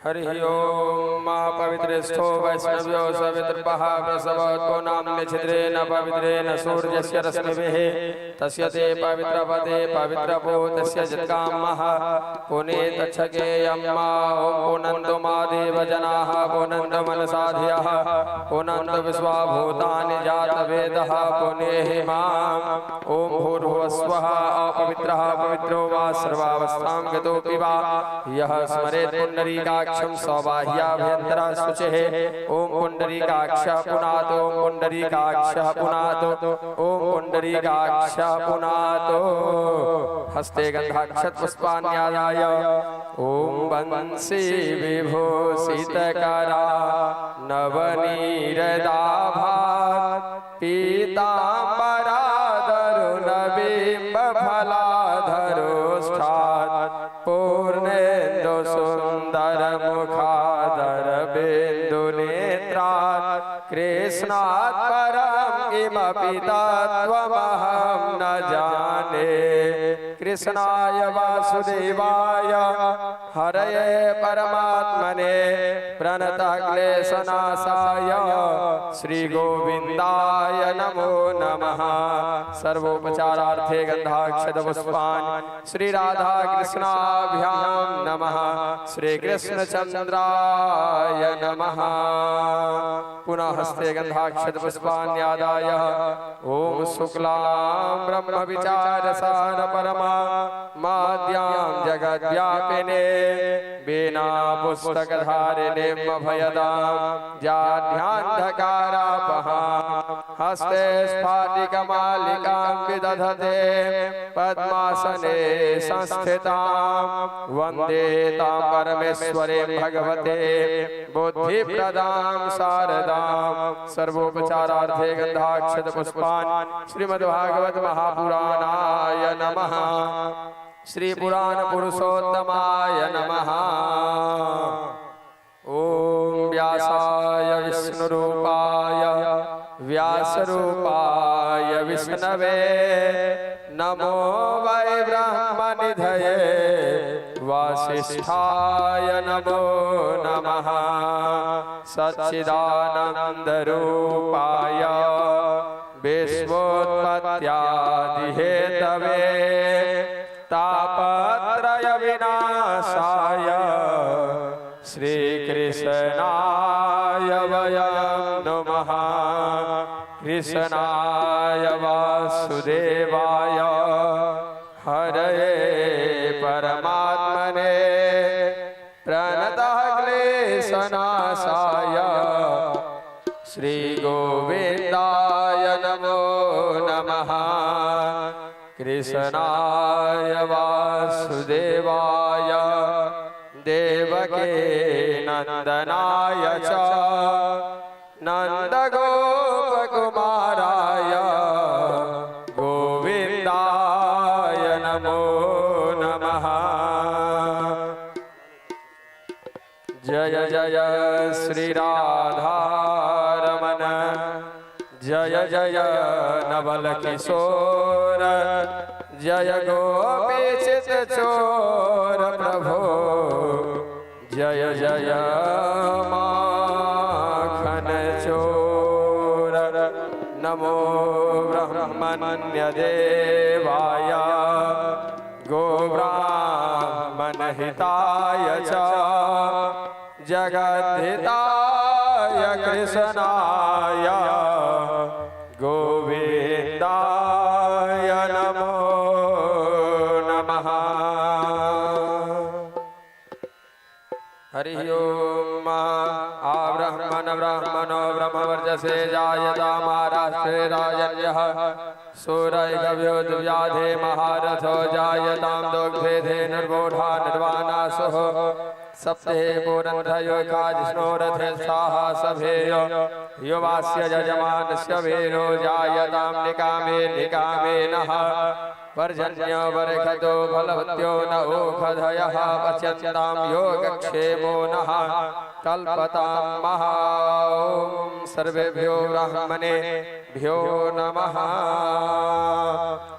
हरि ओम। मा पवित्रेस्थो वैष्णव्यो सवितृपः प्रसवतो नाम्नि छिद्रेण पवित्रेण सूर्यस्य रश्मिभिः तस्य ते पवित्रपदे पवित्रपो तस्य जित्कामः पुनीतच्छकेयं मा ॐ पुनन्तु मा देव जनाः पुनन्तु मनसाधियः पुनन्तु विश्वाभूतानि जातवेदः पुनेहि माम्। ॐ भूर्भुवस्वः अपवित्रः पवित्रो वा सर्वावस्थां गतोऽपि वा यः स्मरेत् पुण्डरीकाक्षं सौबाह्याभ्यन्तरः शुचिः। ॐ पुण्डरीकाक्षः पुनातो पुण्डरीकाक्षः पुनातो ॐ पुण्डरीकाक्षः पुनातो। हस्ते गन्धाक्षत पुष्पाण्यादाय ॐ वंशी विभूषितकरा नवनीरदाभा पीताम्बरादरुणबिम्बफलाधरोष्ठात् पूर्णेन्दु सुन्दर मुखादर बिन्दुनेत्रात् कृष्णात् परं किमपि तत्त्वमहं न जाने। कृष्णाय वासुदेवाय हरये परमात्मने प्रणतः क्लेशनाशाय श्रीगोविन्दाय नमो नमः। सर्वोपचारार्थे गन्धाक्षतपुष्पाणि श्री राधा कृष्णाभ्यां नमः। श्री कृष्णचन्द्राय नमः। पुनः हस्ते गन्धाक्षतपुष्पाण्यादाय ॐ शुक्लां ब्रह्मविचारसार परमा माद्यां जगद्व्यापिने वीणा पुस्तकधारिणे भयदां जाढ्यान्धकारापहां हस्ते स्फाटिकमालिकां विदधते पद्मासने संस्थितां वन्दे तां परमेश्वरीं भगवते बुद्धिप्रदां शारदां। सर्वोपचारार्थे गन्धाक्षतपुष्पाणि श्रीमद्भागवत महापुराणाय नमः। श्री पुराण पुरुषोत्तमाय नमः। ॐ व्यासाय विष्णुरूपाय व्यासरूपाय विष्णवे नमो वै ब्रह्मनिधये वासिष्ठाय नमो नमः। सच्चिदानन्दरूपाय विश्वोत्पत्त्यादिहेतवे तापत्रय विनाशाय श्रीकृष्णाय वयं नमः। कृष्णाय वासुदेवाय हरये परमात्मने प्रणतः क्लेशनाशाय श्रीगोविन्दाय नमो नमः। कृष्णाय वासुदेवाय देवकी नन्दनाय च नन्दगोपकुमाराय गोविन्दाय नमो नमः। जय जय श्री राधारमण जय जय नवल किशोर जय गोपी चित चोर प्रभो जय जय माखन चोर। नमो ब्रह्मण्य देवाय गोब्राह्मण हिताय च जगद्धिताय कृष्णाय गोविन्दाय नमो नमः। हरि ओम। आब्राह्मण ब्राह्मणो ब्रह्मवर्चसे जायतामाराष्ट्रे राजन्यः सूरैकव्यो दिव्याधे महारथो जायतां दोग्धे धेनुर्वोढा निर्वाणासुः सप्ते पुरन्धयो काजिष्णोरथे स्वाहा सभेयो युवास्य यजमानस्य वीरो जायतां निकामे निकामे नः पर्जन्यो बरखतो फलवत्यो न ओषधयः पश्यन्तां योगक्षेमो नः कल्पतां महा। ॐ सर्वेभ्यो ब्राह्मणेभ्यो नमः।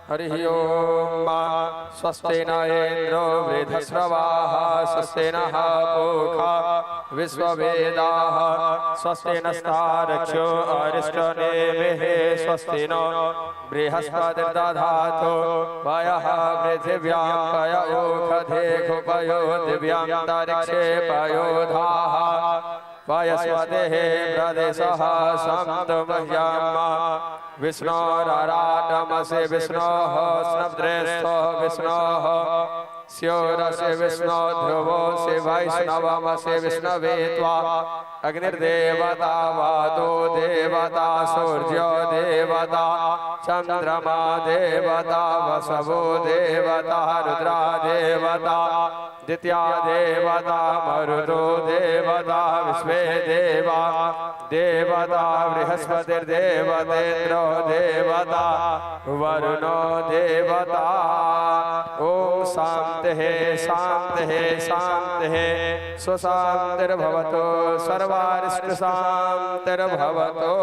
हरिः ॐ। स्वस्ति न इन्द्रो वृद्धस्रवाः, स्वस्ति नः पूषा विश्ववेदाः, स्वस्ति नस्तार्क्ष्यो अरिष्टनेमिः, स्वस्ति नो बृहस्पतिर्दधातु। पयः पृथिव्यां पय ओषधेषु पयो दिव्यान्तरिक्षे पयोधाः, पयस्वतेः प्रदेशः सन्तु मह्यम्। विष्णोराराटमसि विष्णोः स्नद्रेस्थो विष्णोः स्योरसि विष्णो ध्रुवोऽसि वैष्णवमसि विष्णवे त्वा। अग्निर्देवता वातो देवता सूर्यो देवता चंद्रमा देवता वसवो देवता रुद्रा देवता द्वितीया देवता मरुतो देवता विश्वे देवा देवता बृहस्पतिर्देवतेन्द्रो देवता वरुणो देवता। ॐ शान्तिः शान्तिः शान्तिः। स्वशान्तिर्भवतु, सर्वारिष्ट शान्तिर्भवतु।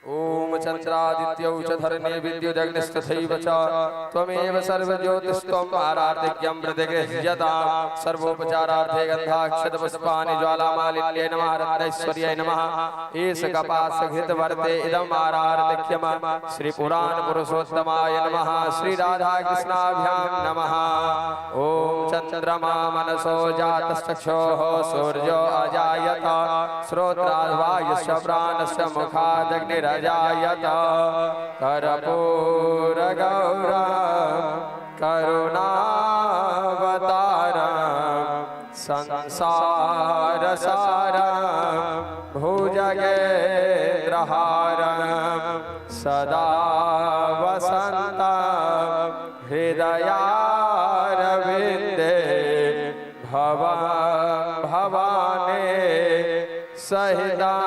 ॐ चन्द्रादित्यौ च धरणे विद्युदग्निस्तथैव च त्वमेव सर्वज्योतिस्त्वम् आरार्तिज्ञं प्रतिगृह्यताम्। सर्वोपचारार्थे गन्धाक्षतपुष्पाणि ज्वालामालिन्यै नमः, रत्नैश्वर्यै नमः, ईश कपासघृतवर्ते इदम् आरार्तिक्यम श्रीपुराणपुरुषोत्तमाय नमः, श्रीराधाकृष्णाभ्यां नमः। ॐ चन्द्रमा मनसो जातश्चक्षोः सूर्यो अजायत, श्रोत्राद्वायुश्च प्राणस्य मुखादग्निरजायत। कर्पूरगौरं करुणावतारं संसारसारं भुजगेन्द्रहारं सदा वसन्तं हृदयारविन्दे भवं भवानी सहितां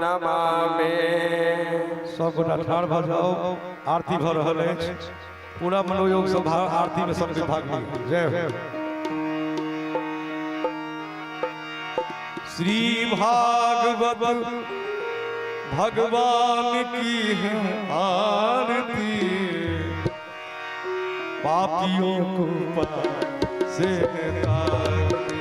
नमामि। सब गोटा ठाढ़ भऽ जाउ, आरती भऽ रहल अछि। पूरा मनोयोग से आरती में सबके भाग लिअ। जय हो। श्री भागवत भगवान की है आरती, पापियों को पाप से तारती,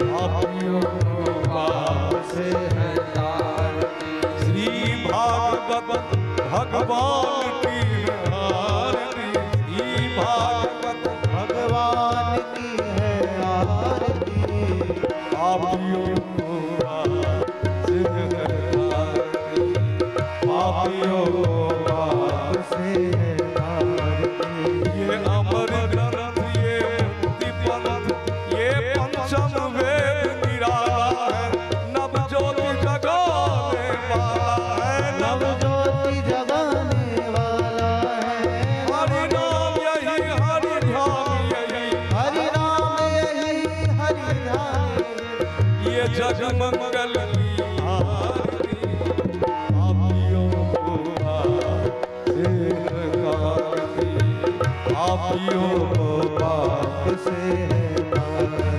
पापियों को पाप से है तारती। श्री भागवत भगवान की है आरती, श्री भागवत भगवान की है आरती, पापियों को पाप से है तारती, पापियों को पाप से है आरती। ये अमर ग्रंथ, ये मुक्ति पंथ, ये पंचम वेद निराला है, नव ज्योति जगाने वाला है, नव नव ज्योति जगाने वाला है, हरि नाम यही हरि ध्यान यही, हरि नाम यही हरि ध्यान। ये जग मंगल की आरती, पापियों को पाप से है तारती, पापियों को पाप से है तारती।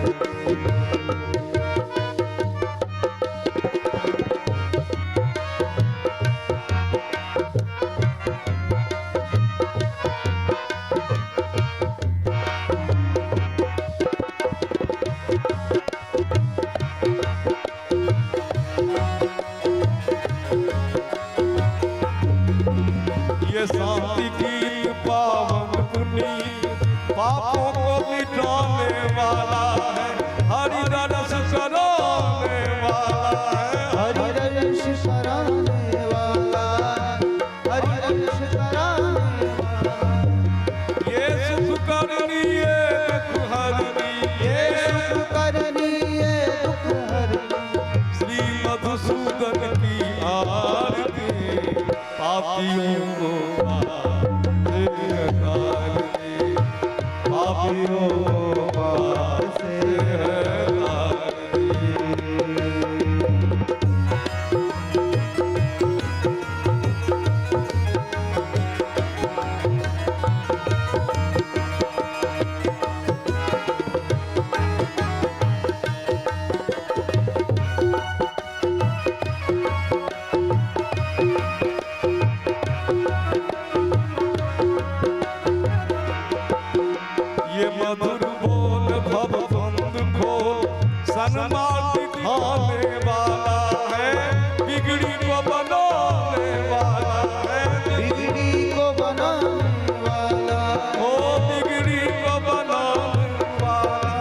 ये शांति गीत पावन पुनीत, पापों को मिटाने वाला है, हरि दर्श कराने वाला है, हरि दर्श कराने वाला, हरि दर्श कराने वाला। ये सुख करनी ये दुख हरनी, ये सुख करनी ये दुख हरनी, श्री मधुसूदन की आरती, पापियों को पाप से तारती, पापियों को पाप से से तारती। बिगड़ी को बनाने वाला है, बिगड़ी को बनाने वाला, ओ बिगड़ी को बनाने वाला।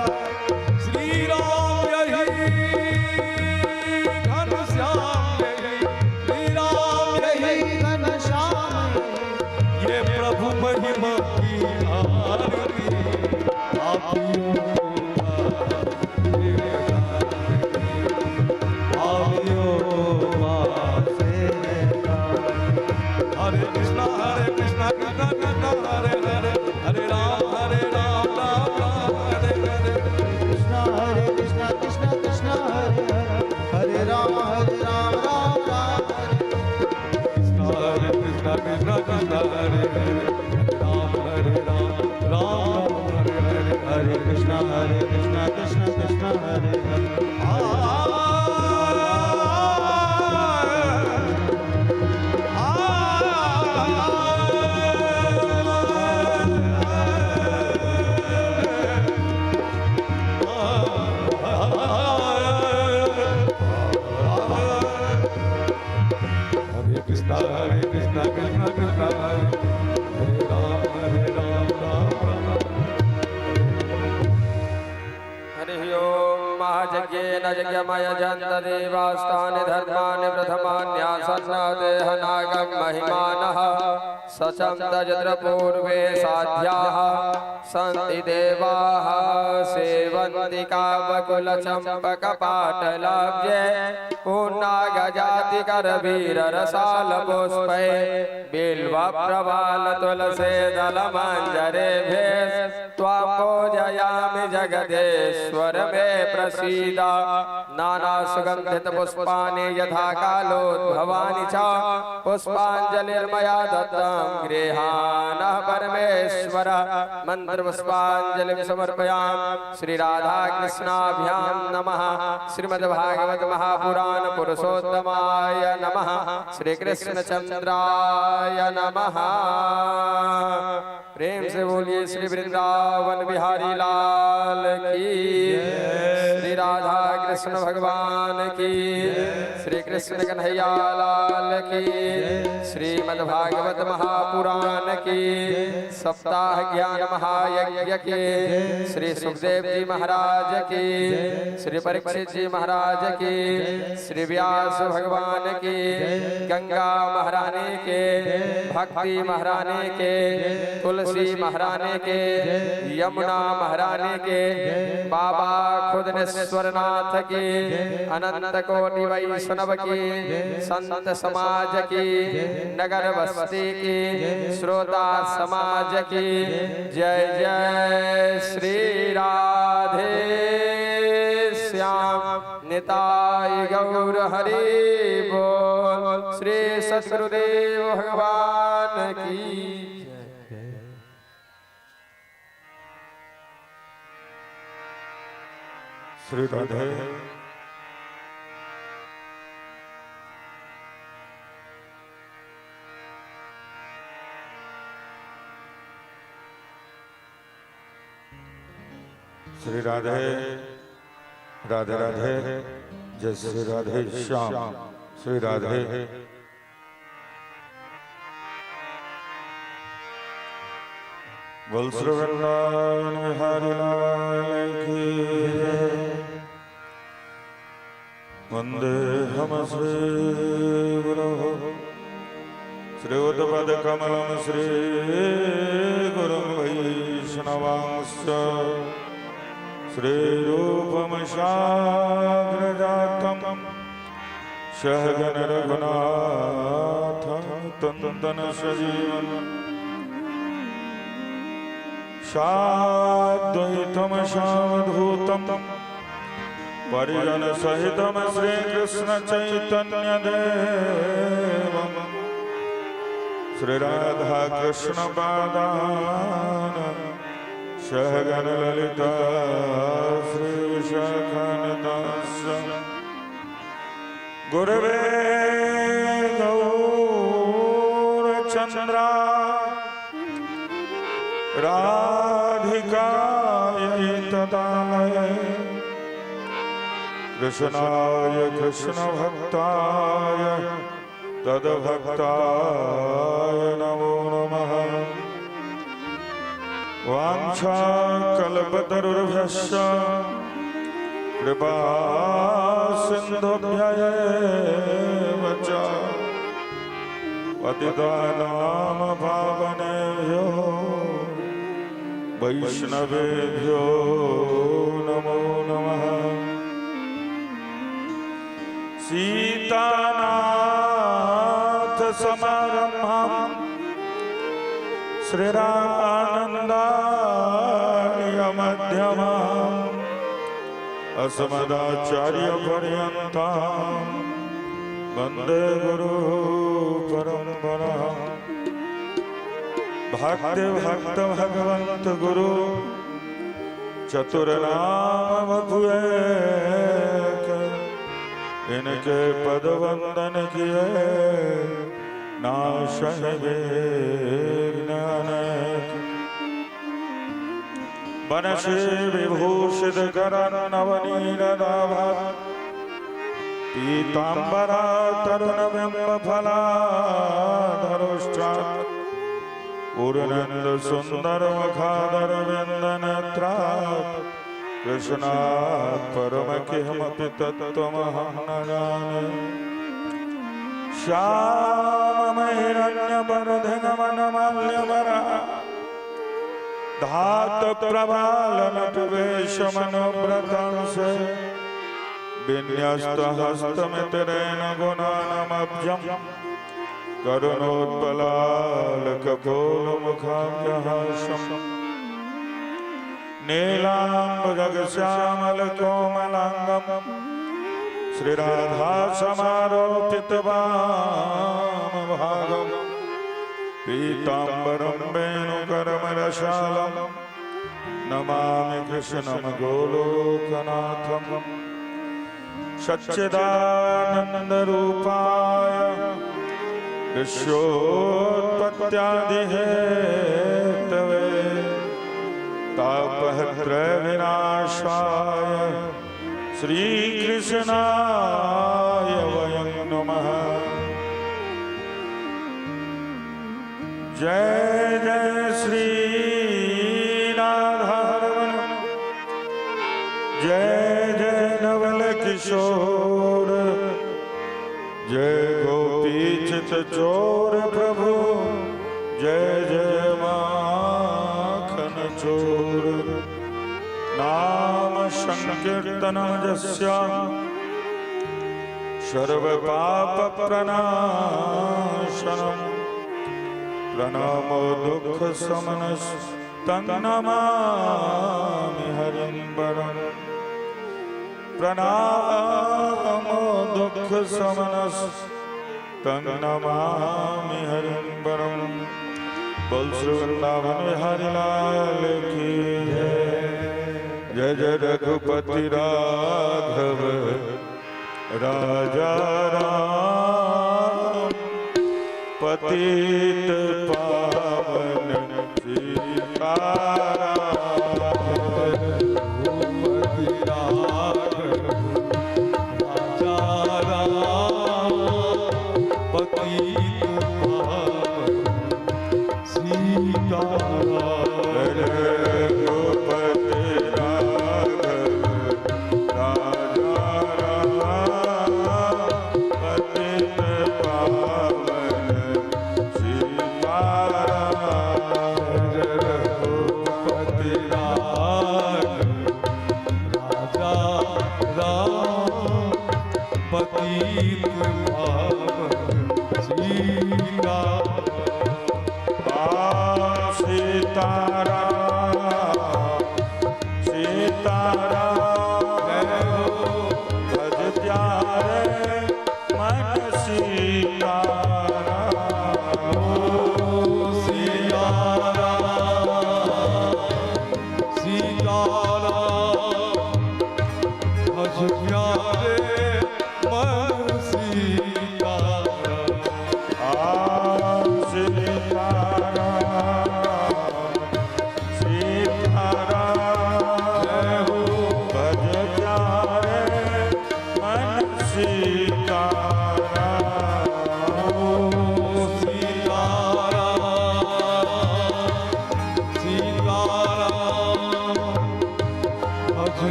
श्री राम यही घन श्याम यही, श्री राम यही यही घनश्याम यही। ये प्रभु महिमा की आरती पापियों हरे कृष्णा कृष्णा कृष्णा हरे हरे, हरे राम राम राम हरे हरे। कृष्णा हरे कृष्णा कृष्णा कृष्णा हरे हरे, हरे राम राम राम हरे। कृष्णा हरे कृष्णा कृष्णा कृष्णा हरे हरे, हरे राम राम राम हरे हरे। हरे कृष्णा कृष्णा कृष्णा हरे हरे। हरे कृष्णा कृष्णा कृष्णा हरे हरे, राम राम राम। हरिः ओम महायज्ञेन यज्ञमयजन्त देवास्तानि धर्माणि प्रथमान्यासन्न देहनागं महिमानः सचन्त यत्र पूर्वे साध्याः सन्ति देवाः सेवन्ति कावकुलचम्पकपाटलाब्जे पूर्णागजातिकरवीररसालपुष्पै बिल्वप्रवालतुलसे दलमञ्जरेभ्यः त्वां पूजयामि जगदेश्वर मे प्रसीद। नानासुगन्धितपुष्पाणि यथा कालोद्भवानि च पुष्पाञ्जलिर्मया दत्तं गृहाणः परमेश्वर। मन्त्रपुष्पाञ्जलिं समर्पयामि श्रीराधाकृष्णाभ्यां नमः। श्रीमद्भागवत महापुराण पुरुषोत्तमाय नमः। श्रीकृष्णचंद्राय नमः। प्रेम से बोलिए श्री वृंदावन बिहारी लाल की, श्री राधा कृष्ण भगवान की, श्री कृष्ण कन्हैया लाल की, श्रीमद्भागवत महापुराण की, सप्ताह ज्ञान महायज्ञ की, श्री सुखदेव जी महाराज की, श्री परीक्षित जी महाराज की, श्री व्यास भगवान की, गंगा महारानी के, भक्ति महारानी के, तुलसी महारानी के, यमुना महारानी के, बाबा खुदनेश्वरनाथ की, अनंत कोटि वैष्णव की, संत समाज की, नगर बस्ती की, श्रोता समाज की जय जय श्री राधे श्याम निताई गौर हरि बोल। श्री सतगुरुदेव भगवान की जय। श्री राधे। श्री राधे राधे राधे, जय श्री राधे श्याम। श्री राधे। बोल श्री वृंदावन बिहारी लाल की जय। वंदे हम श्री गुरु श्री उद्पद कमलम श्री गुरु वैष्णवांश्च श्री रूपम साग्रजातं सहगण रघुनाथं तंतन सजीवम् साद्वैतं सावधूतं परिजन सहितं श्री कृष्ण चैतन्य देवं श्री राधा कृष्ण पादान सहगण ललिता श्री विशाखानदास। गुरवे गौरचंद्रा राधिकाय तदालय कृष्णाय कृष्ण भक्ताय तद्भक्ताय नमो नमः। वाञ्छाकल्पतरुभ्यश्च कृपा सिन्धुभ्य एव च पतितानां पावनेभ्यो वैष्णवेभ्यो नमो नमः। सीतानाथ समारंभां श्रीरामानन्दार्य मध्यमाम् अस्मदाचार्य पर्यन्तां वन्दे गुरु परम्पराम्। भक्ति भक्त भगवंत गुरु चतुर नाम वपु एक, इनके पद वंदन किए नाश विघ्न अनेक। बनशी विभूषित करन नवनीरदाभा पीतांबरा तरुण बिंब फलाधरुष्टात् पूर्णेन्दु सुंदर मुखादर बिंद नेत्रात् कृष्णात् परम किमपि तत्त्वमहं न जाने। श्याम हिरण्य वरधिगमन माल्यवरा धात प्रबालन वेश मनोव्रतांसे विन्यस्त हस्तमितरेण गुणानमब्जम् करुणोत्पलालकपोलमुखाभ्यहासम् नीलाम्बुजगश्यामल कोमलाङ्गम् श्रीराधा समारोपित वाम भागम् पीताम्बरं वेणुकरमरशालं नमामि कृष्णं गोलोकनाथम्। सच्चिदानन्द रूपाय विश्वोत्पत्त्यादिहेतवे तापत्रय विनाशाय श्रीकृष्णाय वयं नमः। जय जय श्री राधारमण जय जय नवल किशोर जय गोपी चित चोर प्रभु जय जय माखन चोर। नाम संकीर्तनं यस्य सर्व पाप प्रणाशनम् प्रणामो दुःख शमनस्तं नमामि हरिं वरम्। प्रणामो दुःख शमनस्तं नमामि हरिं वरम्। बोल श्री वृंदावन बिहारी लाल की जय। जय जय रघुपति राघव राजा राम पतित पावन सीताराम। रघुपति राघव राजा राम पतित पावन सीताराम। रघुपति राघव राजा राम पतित पावन सीताराम। रघुपति राघव राजा राम पतित पावन सीताराम। सीताराम सीताराम भज प्यारे मन सीताराम। सीताराम सीताराम भज प्यारे मन सीताराम। सीताराम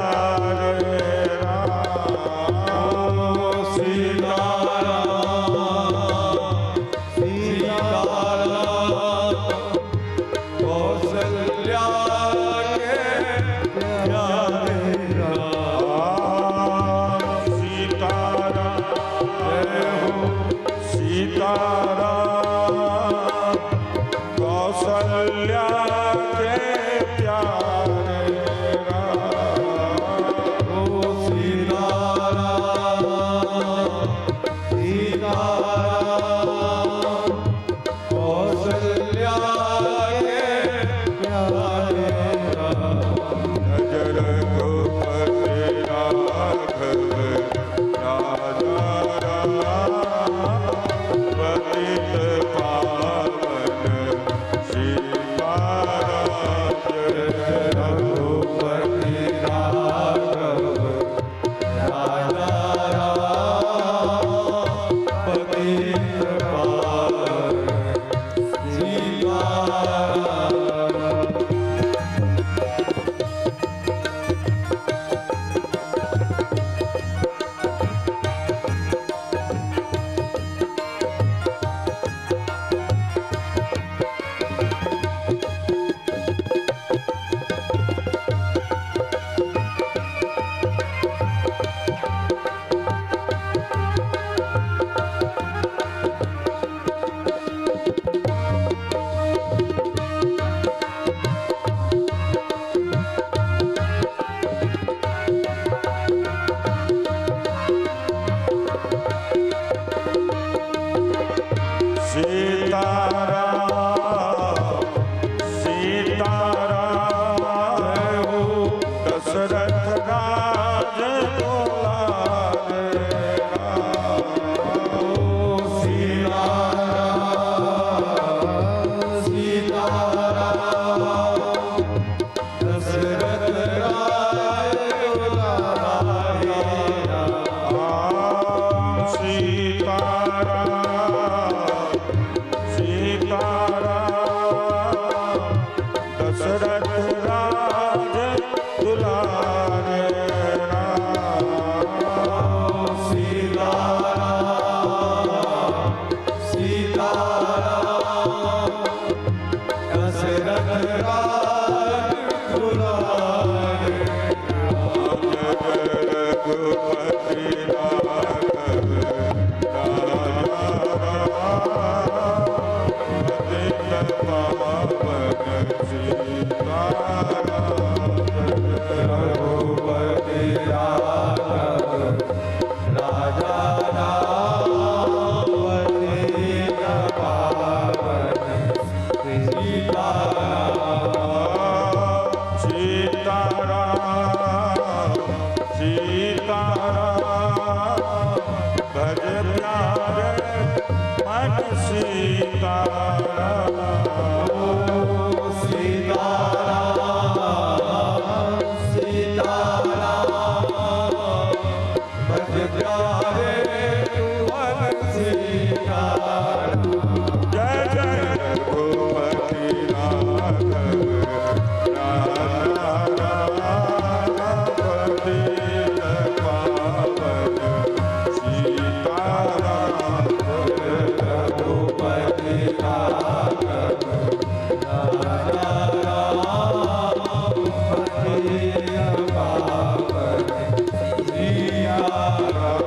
प्यारे राम। सीता राम, सीता राम, कौशल्या के प्यारे राम। सीता राम, सीता राम, कौशल्या के प्यारे राम। ओ सीता राम, सीता राम, कौशल्या के प्यारे राम। जय रघुपति राघव राजा राम, पतित पावन सीता राम। जय रघुपति राघव राजा राम, पतित पावन सीता राम। सीता राम, सीता राम, दशरथ राज दुलारे राम। सीता राम, सीता राम, दशरथ राज दुलारे राम। सीता राम, सीता राम, दशरथ राज दुलारे राम। सीता राम, सीता राम, दशरथ राज दुलारे राम। रघुपति राघव राजा राम, पतित पावन सीता राम। रघुपति राघव राजा राम, पतित पावन सीता राम। सीता राम, सीता राम, भज प्यारे मन सीता राम। सीता राम, सीता राम, भज प्यारे मन सीता राम। जय जय रघुपति राघव राजा राम, पतित पावन सीता राम। रघुपति राघव राजा राम, पतित पावन सीता राम।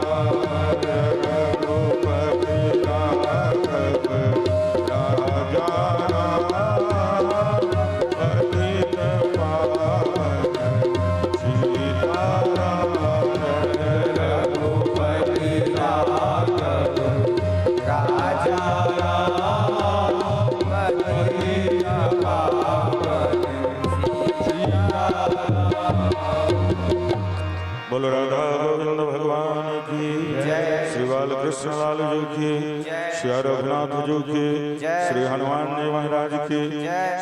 रघुपति राघव राजा राम, पतित पावन सीता राम। रघुपति राघव राजा राम, पतित पावन सीता राम। बोलो राधा गोविंद भगवान की जय। शिवा। बालकृष्ण लाल जी की, श्री रघुनाथ जी की, श्री हनुमान जी महाराज की,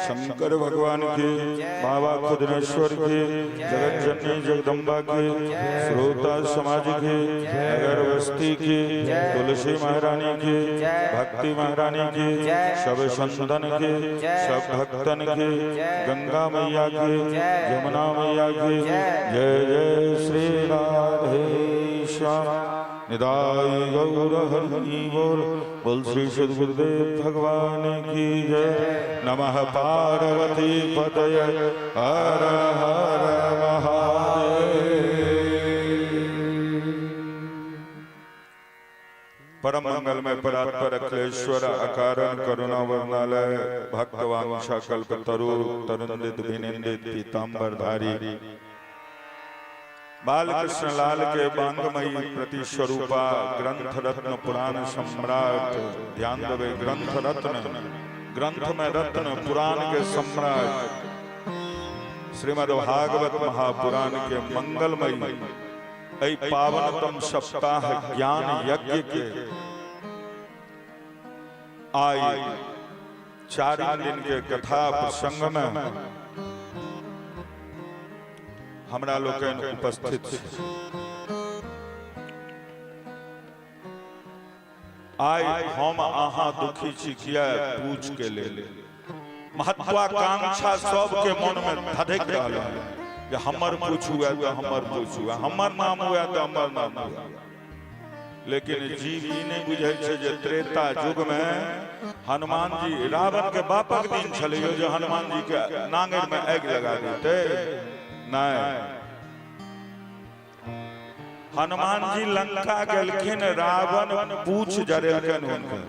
शंकर भगवान की, बाबा खुदनेश्वर की, जगत जननी जगदम्बा की, श्रोता समाज की, नगर बस्ती की, तुलसी महारानी की, भक्ति महारानी की, सब संतन की, सब भक्तन की, गंगा मैया की, यमुना मैया की जय जय श्री राधे श्याम। निदाई गौर हरि बोल बोल श्री सद्गुरुदेव भगवान की जय। नमः पार्वती पतये हर हर महादेव। परम मंगलमय परात्पर अखिलेश्वर अकारण करुणा वर्णालय भक्तवांछा कल्प तरु तरुंदित विनिंदित पीताम्बर धारी बालकृष्ण लाल के बांगमयी प्रति स्वरूपा ग्रंथ रत्न पुराण सम्राट, ध्यान देवे, ग्रंथ रत्न, ग्रंथ में रत्न, पुराण के सम्राट श्रीमद् भागवत महापुराण के मंगलमयी एहि पावनतम सप्ताह ज्ञान यज्ञ के आइ चारिम दिन के कथा प्रसंग में हमरा लोकनि उपस्थित छी। आइ हम अहाँ दुखी छी किया? पूछ के लेल। महत्वाकांक्षा सबके मन में धधक रहल है जे हमर पूछ हुए तऽ हमर पूछ हुए, हमर नाम हुए तऽ हमर नाम हुए। लेकिन जीव ई नहि बुझै छै जे त्रेता युग में हनुमान जी रावण के बापक दिन छलै जे हनुमान जी के नांगरि में आगि लगा देते। नहि, हनुमान जी लंका गेलखिन, रावण पूछ जरेलखिन हुनकर।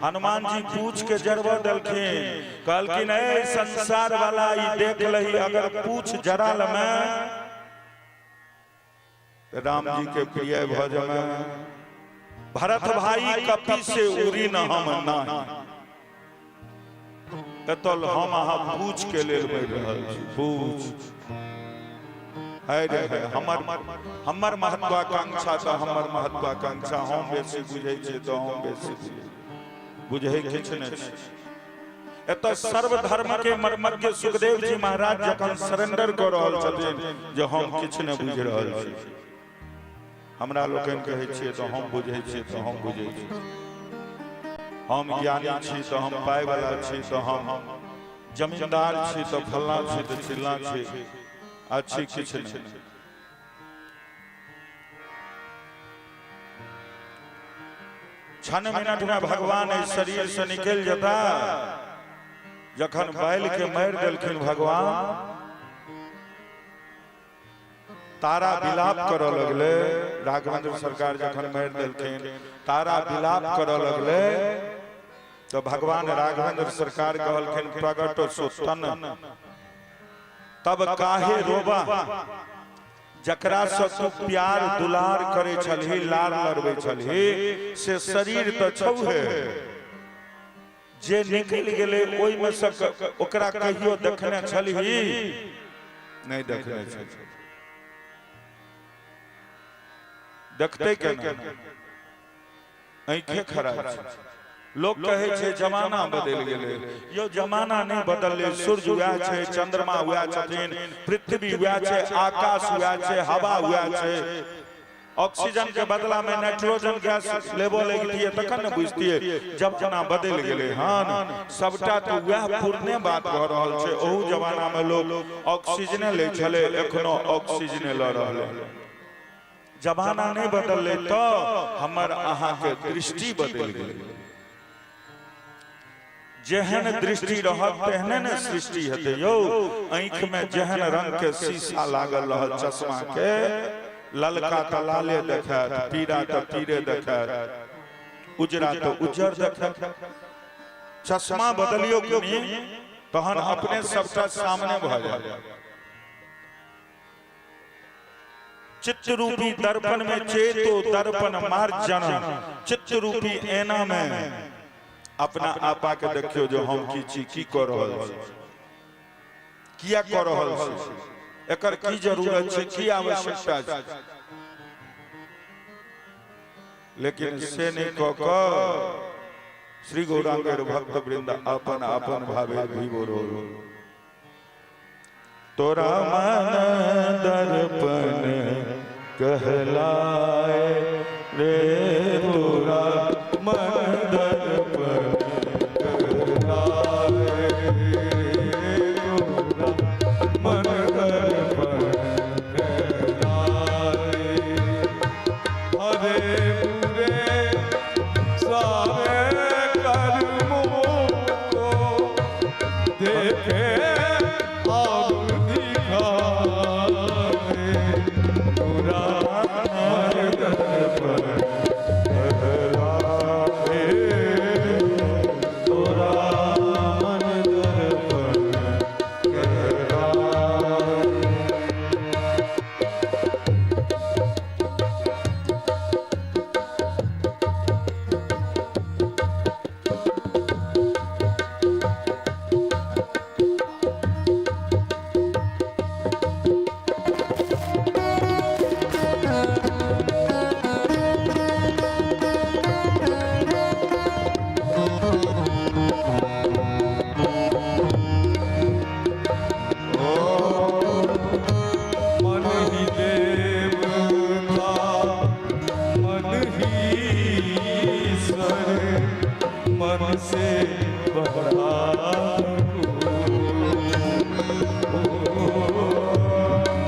हनुमान जी पूछ के जरबऽ देलखिन, कहलखिन ए संसार वाला, ई देख लही, अगर पूछ जराल में राम जी के प्रिय भऽ जमे। भरत भाई कपि से उड़ी न हम नाही। एतल हम अहाँ पूछ के लेल मरि रहल छी। पूछ है रे है, हमर हमर महत्वाकांक्षा तऽ हमर महत्वाकांक्षा, हम बेसी बुझै छियै तऽ हम बेसी बुझै, बुझै किछु नहि छी। एतऽ सर्वधर्म के मर्मज्ञ सुखदेव जी महाराज जखन सरेंडर कऽ रहल छथिन जे हम किछु नहि बुझि रहल छी, हमरा लोकनि कहै छियै तऽ हम बुझै छियै तऽ हम बुझै छी, हम ज्ञानी छी तऽ हम पाइवला छी तऽ हम जमींदार छी तऽ फल्लाँ छी तऽ चिल्लाँ छी, आ छी किछु नहि। क्षण मिनट में भगवान एहि शरीर से निकलि जेता। जखन बैल के मारि देलखिन भगवान, तारा विलाप करऽ लगले। राघवेंद्र सरकार जखन मारि देलखिन, तारा विलाप करऽ लगले, तऽ भगवान राघवेंद्र सरकार कहलखिन, प्रगट सो तन तब काहे रोबा? जकरा से तू प्यार दुलार करे छलही, लार लड़बै छलही, से शरीर तऽ छौहे, जे निकलि गेलै ओहिमे से ओकरा कहियो देखने छलही? नहि देखने छलही। देखतै केना? आँखे खराब छै। लोक कहै छै जमाना बदलि गेलै। यौ, जमाना नहि बदललै। सूर्य वएह छै, चंद्रमा वएह छथिन, पृथ्वी वएह छै, आकाश वएह छै, हवा वएह छै। ऑक्सीजन के बदला में नाइट्रोजन गैस लेबऽ लगितियै तखन ने बुझतियै जमाना बदलि गेलै हन। सबटा तऽ वएह पुरने बात भऽ रहल छै। ओहू जमाना में लोक ऑक्सीजने लै छलै, एखनो ऑक्सीजने लऽ रहलै। जमाना नहि बदललै, तऽ हमर अहाँके दृष्टि बदलि गेलै। जेहन दृष्टि रहत तेहने ने सृष्टि हेतै। यौ, आँखिमे जेहन रंग के शीशा लागल रहत चश्मा के, ललका तऽ लाले देखायत, पीरा तऽ पीरे देखायत, उजरा तऽ उज्जर देखायत। चश्मा बदलियौ कनि, तहन अपने सबटा सामने भऽ जायत। चित्त रूपी दर्पण में चेतो दर्पण मार्जन, चित्त रूपी ऐना में अपना आपा के देखियो जो हम की छी, की कऽ रहल छी, किया कऽ रहल छी, एकर की जरूरत छै, की आवश्यकता छै। लेकिन से नहीं कऽ कऽ श्री गौरांगेर भक्त वृंद अपन अपन भावे विभोर हो। तोरा मन दर्पण कहलाए रे, तोरा मन दर्पण कहलाए, तोरा मन दर्पण कहलाए। हरे बुरे सारे कर्मों को देखे और दिखाए, तोरा मन दर्पण कहलाए, तोरा मन दर्पण कहलाए। मन ही देवता मन ही ईश्वर, मन से बड़ा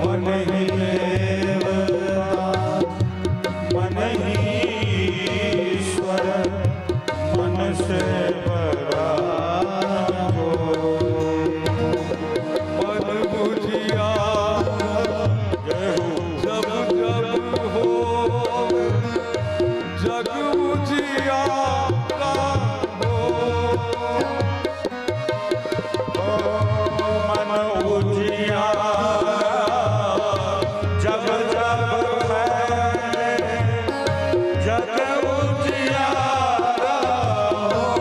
मन ही देवता मन ही ईश्वर, मन से बड़ा हो। मन बुझिया जय हो। जब जब हो जग उजियारा हो। मन उजियारा जब जब है जग उजियारा हो।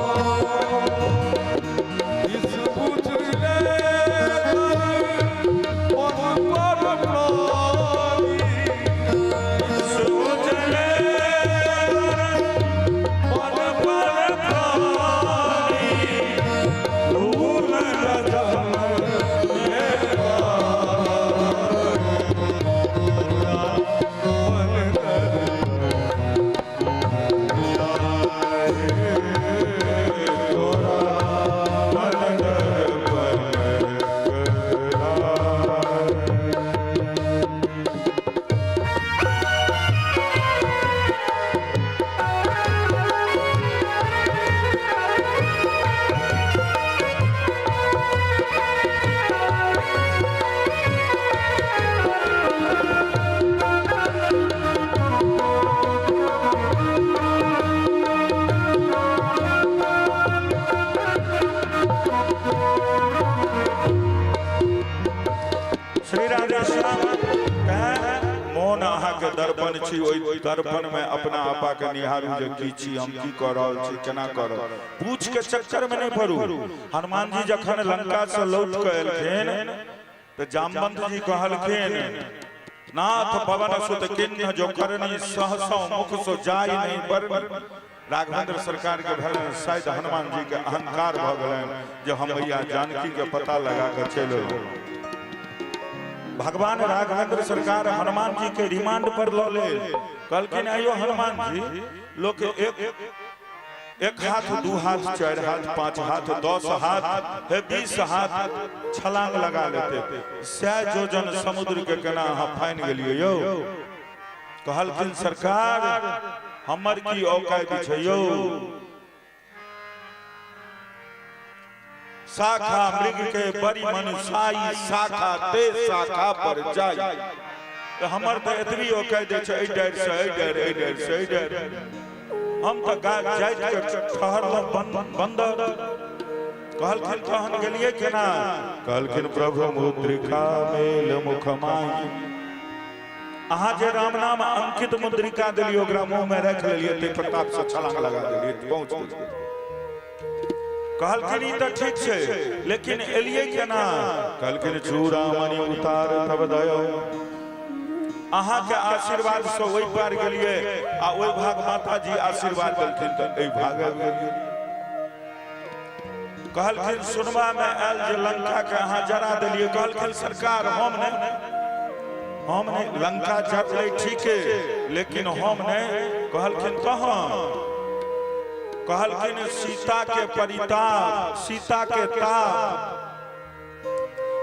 इस उजले मन पर प्राणी, इस उजले मन पर प्राणी, भूल रजम मन तोरा मन दर्पण कहलाए। श्री राधेश्याम कहे मोन अहाँके दर्पण छी, ओहि दर्पण में अपना आपा के निहारू जे की छी, हम की कऽ रहल छी, केना कऽ रहल। पूछ के चक्कर में नहीं पड़ू। हनुमान जी जखन लंका से लौट के एलखिन तऽ जामवंत जी कहलखिन, नाथ पवन सुत किन्ह जो करनी, सहसौ मुख सो जाय नहीं बरनी। राघवेंद्र सरकार के भेलनि शायद हनुमान जी के अहंकार भऽ गेलनि जे हम मैया जानकी के पता लगा के चलि एलहुँ। भगवान राघवेंद्र सरकार हनुमान जी के रिमांड पर लऽ लेल। कहलखिन आइयो हनुमान जी, लोक एक एक हाथ, दू हाथ, 4 हाथ, 5 हाथ, 10 हाथ, हे 20 हाथ छलांग लगा लेते, सै जोजन समुद्र के केना अहाँ फानि गेलियै यौ? कहलखिन सरकार हमर की औकात छै यौ? शाखा मृग के बड़ी मनुषाई, शाखा ते शाखा पर जाई। तऽ हमर तऽ एतबी औकात छै, एहि डारि से एहि डारि, एहि डारि से एहि डारि। हम तऽ जाइत के ठहरलहुँ बन्दर। कहलखिन तहन गेलियै केना? कहलखिन प्रभु मुद्रिका मेल मुख माई, अहाँ जे राम नाम अंकित मुद्रिका देलियै ओकरा मुँह में राखि लेलियै, ताहि प्रताप से छलांग लगा देलियै, पहुँच गेलियै। कहलखिन ई तऽ ठीक छै, लेकिन एलियै केना? कहलखिन चूड़ामणि उतार तब दयो। अहाँके आशीर्वाद से ओहि पार गेलियै आ ओहि भाग माता जी आशीर्वाद देलखिन तऽ एहि भाग आबि गेलियै। कहलखिन सुनबा मे आयल जे लंका के अहाँ जरा देलियै। कहलखिन सरकार हम नहि लंका जरलै ठीके, लेकिन हम नहि। कहलखिन कहाँ? कहलखिन सीता के परिताप, सीता के ताप,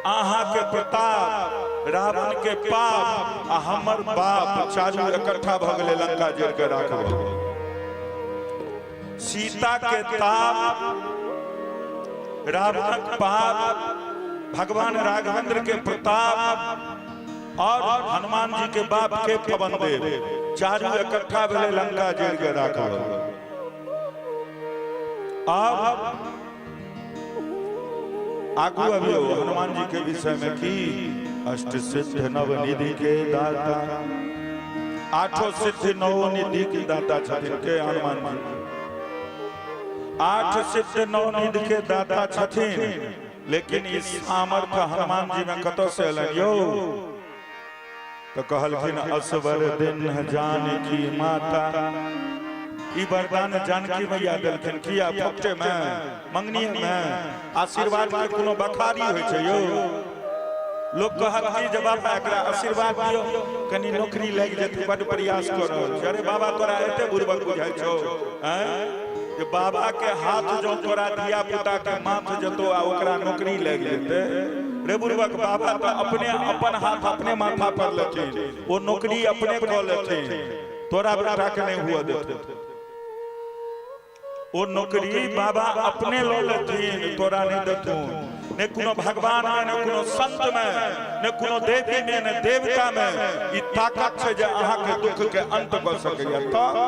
अहाँ के प्रताप, रावण के पाप आ हमर बाप चारू इकट्ठा भऽ गेलै, लंका जरि के राख भऽ गेलै। सीता के ताप, रावणक पाप, भगवान राघवेंद्र के प्रताप और हनुमान जी के बाप के पवन देव चारू इकट्ठा भेलै, लंका जरि के राख भऽ गेलै। आब आगू अबियौ हनुमान जी के विषय में की अष्ट सिद्ध नव निधि के दाता, आठो सिद्ध नौ निधि के दाता छथिन के हनुमान जी। आठ सिद्ध नौ निधि के दाता छथिन, लेकिन ई सामर्थ्य हनुमान जी में कतौ से एलनि यौ? तो कहलखिन असवर दिन जानकी माता। ई वरदान जानकी मैया देलखिन। किया? फोकटे में, मंगनी में आशीर्वाद के कोनो बखारी होइ छै यौ? लोक कहत कि जे बाबा एकरा आशीर्वाद दियौ, कनी नौकरी लागि जेतै, बड प्रयास कऽ रहल छै। अरे बाबा तोरा एते बुड़बक बुझाइ छौ आँय जे बाबा के हाथ जँ तोरा धिया पुता के माथ जेतौ आ ओकरा नौकरी लागि जेतै? रे बुड़बक, बाबा तऽ अपने अपन हाथ अपने माथा पर लेथिन, ओ नौकरी अपने कऽ लेथिन, तोरा बेटा के नहि हुअ देथुन। ओ नौकरी बाबा अपने लऽ लेथिन, तोरा नहि देथुन। ने कोनो भगवान में, ने कोनो संत में, ने कोनो देवी में, ने देवता में ई ताकत छै जे अहाँके दुख के अंत कऽ सकैया। तऽ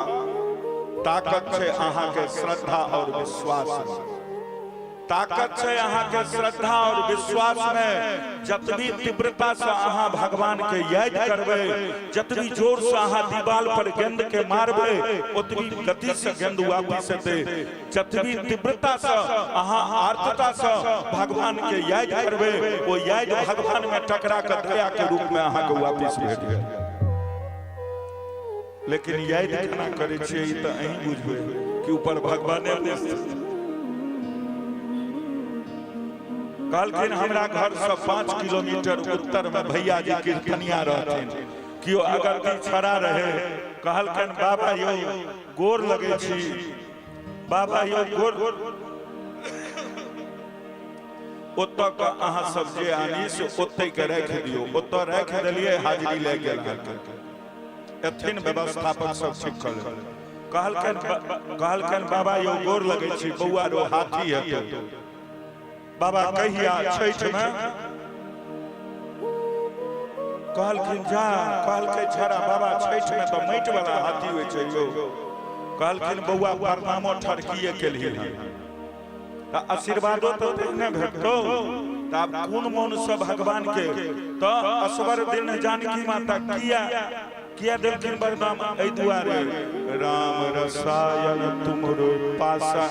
ताकत छै अहाँके श्रद्धा और विश्वास में, ताकत छै अहाँके श्रद्धा और विश्वास में। जतबी तीव्रता से अहाँ भगवान के याद करबै, जतबी जोर से अहाँ दीवाल पर गेंद के मारबै, ओतबी गति से गेंद वापिस एतै। जतबी तीव्रता से अहाँ आर्तता से भगवान के याद करबै, ओ याद भगवान में टकरा के दया के रूप में अहाँके वापिस भेट गेल। लेकिन याद केना करै छियै ई तऽ अहीं बुझबै कि ऊपर भगवाने बुझतै। कहलखिन हमरा घर से 5 किलोमीटर उत्तर में भैया जी कीर्तनिया रहथिन, केओ अगरती छड़ा रहे। कहलखिन बाबा यौ गोर लगै छी, बाबा यौ गोर। ओतऽ के अहाँ सब जे आनी से ओतै के राखि दियौ। ओतऽ राखि देलियै, हाजिरी लागि गेल अहाँके। एथिन व्यवस्थापक सब ठीक कऽ लेत। कहलखिन बाबा यौ गोर लगै छी, बौआ रो हाथी हेतौ। बाबा कहिया? छठि में। कहलखिन जा। कहलकै छड़ा बाबा छठि में तऽ माटि वाला हाथी होइ छै यौ। कहलखिन बौआ प्रणामो ठरकिए केलही हन तऽ आशीर्वादो तऽ तेहने भेटतौ। तऽ आब कोन मोन से भगवान के तऽ असवर दिन जानकी माता किया किया देलखिन वरदान? एहि दुआरे राम रसायन तुमरो पासा,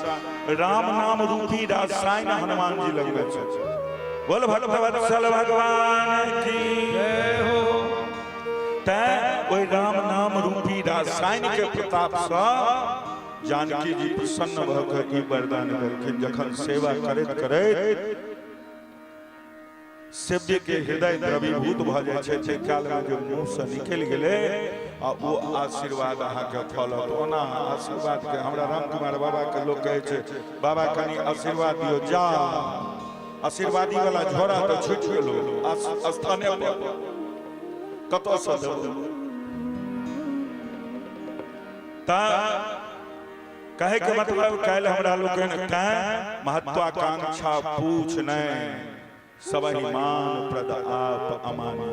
राम नाम रूपी रसायन हनुमान जी लगमे छै। बोल भक्तवत्सल भगवान की जय हो। तैं ओहि राम नाम रूपी रसायन के प्रताप से जानकी जी प्रसन्न भऽ कऽ ई वरदान देलखिन। जखन सेवा करैत करैत सेव्य के हृदय द्रवीभूत भऽ जाइ छै, ताहि कालमे जे मुँहसँ निकलि गेलै आ ओ आशीर्वाद अहाँके फलत। ओना आशीर्वादके हमरा राम कुमार बाबाके लोक कहै छै बाबा कनि आशीर्वाद दियौ, जा आशीर्वादी वाला झोरा तऽ छुटि गेलो स्थाने पर, कतऽसँ देबौ? तऽ कहे के मतलब काल्हि हमरा लोकनि तैं महत्वाकांक्षा पूछ नहि सबहि मान प्रद आप अमानी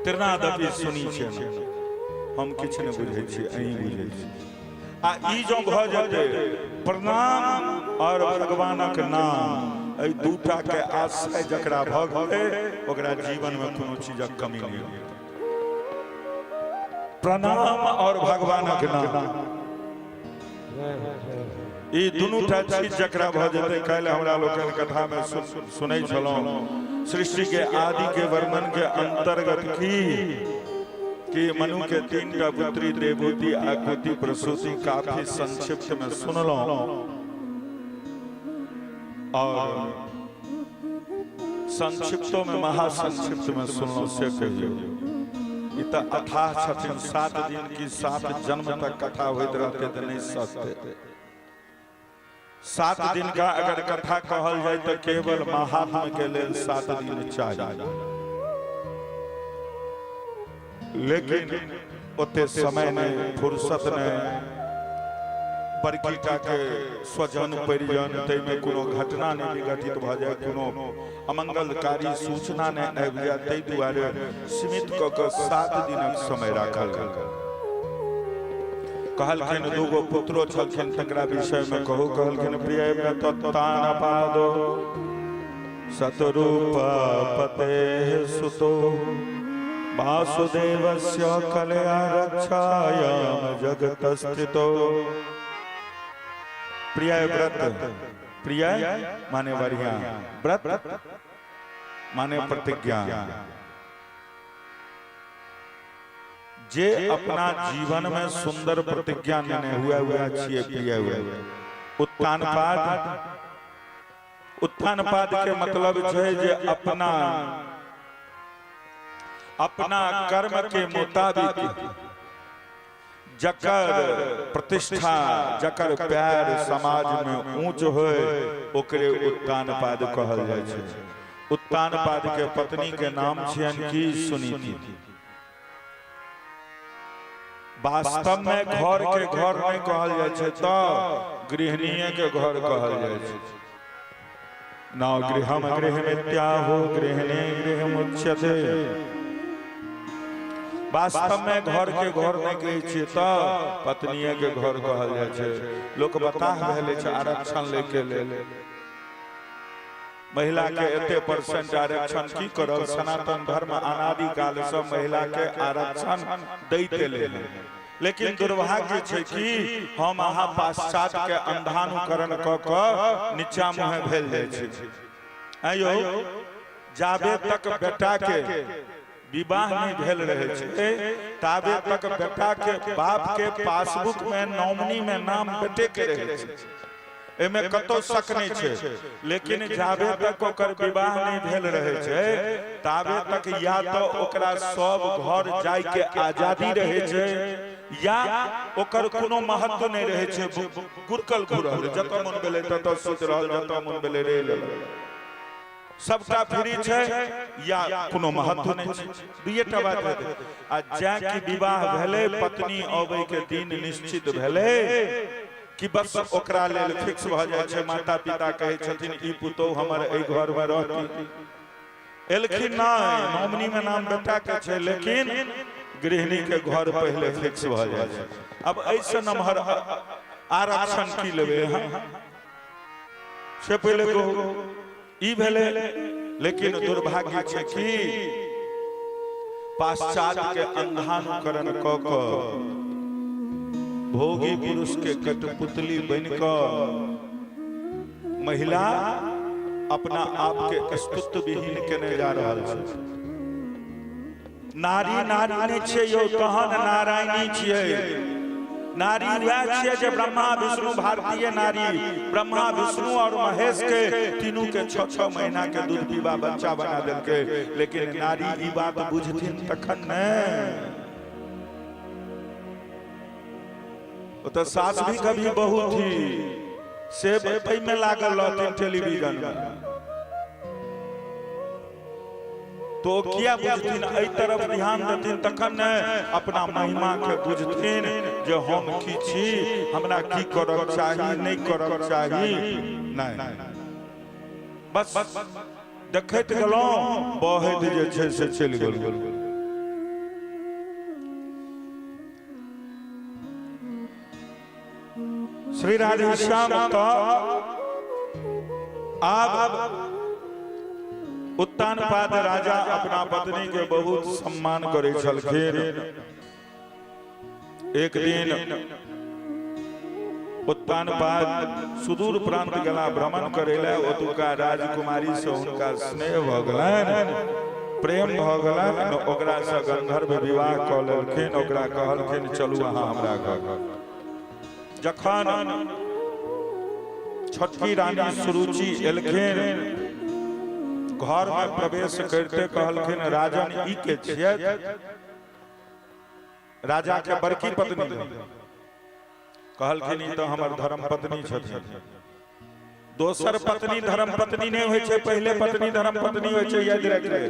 त्रिनादपि सुनी छै ने, हम किछु नहि बुझै छी, अहीं बुझै छी। आ ई जँ भऽ जेतै प्रणाम और भगवानक नाम, एहि दूटा के आश्रय जकरा भऽ गेलै ओकरा जीवन में कोनो चीजक कमी नहि रहतै। प्रणाम और भगवानक नाम, ई दुनूटा चीज जकरा भऽ जेतै। काल्हि हमरा लोकनि कथामे सुनै छलहुँ सृष्टि के आदि के वर्णन के अंतर्गत की कि मनु के तीन टा पुत्री देवहूति, आकुति, प्रसूति काफी संक्षिप्त में सुनलहुं और संक्षिप्तो में महासंक्षिप्त में सुनलहुं से कहियो। ई तऽ अथाह छथिन, 7 दिन की 7 जन्म तक कथा होइत रहते तऽ नहि सस्ते। 7 दिन का अगर कथा कहल जाए तो केवल महात्मा के लेल 7 दिन चाहिए, लेकिन ओते समय नहीं, फुर्सत नहीं, बड़की टा के स्वजन परिजन ताहिमे कोनो घटना नहि विघटित भऽ जाय, कोनो अमंगलकारी सूचना नहि आबि जाय, ताहि दुआरे सीमित कऽ कऽ 7 दिनक समय राखल गेल। कहलखिन दूगो पुत्रो छलखिन तकरा विषय में कहू। कहलखिन प्रिय तत्तान पादो सतरूप पते सुतो वासुदेवस्य कलया रक्षायाम जगत स्थितो। प्रिय व्रत, प्रिय माने बढ़िया, व्रत माने प्रतिज्ञा। जे अपना जीवन में सुंदर प्रतिज्ञा लेने हुआ हुआ छिए प्रिय हुआ। उत्तानपाद, उत्तानपाद के मतलब छै जे अपना अपना कर्म के मुताबिक जकर प्रतिष्ठा, जकर प्यार समाज में ऊंच होय ओकरे उत्तानपाद कहल जाइ छै। उत्तानपाद के पत्नी के नाम छियन की सुनीति। वास्तव में घर के घर नहीं कहल जाइ छै तऽ गृहणीय के घर कहल जाइ छै। न गृहम गृहमित्याहो गृहिणी गृहमुच्यते। वास्तव में घर के घर नहीं कहै छियै तऽ पत्नीये के घर कहल जाइ छै। लोक बताह भेलै छै आरक्षण लेके लेल, महिला के एते परसेंट आरक्षण की करब। सनातन धर्म अनादिकाल से महिला के आरक्षण दैत एलै, लेकिन दुर्भाग्य छै कि हम अहाँ पाश्चात्य के अंधानुकरण कऽ कऽ नीचा मुँहे भेल जाइ छी। आयो जाबे तक बेटा के विवाह नहीं भेल रहे छै ताबे तक बेटा के बाप के पासबुक में नॉमिनी में नाम बेटे के रहे छै, एमे कतौ शक नहीं छै। लेकिन जाबे तक ओकर विवाह नहीं भेल रहे छै ताबे तक या तो ओकरा सब घर जाय के आजादी रहे छै या ओकर कोनो महत्व नहीं रहे छै। गुरकल घुरल, जतऽ मन भेलै ततऽ सुति रहल, जतऽ मन भेलै रहि लेलक, सबटा फ्री छै या कोनो महत्व नहीं छै, दुइएटा बात हेतै। आ जाय कि विवाह भेलै, पत्नी अबै के दिन निश्चित भेलै कि बस ओकरा लेल फिक्स भऽ जाइ छै। माता पिता कहै छथिन ई पुतोहु हमर एहि घर में रहती। एलखिन नहि, नॉमिनी में नाम बेटा के छै, लेकिन गृहिणी के घर पहिले फिक्स भऽ जाइ छै। अब एहिसँ नमहर आरक्षण की लेबै अहाँ से पहिले कहू। ई भेलै, लेकिन दुर्भाग्य छै कि पाश्चात्य के अंधानुकरण कऽ कऽ भोगी पुरुष के कठपुतली बनि कऽ महिला अपना आप के स्तुत्व विहीन केने जा रहल छै। नारी नारी नहि छियै यौ, तहन नारायणी छियै। नारी वएह छियै जे ब्रह्मा विष्णु, भारतीय नारी ब्रह्मा विष्णु और महेश के तीनू के 6-6 महीना के दूध पीबा बच्चा बना देलकै। लेकिन नारी ई बात बुझथिन तखन ने। ओ तऽ सास भी कभी बहू थी, से में लागल रहथिन टेलीविजन में, तो किया बुझथिन, एहि तरफ ध्यान देथिन तखन ने अपना महिमा के बुझथिन जे हम की छी, हमरा की करक चाही, नहि करक चाही। नहि, बस देखैत गेलहुँ, बहैत जे छै से चलि गेलहुँ। श्री राधे श्याम तो आब उत्तानपाद राजा अपना पत्नी के बहुत सम्मान करै छलखिन। एक दिन उत्तानपाद सुदूर प्रांत गेला भ्रमण करै लए। ओतुका राजकुमारी से हुनका स्नेह भऽ गेलनि, प्रेम भऽ गेलनि। ओकरा से गंधर्व विवाह कऽ लेलखिन। ओकरा कहलखिन, चलू अहाँ हमरा घर। जखन छोटकी रानी सुरुचि एलखिन, घर में प्रवेश करते कहलखिन, राजन, ई के छियै? राजा के बड़की पत्नी कहलखिन, ई तऽ हमर धर्म पत्नी छथिन। दोसर पत्नी धर्म पत्नी नहि होइ छै, पहिले पत्नी धर्म पत्नी होइ छै, याद राखि ले।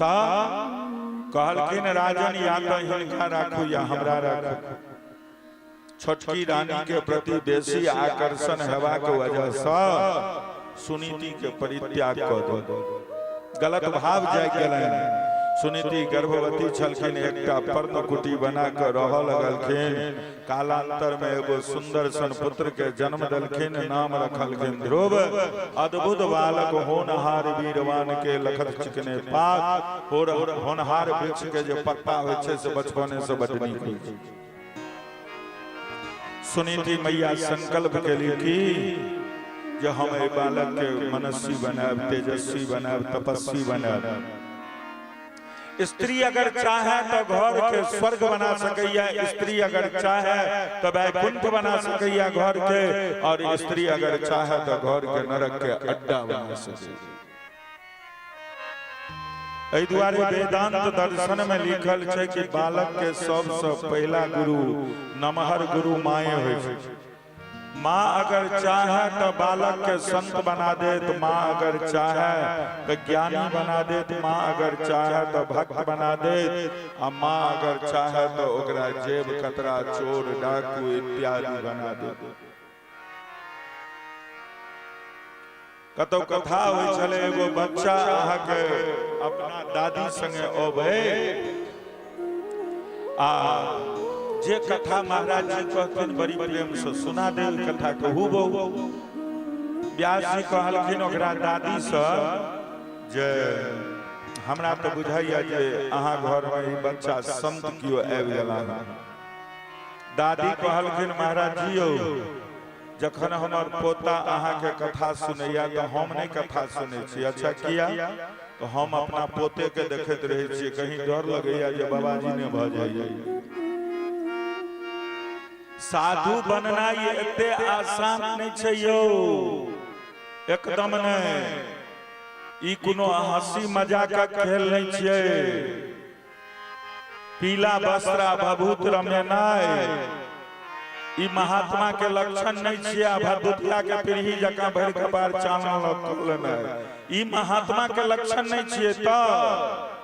तऽ कहलखिन, राजन, या तऽ हिनका राखू या हमरा राखू। छोटकी रानी के प्रति बेसी आकर्षण हेबाक वजह से सुनीति के परित्याग कऽ दे गलत भाव जागि गेलनि। सुनीति गर्भवती छलखिन। एकटा पर्णकुटी बना कऽ रहऽ लगलखिन। कालांतर में एगो सुंदर सन पुत्र के जन्म देलखिन, नाम रखलखिन ध्रुव। अद्भुत बालक, होनहार वीरवान के लखत चिकने पात। होनहार वृक्ष के जे पत्ता होइ छै से बचपने से बड नीक होइ छै। सुनीति मैया संकल्प केली कि जे हम एहि बालक के मनस्वी बनायब, तेजस्वी बनायब, तपस्वी बनायब। स्त्री अगर चाहे तो घर के स्वर्ग बना सकैया, स्त्री अगर चाहे तो वैकुंठ बना सकैया घर के, और स्त्री अगर चाहे तो घर के नरक के अड्डा बना सकैया। एहि दुआरे वेदांत दर्शन में लिखल छै कि बालक के सबसँ पहिला गुरु, नमहर गुरु माए होइ छै। माँ अगर चाहे तऽ बालक के संत बना देत, माँ अगर चाहे तऽ ज्ञानी बना देत, माँ अगर चाहे तऽ भक्त बना देत, आ माँ अगर चाहे तऽ ओकरा जेब कतरा, चोर, डाकू इत्यादि बना देत। कतौ कथा होइ छलै, एगो बच्चा अहाँके अपना दादी संगे अबै आ जे कथा महाराज जी कहथिन बड़ी प्रेम से सुना दे कथा के हूबहू। व्यास जी कहलखिन ओकरा दादी से जे हमरा तऽ बुझाइया जे अहाँ घरमे ई बच्चा संत केओ आबि गेला हन। दादी कहलखिन, महाराज जी यौ, जखन हमर पोता अहाँके कथा सुनैया तऽ हम नहि कथा सुनै छी। अच्छा, किया? तऽ हम अपना पोते के देखैत रहै छियै, कहीं डर लगैया जे बाबाजी नहि भऽ जाइए। साधु बननाइ एते आसान नहि छै यौ, एकदम नहि। ई कोनो हंसी मजाकक खेल नहि छियै। पीला वस्त्र आ भभूत रमेनाइ ई महात्मा के लक्षण नहि छियै, आ भरदुतिया के पीढ़ी जकाँ भरि कपार चानन लऽ कऽ लेनाइ ई महात्मा के लक्षण नहि छियै। तऽ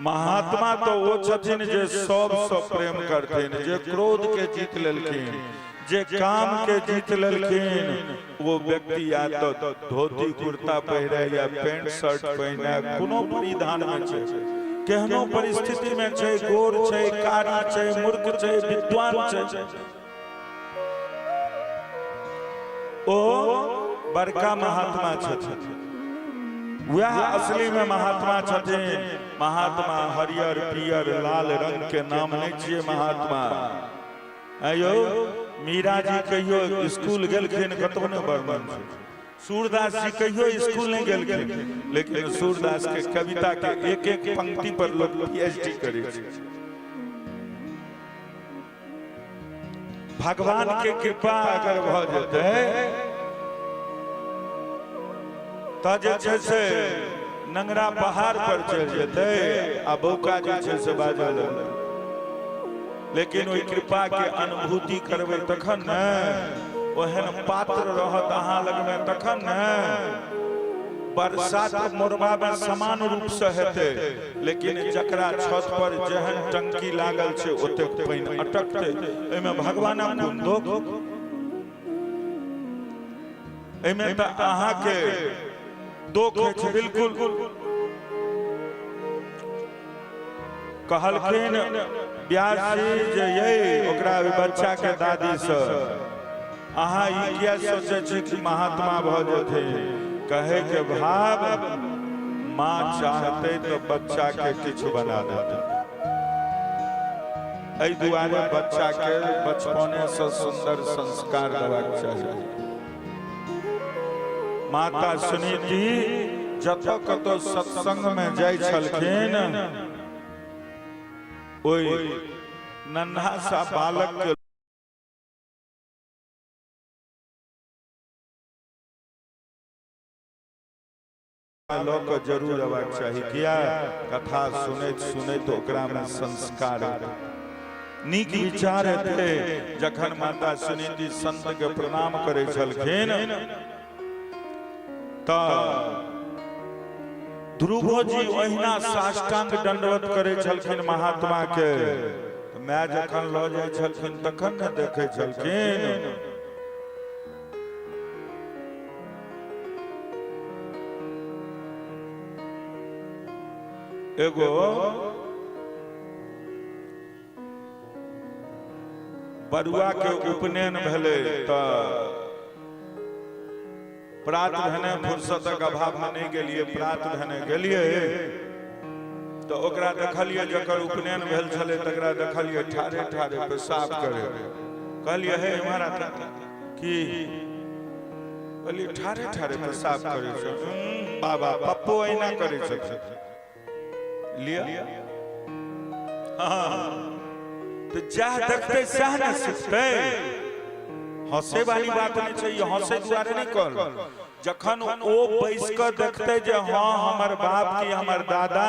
महात्मा तऽ ओ छथिन जे सबसँ प्रेम करथिन, जे क्रोध के जीत लेलखिन, जे काम के जीत लेलखिन। वो व्यक्ति या तो धोती कुर्ता पहिरे या पैंट शर्ट पहिने, कोनो परिधान में छै, केहनो परिस्थिति में छै, गोर छै, कारी छै, मूर्ख छै, विद्वान छै, ओ बड़का महात्मा छथिन। वएह असली में महात्मा छथिन। महात्मा हरियर, पियर, लाल रंग के नाम नहीं छियै महात्मा। आयो, मीरा जी कहियो स्कूल गेलखिन? कतहु नहि वर्णन छै। सूरदास जी कहियो स्कूल नहि गेलखिन, लेकिन सूरदास के कविता के एक एक पंक्ति पर लोग पीएचडी करै छै। भगवान के कृपा अगर भऽ जेतै तऽ जे छै से नंगरा पहाड़ पर चलि जेतै आ बौका जे छै से बाजऽ लगतै। लेकिन ओहि कृपा के अनुभूति करबै तखन ने, ओहन पात्र रहत अहाँ लगमे तखन ने। बरसात मोरबा में समान रूप से हेतै, लेकिन जकरा छत पर जेहन टंकी लागल छै ओतेक पानि अटकतै। एहिमे भगवानक कोन दोख? एहिमे तऽ अहाँके दोख अछि बिल्कुल। कहलखिन व्यास जी जे ये ओकरा ओहि बच्चा के दादी से, अहाँ ई किया सोचै छी कि महात्मा भऽ जेथिन? कहे के भाव, माँ चाहते तो बच्चा के किछु बना देते। एहि दुआरे बच्चा के बचपने से सुंदर संस्कार देबाक चाही। माता सुनीति जतऽ कतौ सत्संग में जाइ छलखिन, ओहि नन्हा सा बालक के लऽ कऽ जरूर अयबाक चाही। किया? कथा सुनैत सुनैत ओकरामे संस्कार एतै, नीक विचार एतै। जखन माता सुनीति संत के प्रणाम करै छलखिन तऽ ध्रुवो जी ओहिना साष्टांग दंडवत करै छलखिन महात्मा के। माय जखन लऽ जाइ छलखिन तखन ने देखै छलखिन। एगो बरुआ के उपनयन भेलै तऽ प्रात भेने फुर्सतक अभावमे नहि गेलियै, प्रात भेने गेलियै तऽ ओकरा देखलियै, जकर उपनयन भेल छलै तकरा देखलियै ठाढ़े ठाढ़े पेशाब करे। कहलियै, हे इम्हर आ। की कहलियै? ठाढ़े ठाढ़े पेशाब करै छै। बाबा, पप्पो एना करै छथिन। लिअ। हँ, तऽ जएह देखतै सएह ने सिखतै। हंसे वाली बात नहि छै, ई हंसे दुआरे नहि कहल। जखन ओ बैस कऽ देखतै जे हँ, हमर बाप की हमर दादा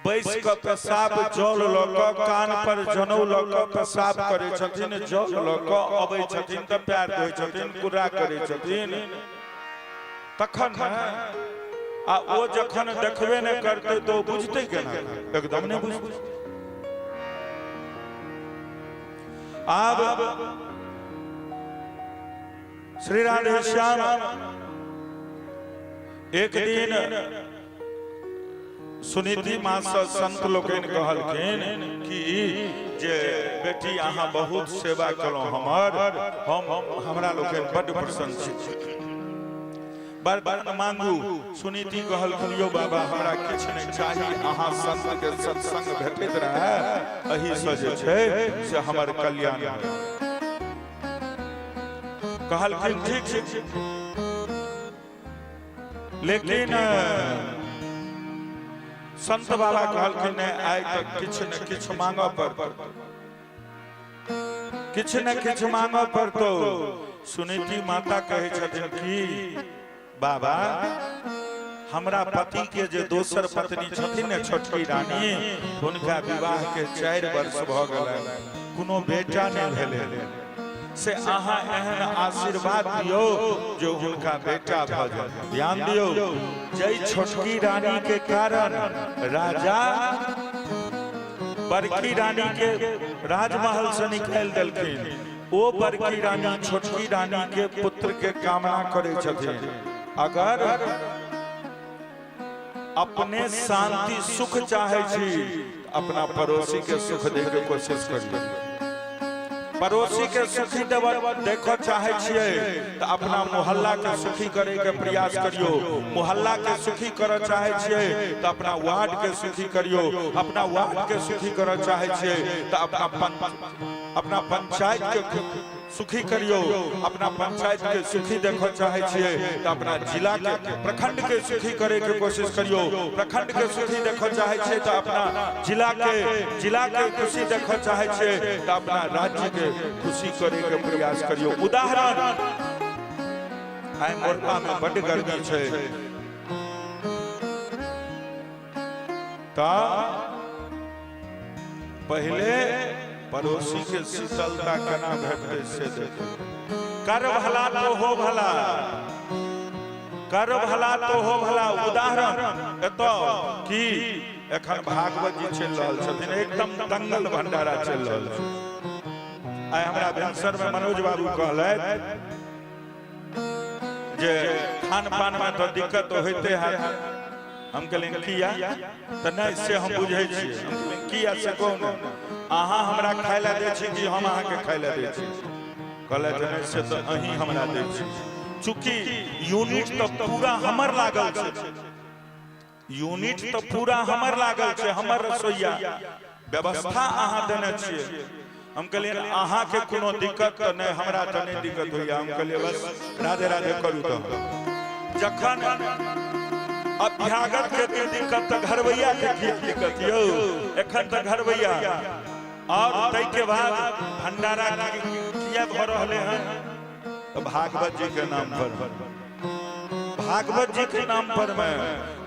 बैस कऽ पेशाब जल लऽ कऽ, कान पर जनउ लऽ कऽ पेशाब करै छथिन, जल लऽ कऽ अबै छथिन तऽ पैर धोइ छथिन, कुर्रा करै छथिन, तखन ने। आ ओ जखन देखबे नहि करतै तऽ ओ बुझतै केना? एकदम नहि बुझतै। आब श्री राधे श्याम, एक दिन सुनीति माँ से संत लोकनि कहलखिन कि जे बेटी, अहाँ बहुत सेवा केलहुँ हमर, हम हमरा लोकनि बड्ड प्रसन्न छी, वरदान मांगू। सुनीति कहलखिन, यौ बाबा, हमरा किछु नहि चाही, अहाँ संत के सत्संग भेटैत रहए, एहि से जे छै से हमर कल्याण होय। कहलखिन, ठीक छै, लेकिन संत बाबा कहलखिन, नहि, आइ तक किछु ने किछु मांगऽ पड़तौ, किछु ने किछु मांगऽ पड़तौ। सुनीति माता कहै छथिन कि बाबा, हमरा पति के जे दोसर पत्नी छथिन ने, छोटकी रानी, हुनका विवाह के 4 वर्ष भऽ गेलनि, कोनो बेटा नहि भेलै। से अहाँ एहन आशीर्वाद दियौ जे हुनका बेटा भऽ जाय। ध्यान दियौ, जै छोटकी रानी के कारण राजा बड़की रानी के राजमहल से निकालि देलखिन, ओ बड़की रानी छोटकी रानी के पुत्र के कामना करै छथिन। अगर अपने शांति सुख चाहे छी, अपना पड़ोसी के सुख दे के कोशिश करियौ। पड़ोसी के सुखी देबऽ देखऽ चाहे छियै तऽ अपना मोहल्ला के सुखी करे के प्रयास करियौ। मोहल्ला के सुखी करऽ चाहे छियै तऽ अपना वार्ड के सुखी करियौ। अपना वार्ड के सुखी करऽ चाहे छियै तऽ अपना पंचायत के सुखी करियौ। अपना पंचायत के सुखी देखऽ चाहे छियै तऽ अपना जिला के, प्रखंड के सुखी करे के कोशिश करियौ। प्रखंड के सुखी देखऽ चाहे छियै तऽ अपना जिला के खुशी देखऽ चाहे छियै तऽ अपना राज्य के खुशी करे के प्रयास करियौ। उदाहरण, आइ मोरबा में बड्ड गर्मी छै, तऽ पहिले पड़ोसी के शीतलता केना भेटतै से देखू। कर भला तो हो भला, कर भला तो हो भला। उदाहरण एतऽ की एखन भागवत जी चलि रहल छथिन, एकदम दंगल भंडारा चलि रहल छै। आइ हमरा भिनसर में मनोज बाबू कहलथि जे खान पान में तऽ दिक्कत होइते हैत। हम कहलियनि, किया? तऽ नहि, से हम बुझै छियै। हम कहलियनि, किया से कहू ने, अहाँ हमरा खाय लए दै छी कि हम अहाँके खाय लए दै छी? कहलथि, नहि, से तऽ अहीं हमरा दै छी। चूँकि यूनिट तऽ पूरा हमर लागल छै, यूनिट तऽ पूरा हमर लागल छै, हमर रसोइया व्यवस्था अहाँ देने छियै। हम कहलियै अहाँके कोनो दिक्कत तऽ नहि, हमरा तऽ नहि दिक्कत होइया। हम कहलियै बस राधे राधे करू। तऽ जखन अभ्यागत के दिक्कत तऽ घरवैया के की दिक्कत यौ? एखन तऽ घरवैया। और ताहिके बाद भंडारा किया भऽ रहलै हन? तऽ भागवत जी के नाम पर, भागवत जी के नाम पर में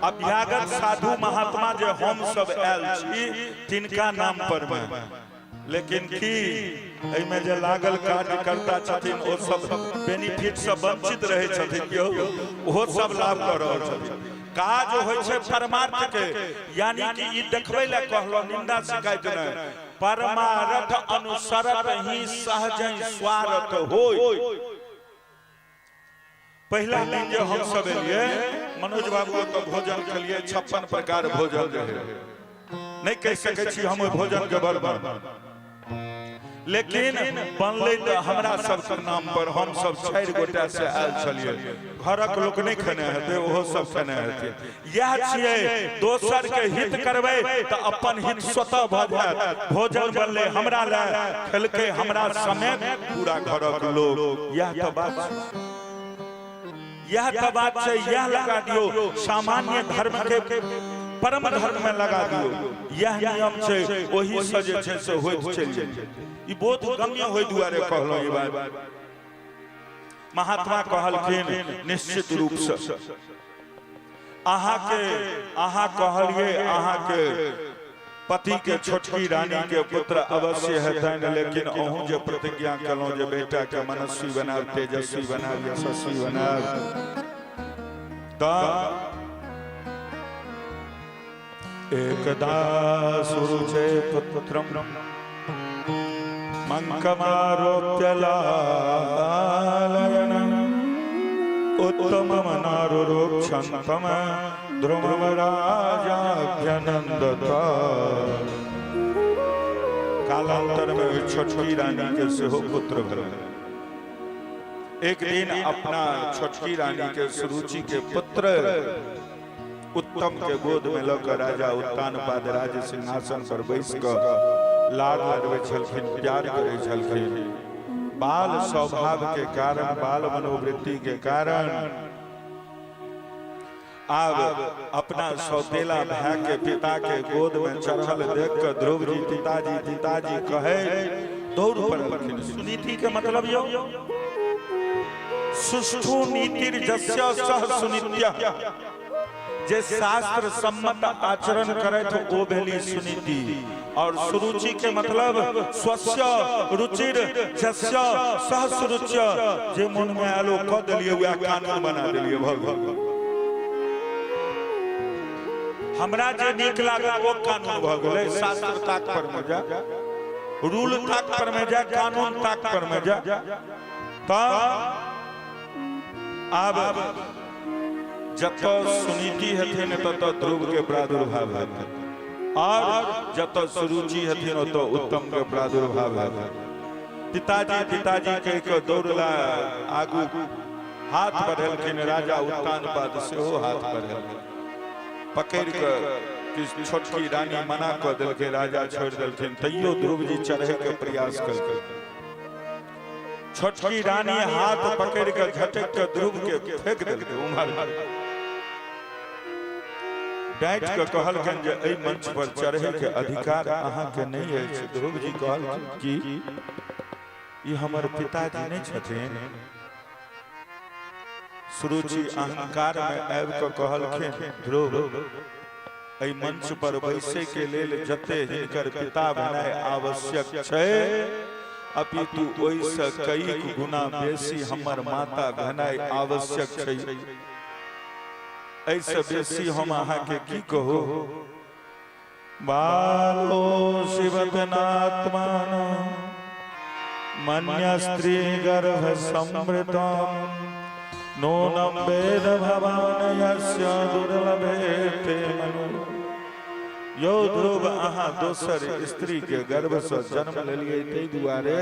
अभ्यागत साधु महात्मा जे हम सब आयल छी तिनका नाम पर में। लेकिन की एहिमे जे लागल कार्यकर्ता छथिन ओ सब बेनिफिट से वंचित रहै छथिन यौ? ओहो सब लाभ कऽ रहल छथिन। काज होइ छै परमार्थ के, यानी कि ई देखबै लए कहलहुँ, निंदा शिकायत नहि। परमार्थ अनुसरत ही सहज स्वार्थ होय। पहिला दिन जे हम सब एलियै मनोज बाबू ओतऽ भोजन केलियै, 56 प्रकार भोजन रहै। नहि कहि सकै छी हम ओहि भोजन के वर्णन, लेकिन बनलै तऽ हमरा सबके नाम पर। हम सब 4 गोटा से आयल छलियै, घरक लोक नहि खेने हेतै, ओहो सब खेने हेतै। इएह छियै, दोसर के हित करबै तऽ अपन हित स्वतः भऽ जायत। भोजन बनलै हमरा लए, खेलकै हमरा समेत पूरा घरक लोक। इएह तऽ बात छै, इएह तऽ बात छै। इएह लगा दियौ, सामान्य धर्म के परम धर्म में लगा दियौ। इएह नियम छै, ओहि से जे छै से होइत चलि जाइ। ई बोध गम्य होय दुआरे कहलहुँ ई बात। महात्मा कहलखिन निश्चित रूप से अहाँके, अहाँ कहलिए अहाँके पति के छोटकी रानी के पुत्र अवश्य हेतनि, लेकिन अहूँ जे प्रतिज्ञा केलहुँ जे बेटा के मनस्वी बनायब, तेजस्वी बनायब, यशस्वी बनायब, तऽ एकदा सुरुचे पुत्रम मंकमारोप्य लालयन उत्तमम नारुरोक्षन्तम ध्रुवम राजाभ्यनन्दत। कालांतर में ओहि छोटकी रानी के सेहो पुत्र भेलै। एक दिन अपना छोटकी रानी के सुरुचि के पुत्र उत्तम के गोद में लऽ कऽ राजा उत्तानपाद राज सिंहासन पर बैस कऽ लाड़ लड़बै छलखिन, प्यार करै छलखिन। बाल स्वभाव के कारण, बाल मनोवृत्ति के कारण आब अपना सौतेला भाय के पिता के गोद में चढ़ल देख कऽ ध्रुव जी पिताजी पिताजी कहे दौड़ पड़लखिन। सुनीति के मतलब यौ सुष्ठु नीतिर जस्य सह सुनीत्य, जे शास्त्र सम्मत आचरण करैत ओ भेली सुनीति। और सुरुचि के मतलब स्वस्य रुचिर जस्य सह सुरुच्य, जे मन में आयल ओ कऽ देलियै, वएह कानून बना देलियै। भऽ गेल। हमरा जे नीक लागल ओ कानून भऽ गेलै। शास्त्र ताक पर में जा, रूल ताक पर में जा, कानून ताक पर में जा। तऽ आब जतऽ सुनीति हेथिन ततऽ ध्रुव के प्रादुर्भाव हेतै, और जतऽ सुरुचि हेथिन ओतऽ उत्तम के प्रादुर्भाव हेतै। पिताजी पिताजी कहि कऽ दौड़ला, आगू हाथ बढ़ेलखिन। राजा उत्तानपाद सेहो हाथ बढ़ेलखिन, पकड़ि कऽ किछु छोटकी रानी मना कऽ देलकै, राजा छोड़ि देलखिन। तैयो ध्रुव जी चढ़े के प्रयास केलकै। छोटकी रानी हाथ पकड़ि कऽ झटकि कऽ ध्रुव के फेंक देलकै उम्हर। डाँटि कऽ कहलखिन जे एहि मंच पर चढ़े के अधिकार अहाँके नहि अछि। ध्रुव जी कहलखिन कि ई हमर पिताजी नहि छथिन? सुरुचि अहंकार में आबि कऽ कहलखिन, ध्रुव, एहि मंच पर बैसै के लेल जते हिनकर पिता भेनाइ आवश्यक छै, अपितु ओहिसँ कईक गुना बेसी हमर माता भेनाइ आवश्यक छै। एहिसँ बेसी हम अहाँके की कहू? बालो शिवतनात्मान मन्य स्त्री गर्भ समृतम नूनम वेद भवान यस्य दुर्लभे ते मनु। यौ ध्रुव, अहाँ दोसर स्त्री के गर्भ से जन्म लेलियै, ताहि दुआरे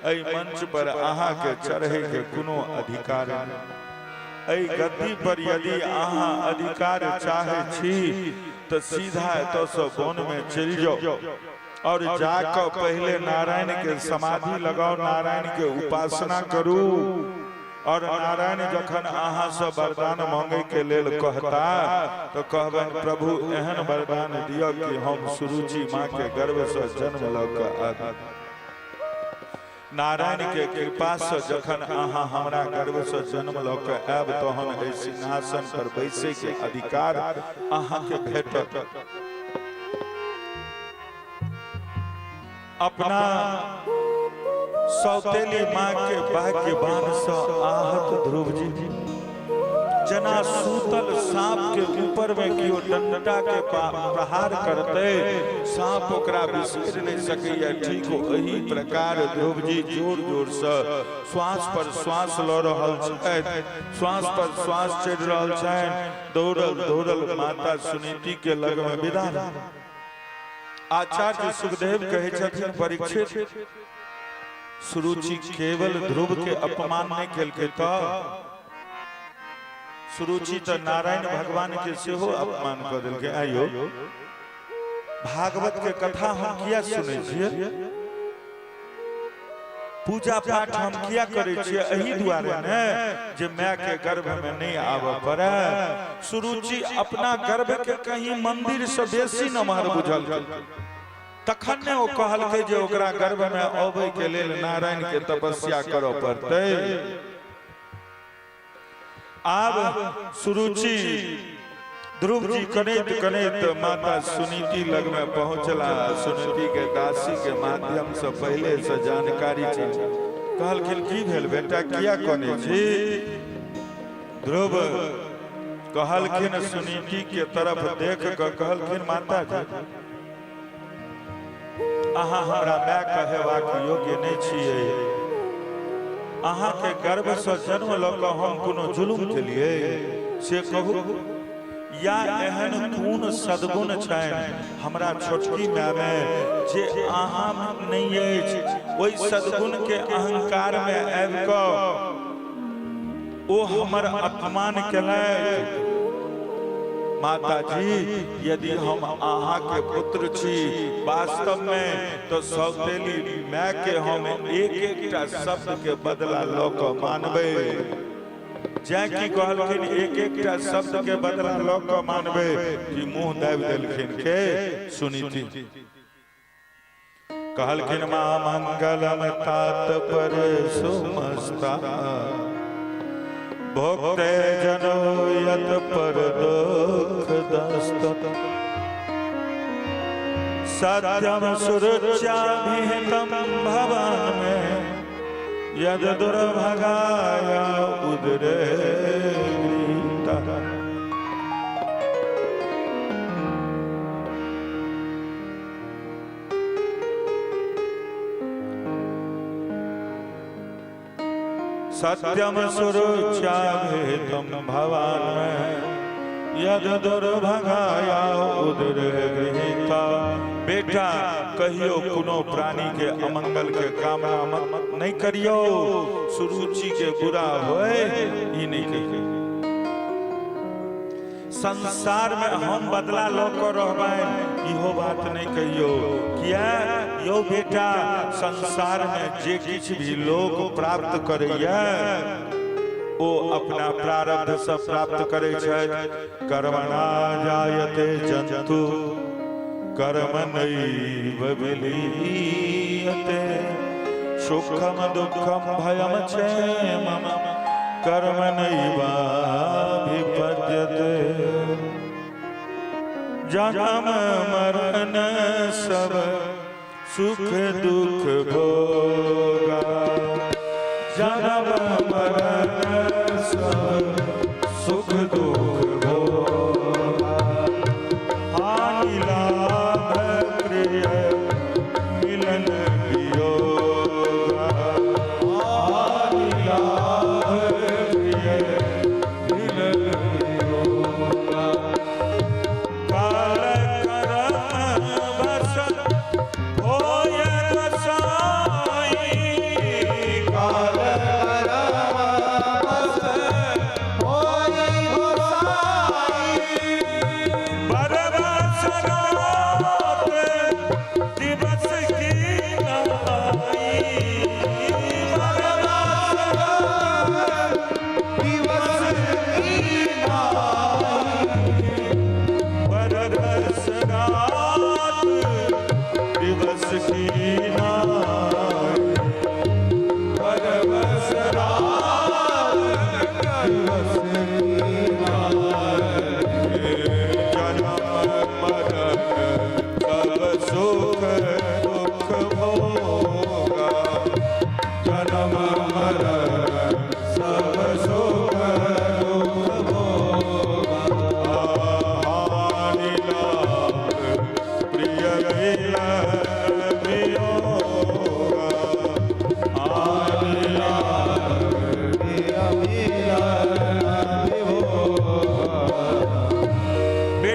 एहि मंच पर अहाँके चढ़ै के कोनो अधिकार नहि। एहि गद्दी पर यदि अहाँ अधिकार चाहै छी तऽ सीधा एतऽसँ वन में चलि जाउ। और जाकर पहले नारायण के समाधि लगाओ, नारायण के उपासना करू और नारायण जखन अहाँ से वरदान मांगे के लेल कहता तो कहबनि प्रभु एहन वरदान दिअ कि हम सुरुचि माँ के गर्भ से जन्म लऽ कऽ आबी। नारायण के कृपा से जखन अहाँ हमरा गर्भ से जन्म लऽ कऽ आयब तहन एहि सिंहासन पर बैसै के अधिकार अहाँ के भेटत। अपना सौतेली माँ के भाग्यवान से आहत ध्रुव जी जना सूतल सांप के ऊपर में केओ डंडा के प्रहार करते सांप ओकरा बिसरि नहीं सकैया, ठीक एही प्रकार ध्रुव जी जोर जोर से श्वास पर श्वास ल रहल छथि, श्वास पर श्वास चढ़ि रहल छनि। दौड़ल दौड़ल माता सुनीति के लग में विदा। आचार्य सुखदेव कहै छथिन परीक्षित सुरुचि केवल ध्रुव के अपमान नहीं केलकै तो सुरुचि तो नारायण भगवान के सेहो अपमान कऽ देलकै। आइयो भागवत के कथा हम किया सुनै छियै, पूजा पाठ हम किया करै छियै, एही दुआरे ने जे माय के गर्भ में नहीं आबऽ पड़े। सुरुचि अपना गर्भ के कहीं मंदिर से बेसी नमहर बुझल तखन ने ओ कहलकै जे ओकरा गर्भ में अबै के लेल नारायण के तपस्या करऽ पड़तै। आब सुरुचि ध्रुव जी कनैत कनैत माता सुनीति लग में पहुंचला। सुनीति के दासी के माध्यम से पहले से जानकारी छै। कहलखिन की भेल बेटा, किया कनै छी? ध्रुव कहलखिन सुनीति के तरफ देख कऽ कहलखिन माता जी अहाँ हमरा माय कहेबाक योग्य नहि छियै। अहाँ के गर्भ से जन्म लऽ कऽ हम कोनो जुलुम केलियै से कहू, या एहन कोन सद्गुण छनि हमरा छोटकी माय में जे अहाँ में नहि अछि? ओहि सद्गुण के अहंकार में आबि कऽ ओ हमर अपमान केलथि। माता जी यदि हम अहाँ के पुत्र छी वास्तव में तो सौतेली माय के हम एक एकटा शब्द के बदला लऽ कऽ मानबै। जैं कि कहलखिन एक एकटा शब्द के बदला लऽ कऽ मानबै कि मुंह दाबि देलखिन के सुनीति। कहलखिन माँ मंगलम तात पर सुमस्ता भोक्ते जनो यत पर दुख दस्त सत्यम सुरुच्याभिहितम भवन में यद दुर्भगाया उदरे गृहीता। सत्यम सुरुच्याभिहितम भवान यद दुर्भगाया उदर गृहीता। बेटा कहियो कोनो प्राणी के अमंगल के कामना मत नहीं करियो, सुरुचि के बुरा होए ई नहीं कहियो। संसार में हम बदला लऽ कऽ रहबनि इहो बात नहीं कहियो। किया यो बेटा संसार में जे किछु भी लोक प्राप्त करैया ओ अपना प्रारब्ध से प्राप्त करै छथि। कर्मणा जायते जन्तु कर्म नैव विलीयते सुखम दुखम भयम क्षेमम कर्म नैवाभिपद्यते। जन्म मरण सब सुख दुख भोगा, जन्म मरण सब सुख दुख भोगा, हानि लाभ प्रिय मिलन वियोगा, हानि लाभ प्रिय मिलन वियोगा, काल करम बस होय गोसाई, काल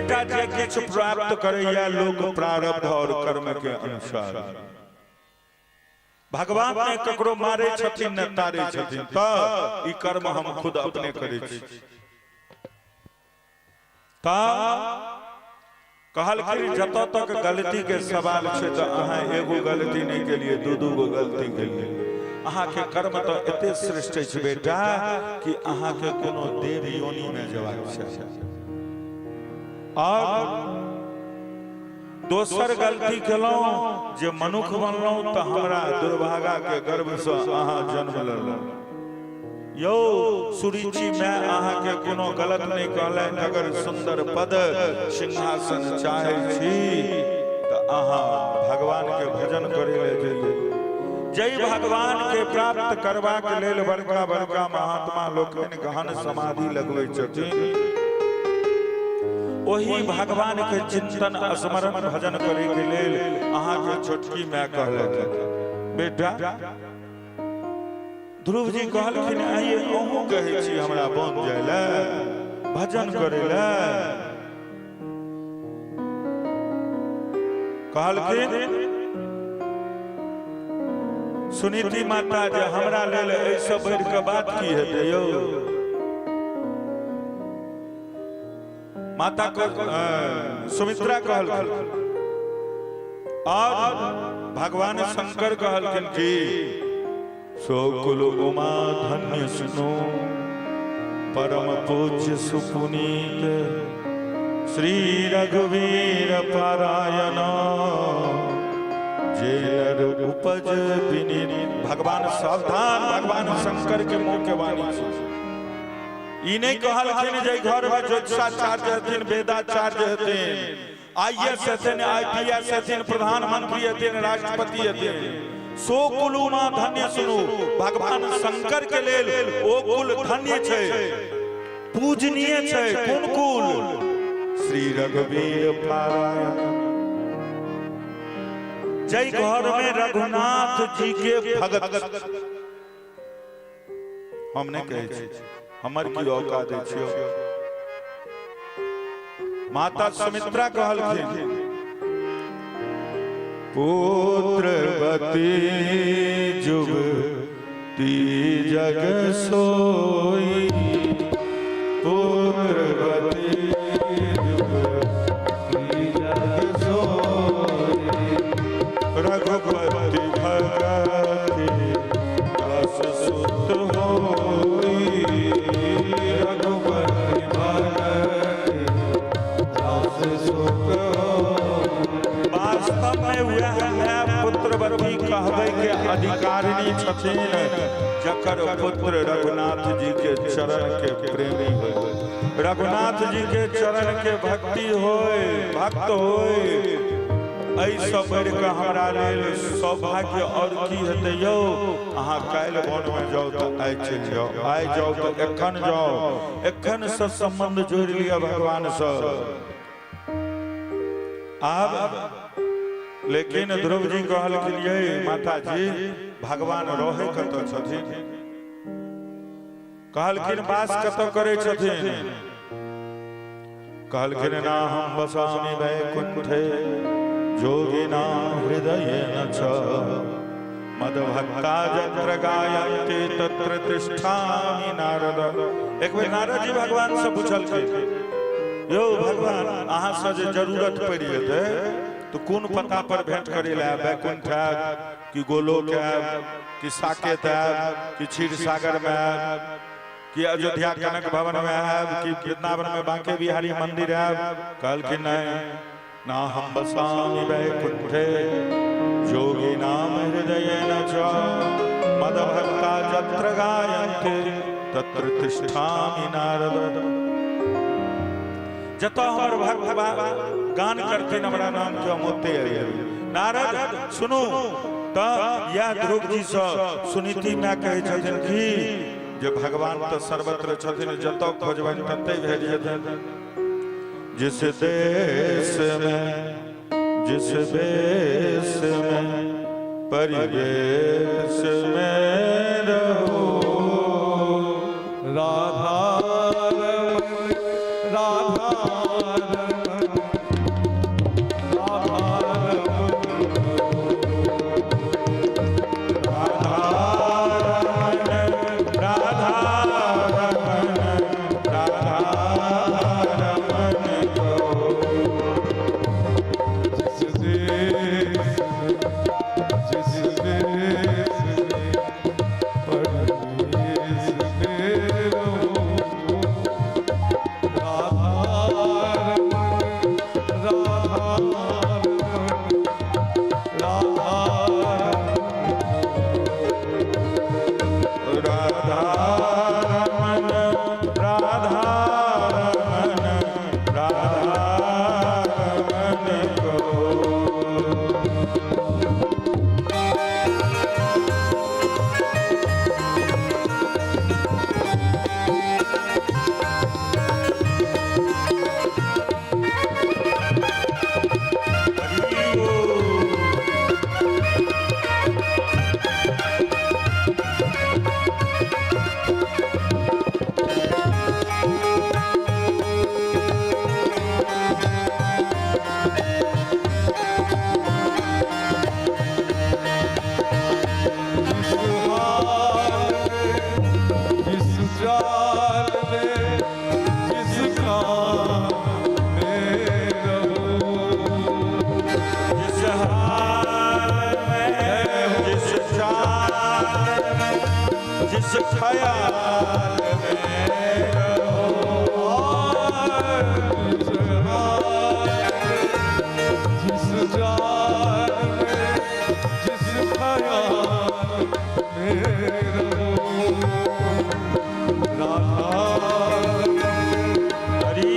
बेटा जे किछु प्राप्त करैया लोक प्रारब्ध और कर्म के अनुसार। भगवान ने ककरो मारे छथिन ने तारे छथिन, तऽ ई कर्म हम खुद अपने करै छी। तऽ कहलखिन जतऽ तक गलती के सवाल छै तऽ अहाँ एगो गलती नहि केलियै, दू दू गो गलती केलियै। अहाँके कर्म तऽ एते श्रेष्ठ अछि बेटा कि अहाँके कोनो देव योनि मे जेबाक छै। और दोसर गलती केलहुँ जे मनुख बनलहुँ तऽ हमरा दुर्भागा के गर्भसँ अहाँ जन्म लेलहुँ। यौ सुरुचि माय अहाँके कोनो गलत नहि कहलनि, अगर सुन्दर पद सिंहासन चाहै छी तऽ अहाँ भगवान के भजन करै लए जइयौ। जै भगवान के प्राप्त करबाक लेल बड़का बड़का महात्मा लोकनि गहन समाधि लगबै छथिन, ओही भगवान के चिंतन स्मरण भजन करे के लेल अहाँके छोटकी माय कहलथि। बेटा ध्रुव जी कहलखिन आइए अहूँ कहै छी हमरा बन जाय लए, भजन करे लए। कहलखिन सुनीति माता जे हमरा लेल एहिसँ बढ़ि कऽ बात की हेतै यौ। माता सुमित्रा कहलखिन और भगवान शंकर कहलखिन कि सोकुल उमा धन्य सुनो परम पूज्य सुपुनीत श्री रघुवीर पारायण जे नर उपज विनीत। भगवान सावधान, भगवान शंकर के मुंह के वाणी छै। ई नहि कहलखिन जे घर में ज्योतिषाचार्य हेथिन, वेदाचार्य हेथिन, आईएएस हेथिन, आईपीएस हेथिन, प्रधानमंत्री हेथिन, राष्ट्रपति हेथिन। सो कुलू मां धन्य सुनू, भगवान शंकर के लेल ओ कुल धन्य छै, पूजनीय छै। कोन कुल? श्री रघुवीर पारायण। जय घर में रघुनाथ जी के भगत। हम नहि कहै छी, हमर की औकात अछि। माता सुमित्रा कहलखिन पुत्रवती जुवती जग सोई, पुत्रवती जुवती जग सोई, रघुपति भगति रस सुत होई, रघुपति भगति रस सुत होई। वास्तव में वह है पुत्रवती कहबै के अधिकारिणी छथिन जकर पुत्र रघुनाथ जी के चरण के प्रेमी होय, रघुनाथ जी के चरण के भक्ति होय, भक्त होय। एहिसँ बढ़ि कऽ हमरा लेल सौभाग्य और की हेतै यौ। अहाँ काल्हि वनमे जाउ तऽ आइ चलि जाउ, आइ जाउ तऽ एखन जाउ, एखनसँ सम्बन्ध जोड़ि लिअ भगवानसँ। आब लेकिन ध्रुव जी कहलखिन यै माताजी भगवान रहै कतऽ छथिन? कहलखिन वास कतऽ करै छथिन? कहलखिन ना हम बसामि वैकुंठे जोगी ना हृदय न च मदभक्ता यत्र गायन्ति तत्र तिष्ठामि नारद। एक बेर नारद जी भगवान से पूछलखिन यौ भगवान अहाँ से जे जरूरत पड़ि जेतै तो कोन पता पर भेंट करे लए आयब? वैकुंठ आयब कि गोलोक आयब कि साकेत आयब कि क्षीर सागर में आयब कि अयोध्या कनक भवन में आयब कि वृंदावन में बांके बिहारी मंदिर आयब? कहलखिन नहीं ना हम बसामि वैकुंठे जोगी नाम हृदय न च मदभक्ता जत्र गायन्ते तत्र तिष्ठामि नारद। जतऽ हमर भक्त गान करथिन हमरा नाम के हम ओते अइबै। नारद सुनू तऽ यह ध्रुव जी सँ सुनीति माय कहै छथिन कि जे भगवान तऽ सर्वत्र छथिन, जतऽ खोजबनि ततै भेट जेथिन। जिस देश में जिस देश में परिवेश में रहो, राधा रमन राधा रमन। ख्याल में रहो। जिस जाल में, जिस ख्याल में रहो, राधा हरि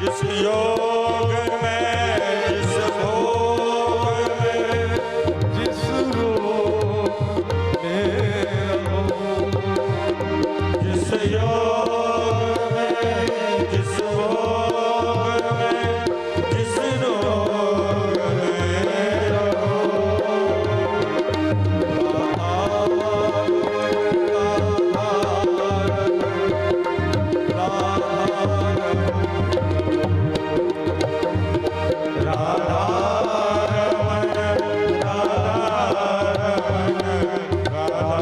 जिस योग में, जिस भोग में, जिस रोग में रहो, जिस योग में, जिस भोग में, जिस रोग में रहो। राधा रमन, राधा रमन, राधा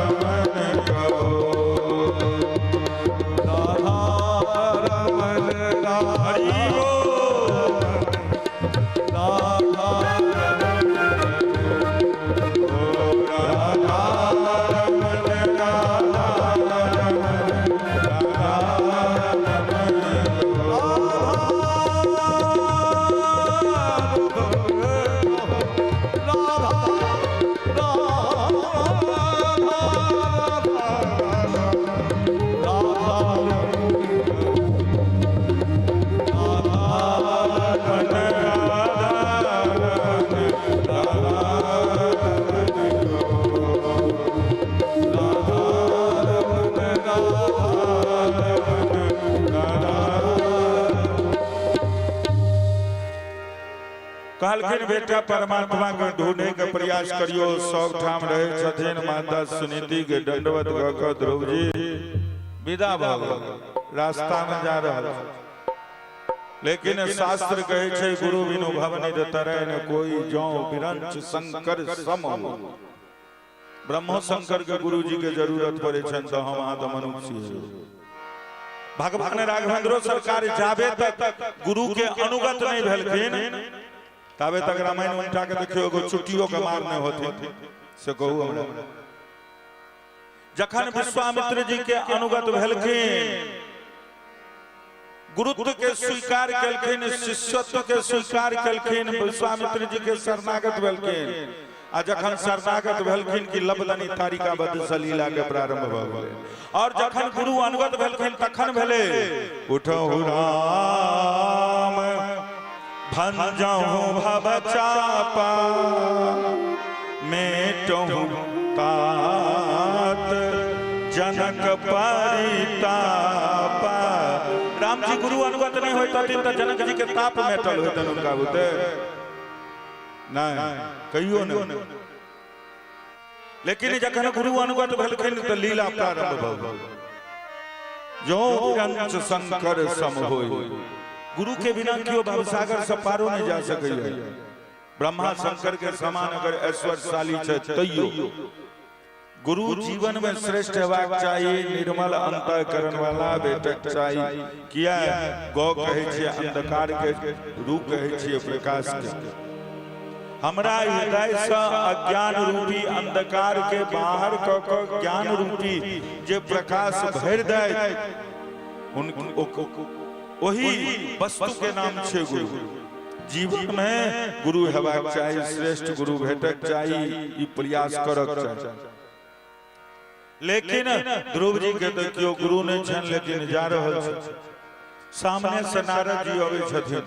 रमन कहो। राधा रमन, हरि बोल। राधा राधा रमन, राधा रमन, राधा रमन। कहलखिन बेटा परमात्मा के ढूंढे के प्रयास करियो, सब ठाम रहे छथिन। माता सुनीति के दंडवत कऽ कऽ ध्रुव जी विदा भऽ गेल, रास्ता में जा रहल छथि। लेकिन शास्त्र कहै छै गुरु बिनु भवनिध तरै न कोई, जौं बिरंच शंकर सम हो। ब्रह्मो शंकर के गुरु जी के जरूरत पड़े छनि तऽ हम अहाँ तऽ मनुष्य छी। भगवान राघवेंद्रो सरकार जाबे तक गुरु के अनुगत नहीं भेलखिन ताबे तक रामायण उल्टा के देखियो एगो चुट्टियो के मार नहीं होथिन, से कहू हमरा। जखन विश्वामित्र जी के अनुगत भेलखिन, गुरुत्व के स्वीकार केलखिन, शिष्यत्व के स्वीकार केलखिन, विश्वामित्र जी के शरणागत भेलखिन। आ जखन शरणागत भेलखिन कि लबदनी तारिका बद सलीला के प्रारंभ भऽ गेलै। और जखन गुरु अनुगत भेलखिन तखन भेलै उठहु राम भंजहु भव चापा, मेटहु तात जनक परितापा। राम जी गुरु अनुगत नहीं होइतथिन तऽ जनक जी के ताप मेटल होइतन हुनका बुते नहीं, कहियो नहीं। लेकिन जखन गुरु अनुगत भेलखिन तऽ लीला प्रारंभ भऽ गेल। जो विरंच शंकर सम होई, गुरु के बिना केओ भवसागर से पारो नहीं जा सकैया। ब्रह्मा शंकर के समान अगर ऐश्वर्यशाली छै तैयो गुरु जीवन में श्रेष्ठ हेबाक चाही, निर्मल अंतःकरण वाला भेटक चाही। किया गौ कहै छियै अंधकार के, रू कहै छियै प्रकाश के। हमरा हृदय से अज्ञान रूपी अंधकार के बाहर कऽ कऽ ज्ञान रूपी जे प्रकाश भरि दै ओही वस्तु के नाम छै गुरु। जीवन मे गुरु हेबाक चाही, श्रेष्ठ गुरु भेटक चाही, ई प्रयास करक चाही। लेकिन ध्रुव जी के तऽ केओ गुरु नहि छनि, लेकिन जा रहल छथि। सामने से नारद जी अबै छथिन।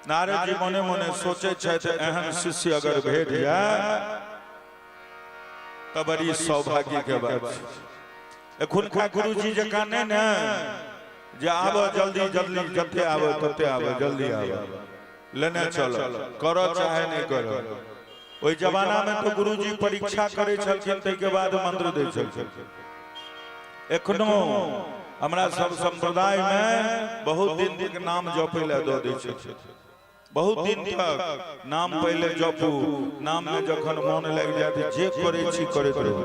नारद जी मने मने सोचै छथि, एहन शिष्य अगर भेट जाय तऽ बड़ी सौभाग्य के बात छै। एखुनका गुरुजी जकाँ नहि ने जे आबऽ जल्दी जल्दी, जते आबऽ तते आबऽ, जल्दी आबऽ, लेने चल, करऽ चाहे नहि करऽ। ओहि जमाना मे तऽ गुरुजी परीक्षा करै छलखिन, ताहिके बाद मंत्र दै छलखिन। एखनो हमरा सब संप्रदाय मे बहुत दिन तक नाम जपै लए दऽ दै छथिन, बहुत दिन तक नाम पहिले जपू, नाम में जखन मन लागि जायत जे करै छी करैत रहू,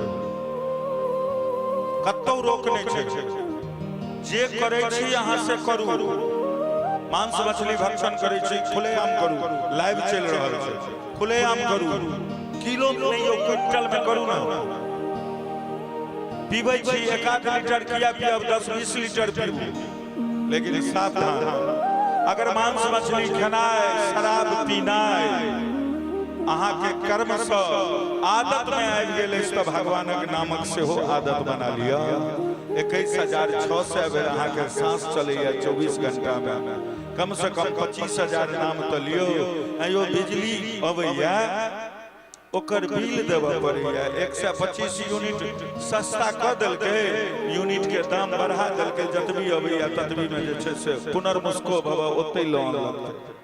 कतौ रोक नहि छै, जे करै छी अहाँ से करू। मांस मछली भक्षण करै छी, खुलेआम करू, लाइव चलि रहल छै, खुलेआम करू, किलो में नहि यौ क्विंटल में करू ने। पीबै छी 1 लीटर किया पियब, 10-20 लीटर पीबू, लेकिन सावधान, अगर मांस मछली खेनाइ, शराब पीनाइ अहाँके कर्मसँ आदत में आबि गेल अछि तऽ भगवानक नामक सेहो आदत बना लिअ। 21,600 बेर अहाँके साँस चलैया 24 घंटामे, कम से कम 25,000 नाम तऽ लियौ। आइयो बिजली अबैया, ओकर बिल देबऽ पड़ैया, 125 यूनिट सस्ता कऽ देलकै, यूनिट के दाम बढ़ा देलकै, जतबी अबैया ततबी मे जे छै से पुनर्मुस्को भव ओतै लऽ अनलक।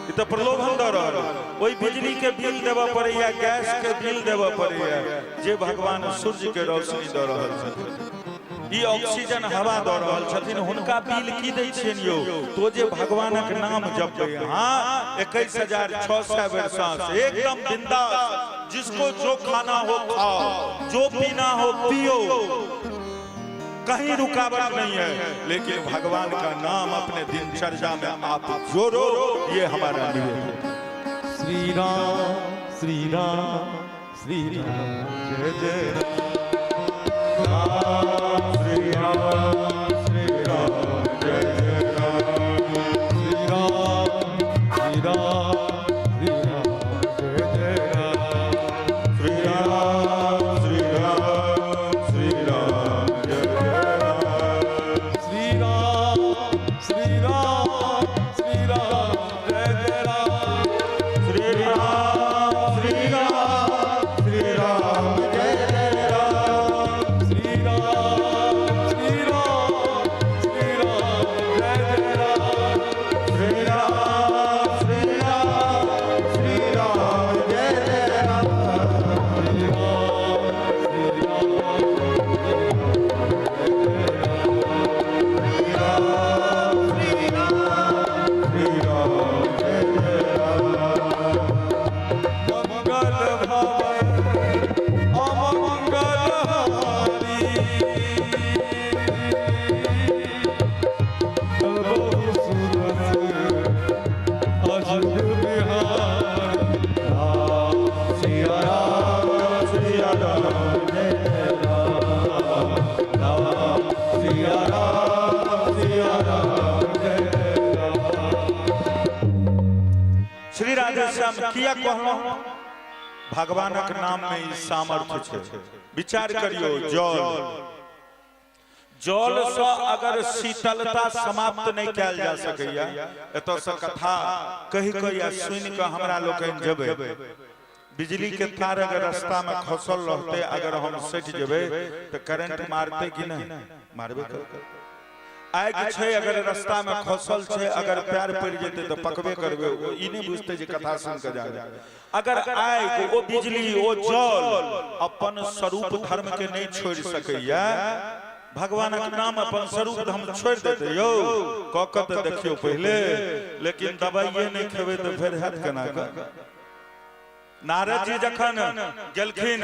ई तऽ प्रलोभन दऽ रहल। ओहि बिजली के बिल देबऽ पड़ैया, गैस के बिल देबऽ पड़ैया, जे भगवान सूर्य के रोशनी दऽ रहल छथिन, ई ऑक्सीजन हवा दऽ रहल छथिन, हुनका बिल की दै छियनि यौ? तो जे भगवानक नाम जपबै अहाँ 21,600 बेर सांस, एकदम बिंदास, जिसको जो खाना हो खाओ, जो पीना हो पियो, कहीं रुकावट नहीं है, लेकिन भगवान का नाम अपने दिनचर्या में आप जोड़ो, ये हमारा निवेदन। श्री राम श्री राम श्री राम जय जय राम श्री राम श्री राम जय जय राम। श्री राम श्री राम श्री राम जय जय राम। श्री राम श्री राम श्री राम जय जय राम। श्री राम श्री राम श्री राम जय जय राम। श्री राम श्री राम श्री राम जय जय राम। श्री राम श्री राम श्री राम जय जय राम। श्री राम श्री राम श्री राम जय जय राम। श्री राम श्री राम श्री राम श्री राम श्री राम जय जय राम। मंगल भवन अमंगल हारी, बहु सुरस अजुग बिहारी। राम सिया राम सिया राम जय जय राम। राम सिया राम सिया राम जय जय राम। श्री राधेश्याम किया कहलहुँ, भगवानक नाम में ई सामर्थ्य छै। विचार करियौ, जल जल से अगर शीतलता समाप्त नहीं कयल जा सकैया, एतऽ से कथा कहि कऽ या सुनि कऽ हमरा लोकनि जेबै, बिजली के तार अगर रास्ता में खसल रहते, अगर हम सटि जेबै तऽ करंट मारतै कि नहि? मारबे करतै। आगि छै अगर रास्ता में खसल छै, अगर पैर पड़ि जेतै तऽ पकबे करबै। ओ ई नहि बुझतै जे कथा सुनि कऽ जा। अगर आगि, ओ बिजली, ओ जल अपन स्वरूप धर्म के नहि छोड़ि सकैया, भगवानक नाम अपन स्वरूप धर्म छोड़ि देतै यौ? कऽ कऽ तऽ देखियौ पहिले, लेकिन दबाइए नहि खेबै तऽ फेर हैत केना कऽ? नारद जी जखन गेलखिन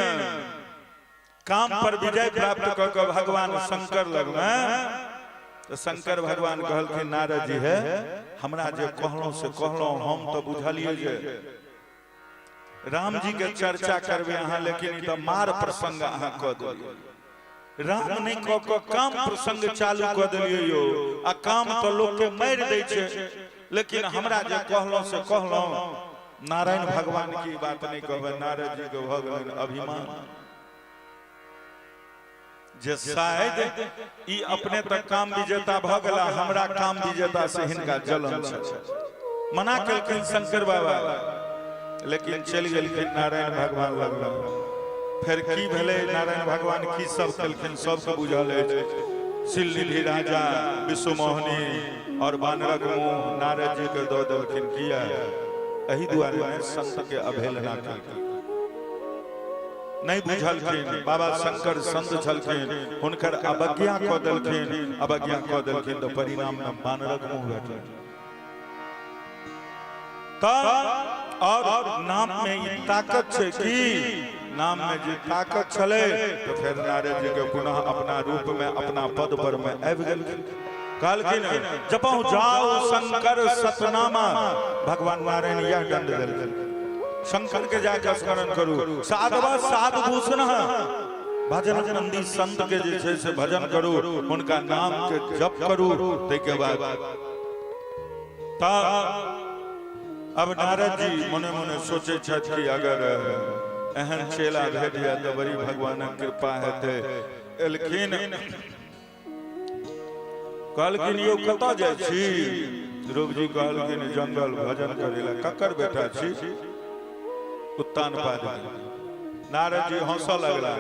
काम पर विजय प्राप्त कऽ कऽ भगवान शंकर लगमे, तऽ शंकर भगवान कहलखिन, नारद जी हे, हमरा जे कहलहुँ से कहलहुँ, हम तऽ बुझलियै जे राम जी के चर्चा करबै अहाँ, लेकिन ई तऽ मार प्रसंग अहाँ कऽ देलियै, राम नहि कऽ कऽ काम प्रसंग चालू कऽ देलियै यौ, आ काम तऽ लोकके मारि दै छै। लेकिन हमरा जे कहलहुँ से कहलहुँ। नारायण भगवान की बात नहि कहबै। नारद जी के भऽ गेलनि अभिमान जे शायद ई अपने तक काम विजेता भऽ गेला, हमरा काम विजेता से हिनका जलन छै। मना केलखिन शंकर बाबा, लेकिन चलि गेलखिन नारायण भगवान लग। फेर की भेलै, नारायण भगवान की सब केलखिन, सबके बुझल अछि। शिलनिधि राजा विश्वमोहनी और बानरक मुंह नारद जी के दऽ देलखिन। किया? एहि दुआरे ने संत के अवहेलना केलखिन, नहि बुझलखिन। बाबा शंकर संत छलखिन, हुनकर अवज्ञा कऽ देलखिन। अवज्ञा कऽ देलखिन तऽ परिणाम मे बानरक मुंह भेटल। और नाम में ई ताकत छै कि नाम में जे ताकत छलै तऽ फेर नारद जी के पुनः अपना रूप में अपना पद पर में आबि गेलखिन। कहलखिन जपहु जाओ शंकर सतनामा। भगवान नारायण यह दंड देलखिन, शंकर के जाके स्मरण करू। साधवा साध भूषण भजन नंदी संत के जे छै से भजन करू, हुनका नाम के जप करू। ताहिके बाद अब नारद जी मने मने सोचे छथि कि अगर एहन चेला भेट जाय तऽ बड़ी भगवानक कृपा हेतै। एलखिन, कहलखिन यौ कतऽ जाइ छी? ध्रुव जी कहलखिन जंगल भजन करै लए। ककर बेटा छी? उत्तान पाद। नारद जी हंसऽ लगला,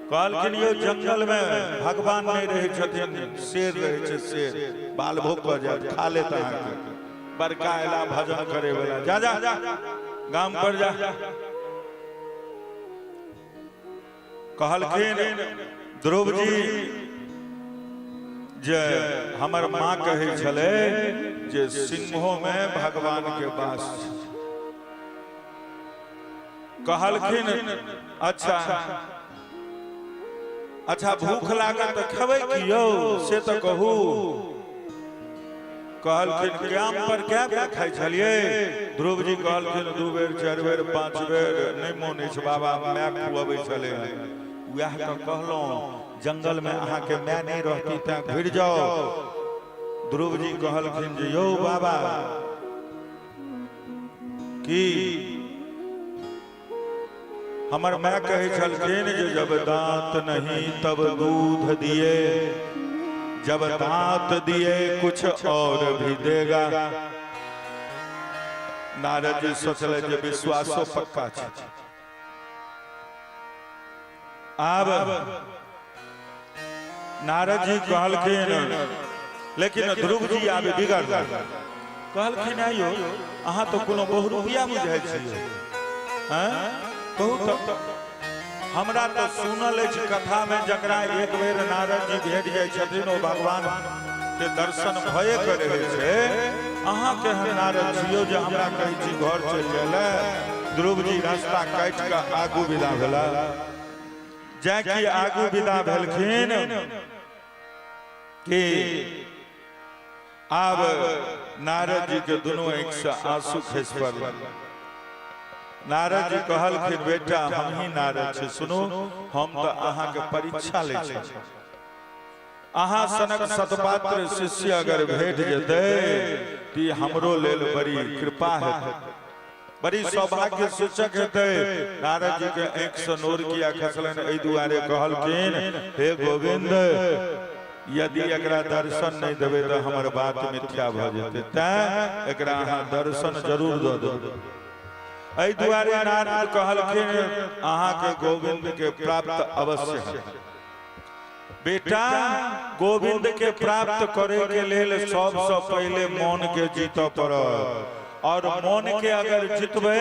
कहलखिन यौ जंगल में भगवान नहीं रहै छथिन, शेर रहै छै, शेर बाल भोग कऽ जायत, खा लेत अहाँके। बड़का एला भजन करे वाला, जा जा गाम पर जा। कहलखिन ध्रुव जी जे हमर माँ कहै छलै जे सिंहो में भगवान के वास छै। कहलखिन अच्छा अच्छा, भूख लागल तऽ खेबै की यौ, से तऽ कहू। कहलखिन ग्राम पर कए बेर खाइ छलियै? ध्रुव जी कहलखिन 2 बेर 4 बेर 5 बेर। नहि मोन अछि बाबा, माय खुअबै छलै। वएह तऽ कहलहुँ, जंगल में अहाँके माय नहि रहती तैं घुरि जाउ। ध्रुव जी कहलखिन जे यौ बाबा की हमर माय कहै छलखिन जे जब दांत नहीं तब दूध दिए, जब दांत दिए कुछ और भी देगा। नारद जी सोचले जे विश्वासो पक्का छै। आब नारद जी कहलखिन, लेकिन ध्रुव जी आब बिगड़ कहलखिन आइयो अहाँ तऽ कोनो बहुरूपिया बुझाइ छियै, कहू तऽ। हमरा तऽ सुनल अछि कथामे जकरा एक बेर नारद जी भेट जाइ छथिन ओ भगवान के दर्शन भए के रहै छै। अहाँ केहन नारद छियौ जे हमरा कहै छी घर चलि जाइ लए? ध्रुव जी रास्ता काटि कऽ आगू विदा भेला। जाय कि आगू विदा भेलखिन कि आब नारद जी के दुनू आँखि से आंसू खसि पड़ल। नारद जी कहलखिन बेटा हम ही नारद छी, सुनू हम तऽ अहाँके परीक्षा लै छी। अहाँ सनक सतपात्र शिष्य अगर भेट जेतै तऽ हमरो लेल बड़ी कृपा हेतै, बड़ी सौभाग्य सूचक हेतै। नारद जी के आँखि से नोर किया खसलनि? एहि दुआरे कहलखिन हे गोविंद, यदि एकरा दर्शन नहि देबै तऽ हमर बात मिथ्या भऽ जेतै, तैं एकरा अहाँ दर्शन जरूर दऽ देबै। एहि दुआरे नारद कहलखिन अहाँके गोविंद के प्राप्त अवश्य है। बेटा गोविंद के प्राप्त करे के लेल सबसे पहले मन के जीत पड़त, और मन के अगर जीतबे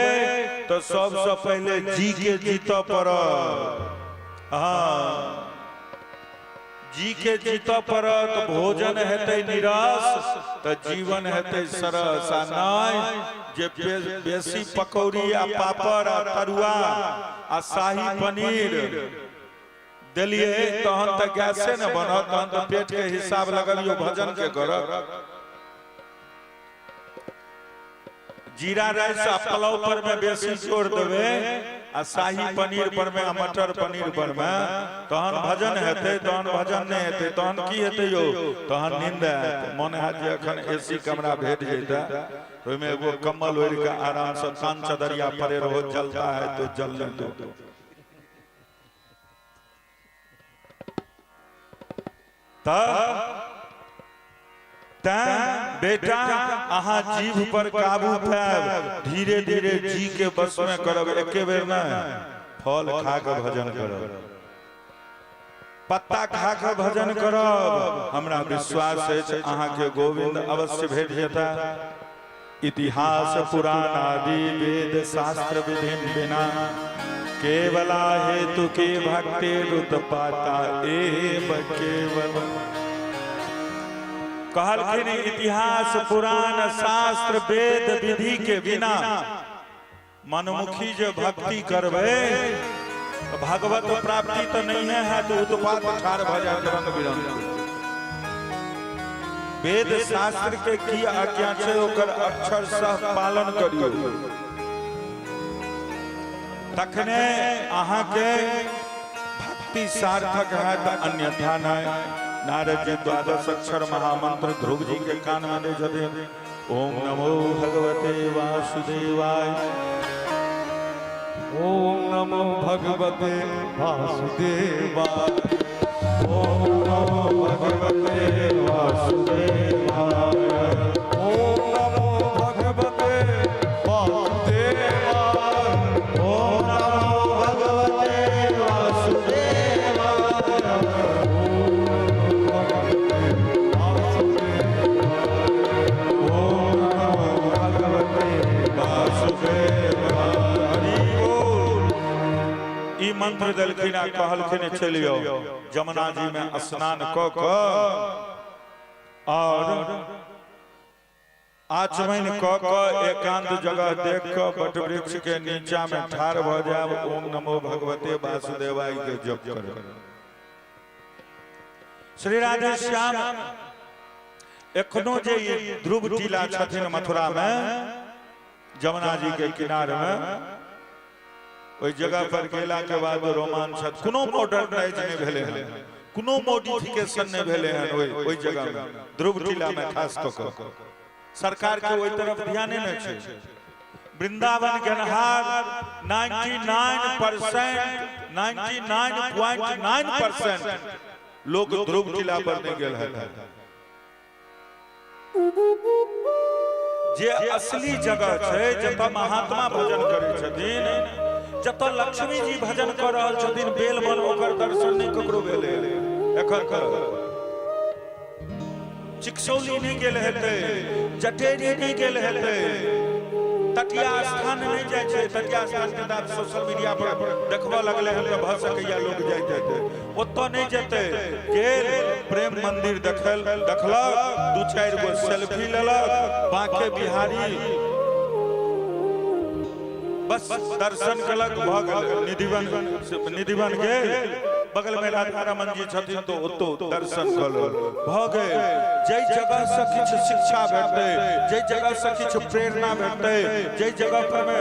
तो सबसे पहले जी के जीत पड़त। हाँ, जी के जीत पड़त। भोजन हेतै निरस तऽ जीवन हेतै सरस। आ नहि जे बेसी पकौड़ी आ पापड़ आ तरुआ आ शाही पनीर देलियै तहन तऽ गैसे ने बनत, तहन तऽ पेट के हिसाब लगबियौ भजन के करत। जीरा राइस आ पुलाव पर में बेसी जोर देबै आ शाही पनीर पर में आ मटर पनीर पर में तहन भजन हेतै, तहन भजन नहि हेतै, तहन की हेतै यौ? तहन नींद आयत। मन हैत जे एखन एसी कमरा भेट जैतै, ओहिमे एगो कम्बल ओढ़ि कऽ आराम से कान चदरिया पड़े रहो, जलता है तो जलने दो। तैं बेटा अहाँ जीभ पर काबू पायब, धीरे धीरे जी के बस में करब, एके बेर नहि। फल खा के भजन करब, पत्ता खा के भजन करब, हमरा विश्वास अछि अहाँके गोविंद अवश्य भेट जेता। इतिहास पुराण आदि वेद शास्त्र विधि बिना केवला हेतु के भक्ति रुतपाता एव केवल। कहलखिन इतिहास पुराण शास्त्र वेद विधि के बिना मनमुखी जे भक्ति करबै तऽ भगवत प्राप्ति तऽ नहिए हैत, उत्पात ठाढ़ भऽ जायत रंग बिरंग। वेद शास्त्र के की आज्ञा छै ओकर अक्षर सह पालन करियौ, तखने अहाँके भक्ति सार्थक हैत, अन्यथा नहि। नारद जी द्वादश अक्षर महामंत्र ध्रुव जी के कान में दै छथिन, ओम नमो भगवते वासुदेवाय, ओम नमो भगवते वासुदेवाय, ओम नमो भगवते वासुदेवाय, ओम नमो भगवते वासुदेवाय, ओम नमो भगवते वासुदेवाय, ओम नमो भगवते वासुदेवाय। हरि बोल। ई मंत्र देलखिन आ कहलखिन चलि आउ, जमुना जी में स्नान कऽ कऽ और आचमन कऽ कऽ एकांत जगह देख कऽ बट वृक्ष के नीचा में ठाढ़ भऽ जायब, ओम नमो भगवते वासुदेवाय के जप करब। श्री राधे श्याम एखनो जे ई ध्रुव टीला छथिन मथुरा में जमुना जी के किनार में, ओहि जगह पर गेला के बाद रोमांच छथि। कोनो मॉडर्नाइज नहि भेलै हन, कोनो मॉडिफिकेशन नहि भेलै हन ओहि जगह में, ध्रुव टीला में खास कऽ कऽ सरकार के ओहि तरफ ध्याने नहि छै। वृंदावन गेनहार 99%, 99.9% लोक ध्रुव टीला पर नहि गेल हन। जे असली जगह छै जतऽ महात्मा भजन करै छथिन, जतऽ लक्ष्मी जी भजन कऽ रहल छथिन बेलबन, ओकर दर्शन नहि ककरो भेलै एखन तक। चिकसौली नहि गेल हेतै, जटेरी नहि गेल हेतै, तटिया स्थान नहि जाइ छै। तटिया स्थान के तऽ आब सोशल मीडिया पर देखबऽ लगलै हन तऽ भऽ सकैया लोक जाइत हेतै, ओतऽ नहि जेतै। गेल प्रेम मंदिर देखल, देखलक, दू चारि गो सेल्फी लेलक, बांके बिहारी बस दर्शन केलक, भऽ गेल। निधिवन, निधिवन गेल, बगल में राधा रमन जी छथिन तो ओतो दर्शन कऽ लेल, भऽ गेल। जाहि जगह से किछु शिक्षा भेटतै, जाहि जगह से किछु प्रेरणा भेटतै, जाहि जगह पर में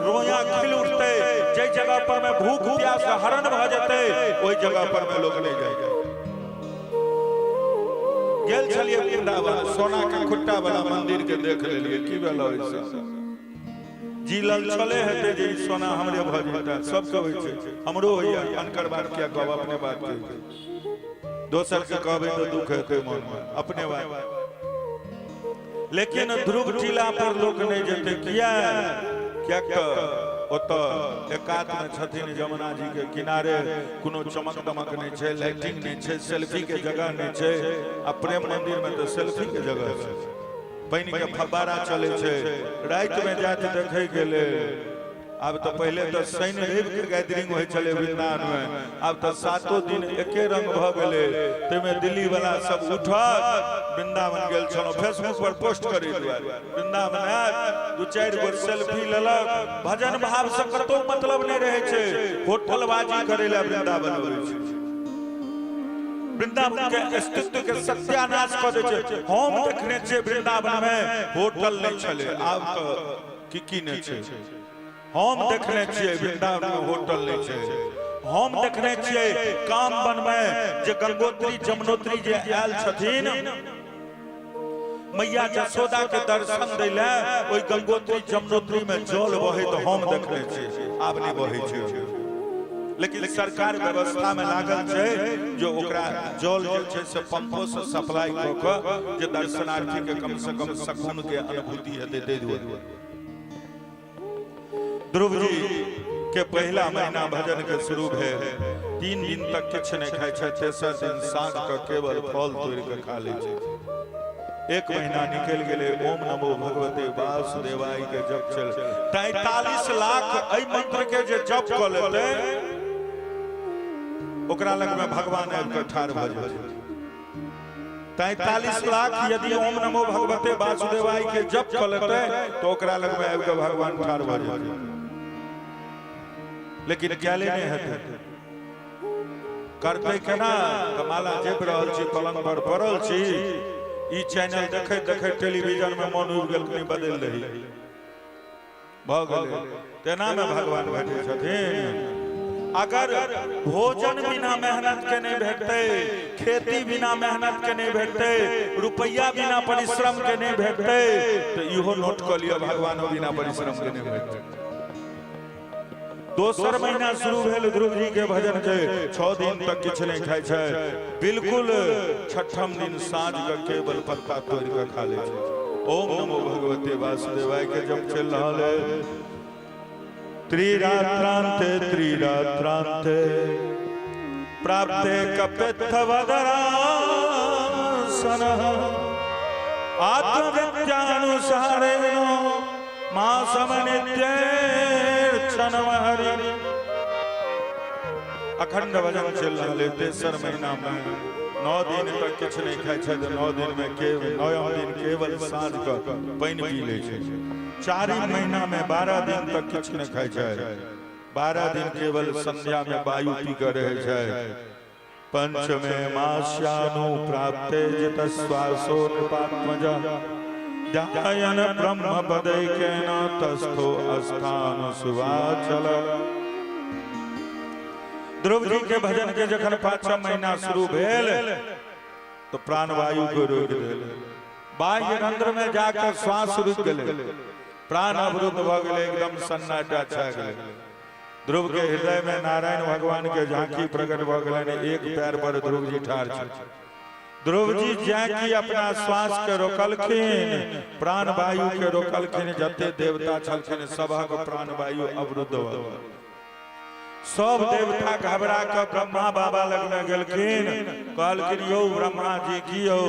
रोया खिल उठतै, जाहि जगह पर में भूख प्यास हरण भऽ जेतै, ओहि जगह पर में लोक नहि जाइ। गेल छलियै वृंदावन, सोना के खुट्टा वाला मंदिर के देख लेलियै, की भेल ओहिसँ? जी लल छले हेतै जे ई सोना हमरे भऽ जेतै। सबके होइ छै, हमरो होइया। अनकर बात किया कहब, अपने बात कहै। दोसर के कहबै तऽ दुख हेतै मनमे, अपने बात। लेकिन ध्रुव टीला पर लोक नहि जेतै। किया? किएक तऽ ओतऽ एकात मे छथिन जमुना जी के किनारे, कोनो चमक दमक नहि छै, लाइटिंग नहि छै, सेल्फी के जगह नहि छै। आ प्रेम मंदिर मे तऽ सेल्फी के जगह छै, पानि के फव्वारा चलै छै राति मे जाइत देखै के लेल। आब तऽ पहिले तऽ शनि रवि के गैदरिंग होइ छलै वृंदावन मे, आब तऽ सातो दिन एके रंग भऽ गेलै। ताहिमे दिल्ली वाला सब उठत, वृंदावन गेल छलहुँ फेसबुक पर पोस्ट करै दुआरे, वृंदावन आयत, दू चारि गो सेल्फी लेलक, भजन भाव से कतौ मतलब नहि रहै छै, होटलबाजी करै लए वृंदावन अबै छै। वृंदावन के अस्तित्व के सत्यानाश कऽ दै छै। हम देखने छियै वृंदावन मे होटल नहि छलै, आब तऽ की की नहि छै। हम देखने छियै वृंदावन में होटल नहि छै। हम देखने छियै कामवन में जे गंगोत्री जमुनोत्री जे आयल छथिन मैया जसोदा के दर्शन दै ले, ओहि गंगोत्री जमुनोत्री में जल बहैत हम देखने छियै। आब नहि बहै छै, लेकिन सरकार व्यवस्था में लागल छै जे ओकरा जल जे छै से पंपो से सप्लाई कऽ कऽ जे दर्शनार्थी के कम से कम सकून के अनुभूति हेतै ताहि दुआरे। ध्रुव जी के पहिला महीना भजन के शुरू भेल, 3 दिन तक किछु नहि खाइ छै, तेसर दिन साँझ के केवल फल तोड़ि के खा लै छै। 1 महीना निकलि गेलै, ओम नमो भगवते वासुदेवाय के जप चल। 43 लाख एहि मंत्र के जे जप कऽ लेतै ओकरा लग में भगवान आबि कऽ ठाढ़ भऽ जाइ छै। 43 लाख यदि ओम नमो भगवते वासुदेवाय के जप कऽ लेतै तो ओकरा लग में आबि कऽ भगवान ठाढ़ भऽ जेतै, लेकिन कैले नहि हेतै। करतै केना? तऽ माला जपि रहल छी, पलंग पर पड़ल छी, ई चैनल देखैत देखैत टेलीविजन में मन उबि गेल, कनि बदलि दही, भऽ गेलै। तेना में भगवान भेटै छथिन। अगर भोजन बिना मेहनत के नहीं भेटतै, खेती बिना मेहनत के नहीं भेटतै, रुपैया बिना परिश्रम के नहीं भेटतै, तो इहो नोट कऽ लिअ, भगवानो बिना परिश्रम के नहीं भेटतै। दोसर महीना शुरू भेल ध्रुव जी के भजन के, 6 दिन तक किछु नहि खाइ छै, बिल्कुल छठम दिन साँझ के केवल पत्ता तोड़ि के खा लै छै। ओम नमो भगवते वासुदेवाय के जप चलि रहल है। त्रिरात्रांते त्रिरात्रांते प्राप्ते कपित्थवदरासन आत्मविद्यानुसारेण मासम नित्यर्चनम हरि। अखंड भजन चल रहल है। तेसर महीना में 9 दिन तक किछु नहि खाइ छै, 9 दिन में केवल 9 दिन केवल साँझ के पानि पी लै छै। 4 महीना में 12 दिन तक किछु नहि खाइ छै, 12 दिन केवल संध्या में वायु पी के रहै छै। पंचमे मास्यानु प्राप्ते जित श्वासो नृपात्मज ध्यायन ब्रह्म पदैकेन तस्थो स्थान सुवाचल। ध्रुव जी के भजन के जखन 5 महीना शुरू भेल तो प्राणवायु के रोकि देल, बाह्य रंध्र में जाकर श्वास रुकि गेलै, प्राण अवरुद्ध भऽ गेलै, एकदम सन्नाटा छा गेलै। ध्रुव के हृदय में नारायण भगवान के झांकी प्रकट भऽ गेलनि। एक पैर पर ध्रुव जी ठाढ़ छथि। ध्रुव जी जाकि अपना श्वास के रोकलखिन, प्राणवायु के रोकलखिन, जते देवता छलखिन सबहक प्राणवायु अवरुद्ध भऽ गेल। सब देवता घबरा कऽ ब्रह्मा बाबा लग में गेलखिन, कहलखिन यौ ब्रह्मा जी की यौ?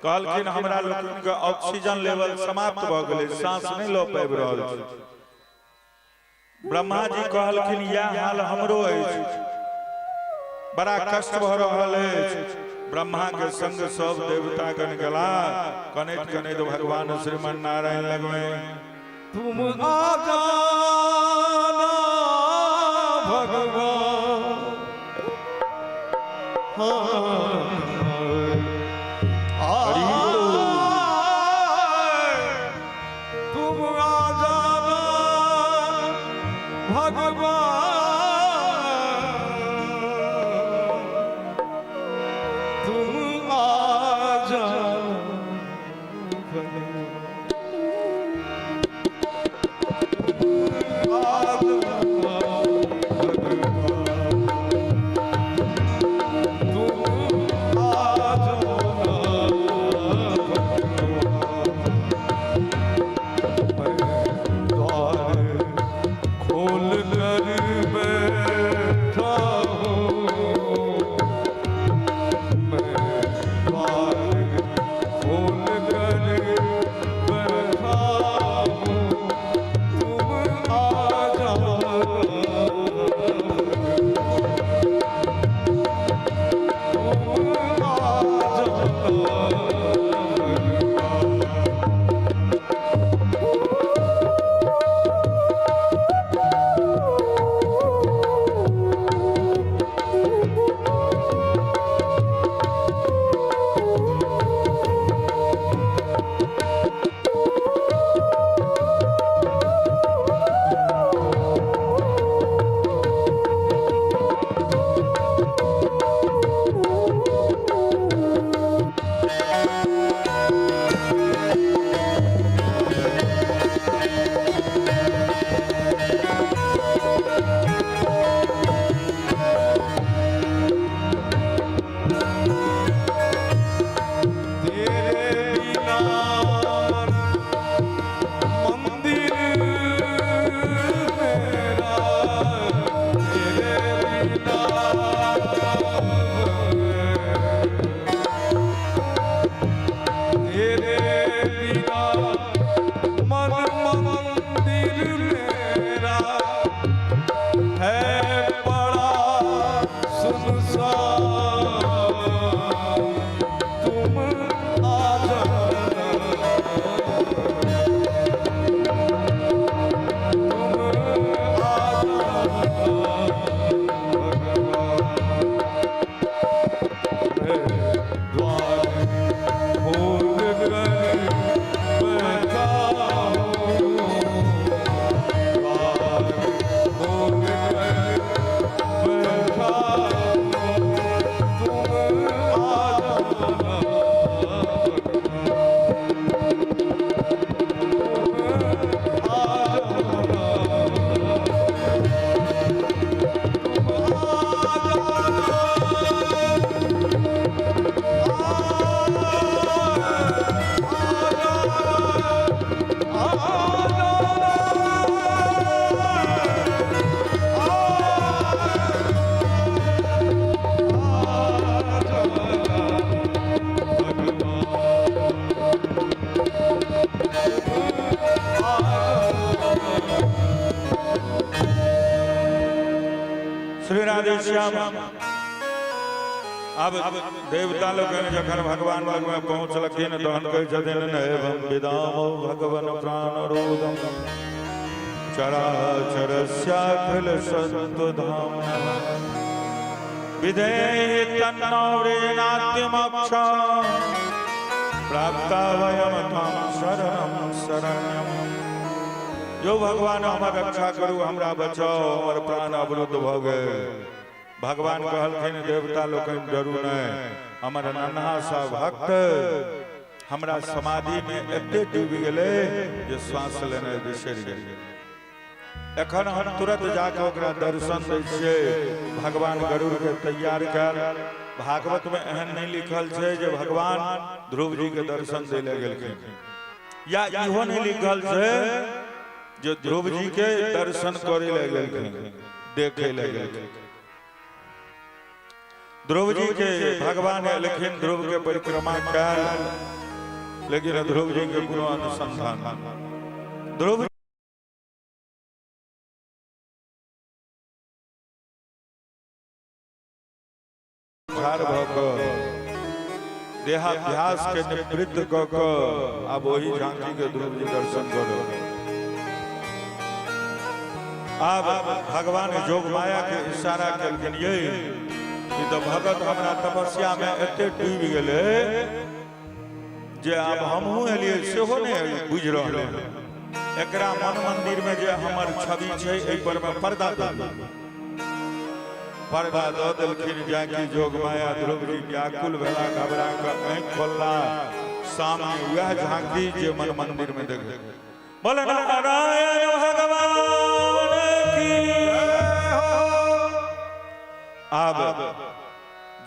कहलखिन हमरा लोकनि के ऑक्सीजन लेवल समाप्त भऽ गेलै, सांस नहि लऽ पाबि रहल छी। ब्रह्मा जी कहलखिन इएह हाल हमरो अछि, बड़ा कष्ट भऽ रहल अछि। ब्रह्मा के संग सब देवतागण गेला, कनैत कनैत भगवान श्रीमन नारायण लगमे तुम आ जाना भगवान, हाँ तुम आ जाना भगवान, तुम आ जाना भगवान, आ जाना भगवान, तुम राधेश्याम। आब देवता लोकनि जखन भगवान लगमे पहुँचलखिन तहन कहै छथिन, एवं विदामो भगवन प्राणरोदम चराचरस्याखिल सत्वधाम विधेहि तन्नौरेणात्मोक्ष प्राप्ता वयम त्वां शरणं शरण्यम। यो भगवान, हमर रक्षा करू, हमरा बचाओ, हमर प्राण अवरुद्ध भऽ गेल। भगवान कहलखिन, देवता लोकनि, डरू नहि। हमर नन्हा सा भक्त हमरा समाधि में एते डूबि गेलै जे श्वास लेनाइ बिसरि गेलै। एखन हम तुरंत जाके ओकरा दर्शन दै छियै। भगवान गरुड़ के तैयार कयल। भागवत में एहन नहि लिखल छै जे भगवान ध्रुव जी के दर्शन दै लए गेलखिन, या इहो नहि लिखल छै जे ध्रुव जी के दर्शन करे लए गेलखिन, देखे लए गेलखिन। ध्रुव जी के भगवान एलखिन, ध्रुव के परिक्रमा कयल, लेकिन ध्रुव जी के कोनो अनुसंधान। ध्रुव ठाढ़ भऽ कऽ देहाभ्यास के निवृत्त कऽ कऽ आब ओहि झांकी के ध्रुव जी दर्शन कऽ। आब भगवान जोग माया के इशारा केलखिन, ये ई तऽ भगत हमरा तपस्या में एते डूबि गेलै जे आब हमहूँ एलियै सेहो नहि बुझि रहलै। एकरा मन मंदिर में जे हमर छवि छै, एहि पर में पर्दा दऽ दियौ। पर्दा दऽ देलखिन। जाकि जोग माया ध्रुव जी व्याकुल भेला, घबरा कऽ आँखि खोलला, सामने वएह झांकी जे मन मंदिर में देख। बोले नारायण भगवान की। आब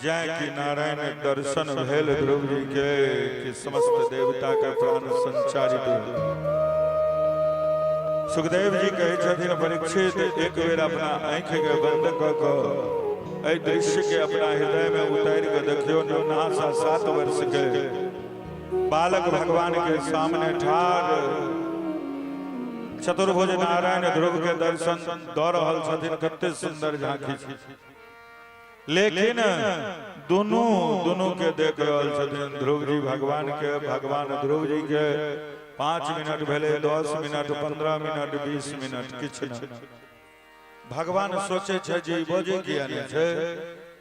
जाय कि नारायण दर्शन भेल ध्रुव जी के कि समस्त देवता के प्राण संचारित भेल। सुखदेव जी कहै छथिन, परीक्षित, एक बेर अपना आँखि के बंद कऽ कऽ एहि दृश्य के अपना हृदय में उतारि कऽ देखियौ। नन्हा सा 7 वर्ष के बालक भगवान के सामने ठाढ़, चतुर्भुज नारायण ध्रुव के दर्शन दऽ रहल छथिन। कते सुंदर झांकी छै, लेकिन दुनू दुनू के देख रहल छथिन, ध्रुव जी भगवान के, भगवान ध्रुव जी के। 5 मिनट भेलै, 10 मिनट, 15 मिनट, 20 मिनट, किछु नहि। भगवान सोचै छै जे ई बजै किया नहि छै?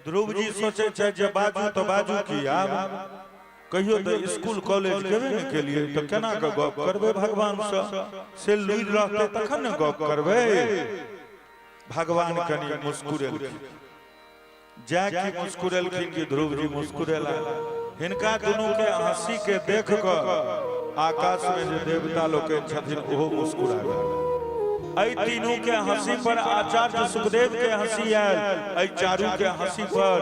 ध्रुव जी सोचै छै जे बाजू तऽ बाजू की? आब कहियो तऽ स्कूल कॉलेज गेबे नहि केलियै, तऽ केना कऽ गप करबै भगवानसँ? से लुरि रहतै तखन ने गप करबै। भगवान कनि मुस्कुरेलखिन। जाय कि मुस्कुरेलखिन कि ध्रुव जी मुस्कुरेला। हिनका दुनू के हंसी के देख कऽ आकाश में जे देवता लोकनि छथिन, ओहो मुस्कुरा गेल। एहि तीनू के हंसी पर आचार्य सुखदेव के हंसी आयल, एहि चारू के हंसी पर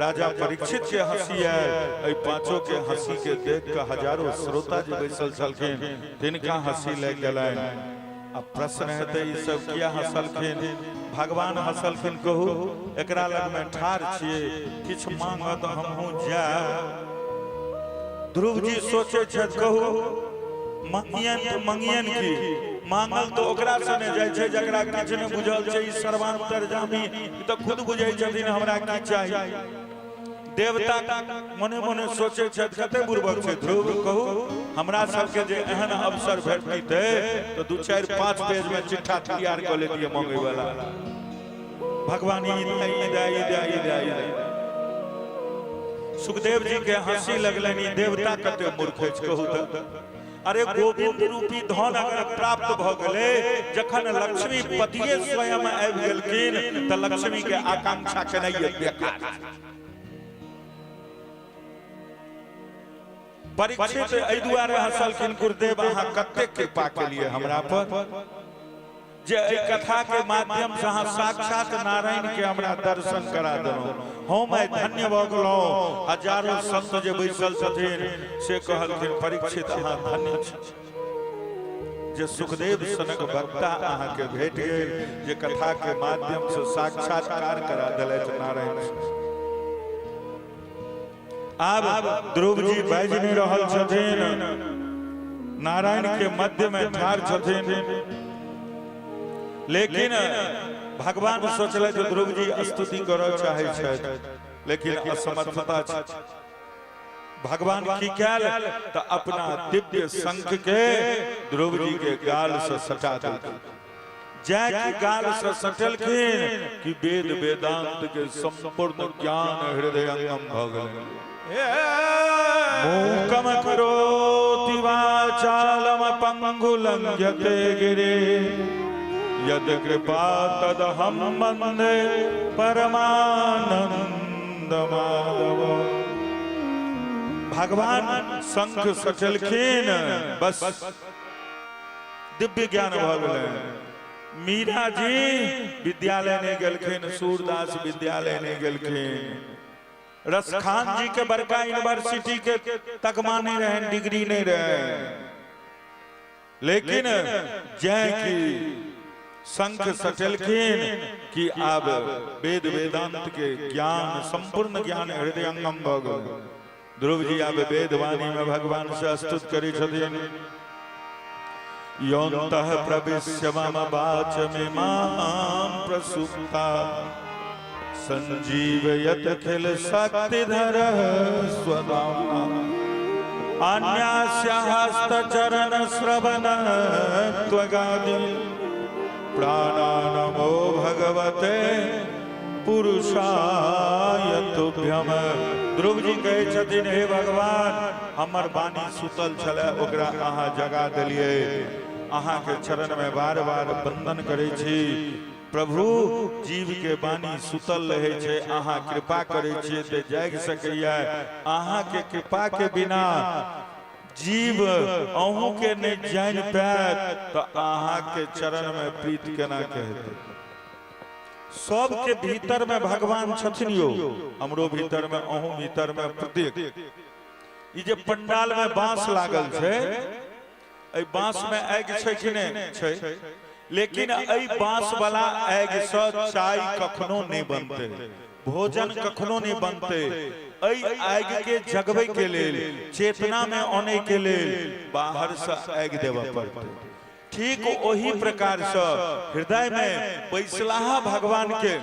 राजा परीक्षित के हंसी आयल, एहि पांचों के हंसी के देख कऽ हजारों श्रोता जे बैसल छलखिन, तिनका हंसी लागि गेलनि। अब प्रश्न हेतै, ई सब किया हंसलखिन, भगवान हंसलखिन? कहू, एकरा लगमे ठाढ़ छियै, किछु मांगत, हमहूँ जायब। ध्रुव जी सोचै छथि, कहू, मंगियन तऽ मंगियन की? मांगल तऽ ओकरा से नहि जाइ छै जकरा किछु नहि बुझल छै। ई सर्वांतरजामी, ई तऽ खुद बुझै छथिन हमरा की चाही। देवता मने मने सोचै छथि, कते बुड़बक छै ध्रुव। कहू, हमरा सबके जे एहन अवसर भेटतै तऽ दू, चारि, पाँच पेज में चिट्ठा तैयार कऽ लेतियै मंगै वाला। भगवान, ई दे, ई दे, ई दे, ई दे, ई दे। सुखदेव जी के हंसी लगलनि, ई देवता कते मूर्ख अछि, कहू तऽ। अरे, गोविंद रूपी धन अगर प्राप्त भऽ गेलै, जखन लक्ष्मी पतिये स्वयं आबि गेलखिन, तऽ लक्ष्मी के आकांक्षा केनाइए बेकार। परीक्षित एहि दुआरे हंसलखिन, गुरुदेव, अहाँ कतेक कृपा केलिए हमरा पर जे एहि कथा के माध्यम से अहाँ साक्षात नारायण के हमरा दर्शन करा देलहुँ। हम आइ धन्य भऽ गेलहुँ। हजारों संत जे बैसल छथिन, से कहलखिन, परीक्षित, अहाँ धन्य छी जे सुखदेव सनक वक्ता अहाँके भेट गेल, जे कथा के माध्यम से साक्षात्कार करा देलथि नारायण से। आब ध्रुव जी बाजि नहि रहल छथिन, नारायण के मध्य में ठाढ़ छथिन, लेकिन भगवान सोचले जे ध्रुव जी स्तुति करऽ चाहै छथि, लेकिन असमर्थता छै। भगवान की कैल तऽ अपना दिव्य शंख के ध्रुव जी के गाल से सटा देलखिन। जाय के गाल से सटलखिन कि वेद वेदांत के संपूर्ण ज्ञान हृदयंगम भऽ गेलनि। मूकम करोति वाचालम पंगुलंघ्यते गिरे यद कृपा तदहम वंदे परमानंद माधव। भगवान शंख सचलखिन, बस दिव्य ज्ञान भऽ गेलै। मीरा जी विद्यालय नहि गेलखिन, सूरदास विद्यालय नहि गेलखिन, रसखान जी के बड़का यूनिवर्सिटी के तकमा नहीं रहे, डिग्री नहीं रहे, लेकिन जय की शंख सचलखिन कि आब वेद वेदांत के ज्ञान संपूर्ण ज्ञान हृदयंगम भऽ गेल। ध्रुव जी आब वेदवाणी में भगवान से स्तुत करै छथिन। योऽन्तः प्रविश्य मम वाचमिमां प्रसुप्ता संजीवयतखिल शक्तिधरः स्वधाम्ना अन्यास्य हस्तचरण श्रवण त्वगादि प्राणानमो भगवते पुरुषाय तुभ्यम। ध्रुव जी कहै छथिन, हे भगवान, हमर वाणी सुतल छलै, ओकरा अहाँ जगा देलियै। अहाँके चरण में बार बार वंदन करै छी प्रभु। जीव के वाणी सुतल रहै छै, अहाँ कृपा करै छियै तऽ जागि सकैया। अहाँके कृपा के बिना जीव अहूँ के नहि जानि पायत, तऽ अहाँके चरण में प्रीत केना के हेतै? सबके भीतर में भगवान छथिन यौ, हमरो भीतर में, अहूँ भीतर में। प्रत्येक ई जे पंडाल में बांस लागल छै, एहि बांस में आगि छै कि नहि छै? लेकिन एहि बांस वाला आगि से चाय कखनो नहि बनतै, भोजन कखनो नहि बनतै। एहि आगि के जगबै के लेल, चेतना में अनै के लेल बाहर से आगि देबऽ पड़तै। ठीक ओही प्रकार से हृदय में बैसलाहा भगवान के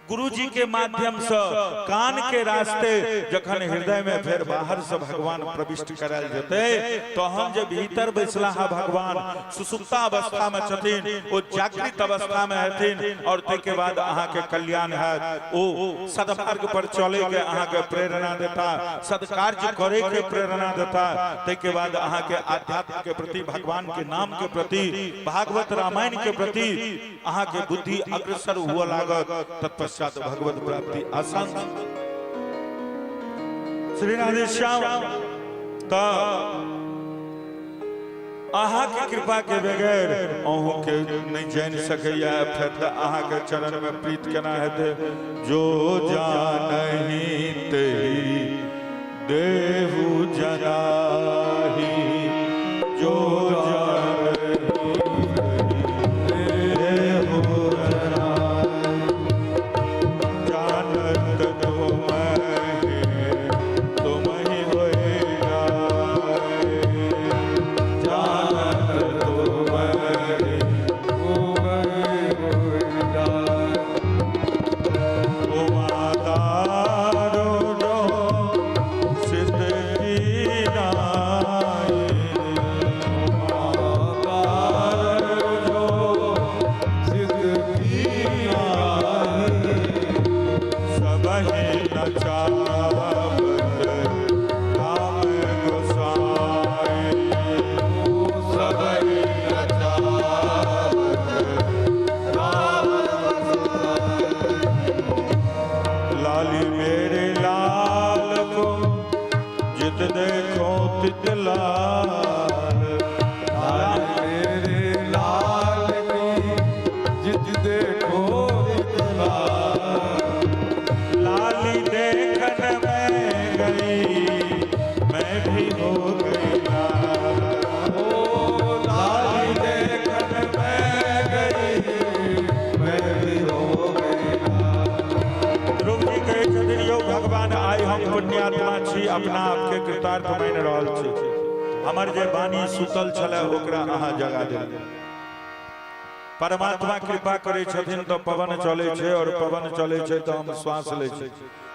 गुरुजी के माध्यम से कान के रास्ते जखन हृदय में फेर बाहर से भगवान प्रविष्ट करायल जेतै, तहन जे भीतर बैसलाहा भगवान सुसुप्ता अवस्था में छथिन, ओ जागृत अवस्था में हेथिन और ताहिके बाद अहाँके कल्याण हैत। ओ सदमार्ग पर चले के अहाँके प्रेरणा देता, सदकार्य करे के प्रेरणा देता। ताहिके बाद अहाँके आध्यात्म के प्रति, भगवान के नाम के प्रति, भागवत रामायण के प्रति अहाँके बुद्धि अग्रसर हुअ लागत। तत्पश्चात भगवत प्राप्ति आसान। श्री राधे श्याम। तऽ अहाँके कृपा के बगैर अहूँ के नहीं जानि सकैया, फेर तऽ अहाँके चरण में प्रीत केना हेतै? जो जानही तेहि देहु जनाही, जो जानही तेहि देहु जनाही, जानत तुमहि तुमहि होए जाए, जानत तुमहि उमादारो जो सिद्ध की नाई, उमादारो जो सबहि नचावत राम गोसाई, सबहि नचावत राम। लाली मेरे लाल को जित देखो तित लाल, लाल मेरे लाल की जित देखो तित लाल। लाली देखन में गई मैं भी हो गई लाल, ओ लाली देखन में गई मैं भी हो गई लाल। ध्रुव जी कहै छथिन, यौ भगवान, आइ हम पुण्यात्मा छी, अपना आपके कृतार्थ मानि रहल छी। हमर जे वाणी सुतल छलै, ओकरा अहाँ जगा देलियै। परमात्मा कृपा करै छथिन तऽ पवन चलै छै और पवन चलै छै तऽ हम श्वास लै छी।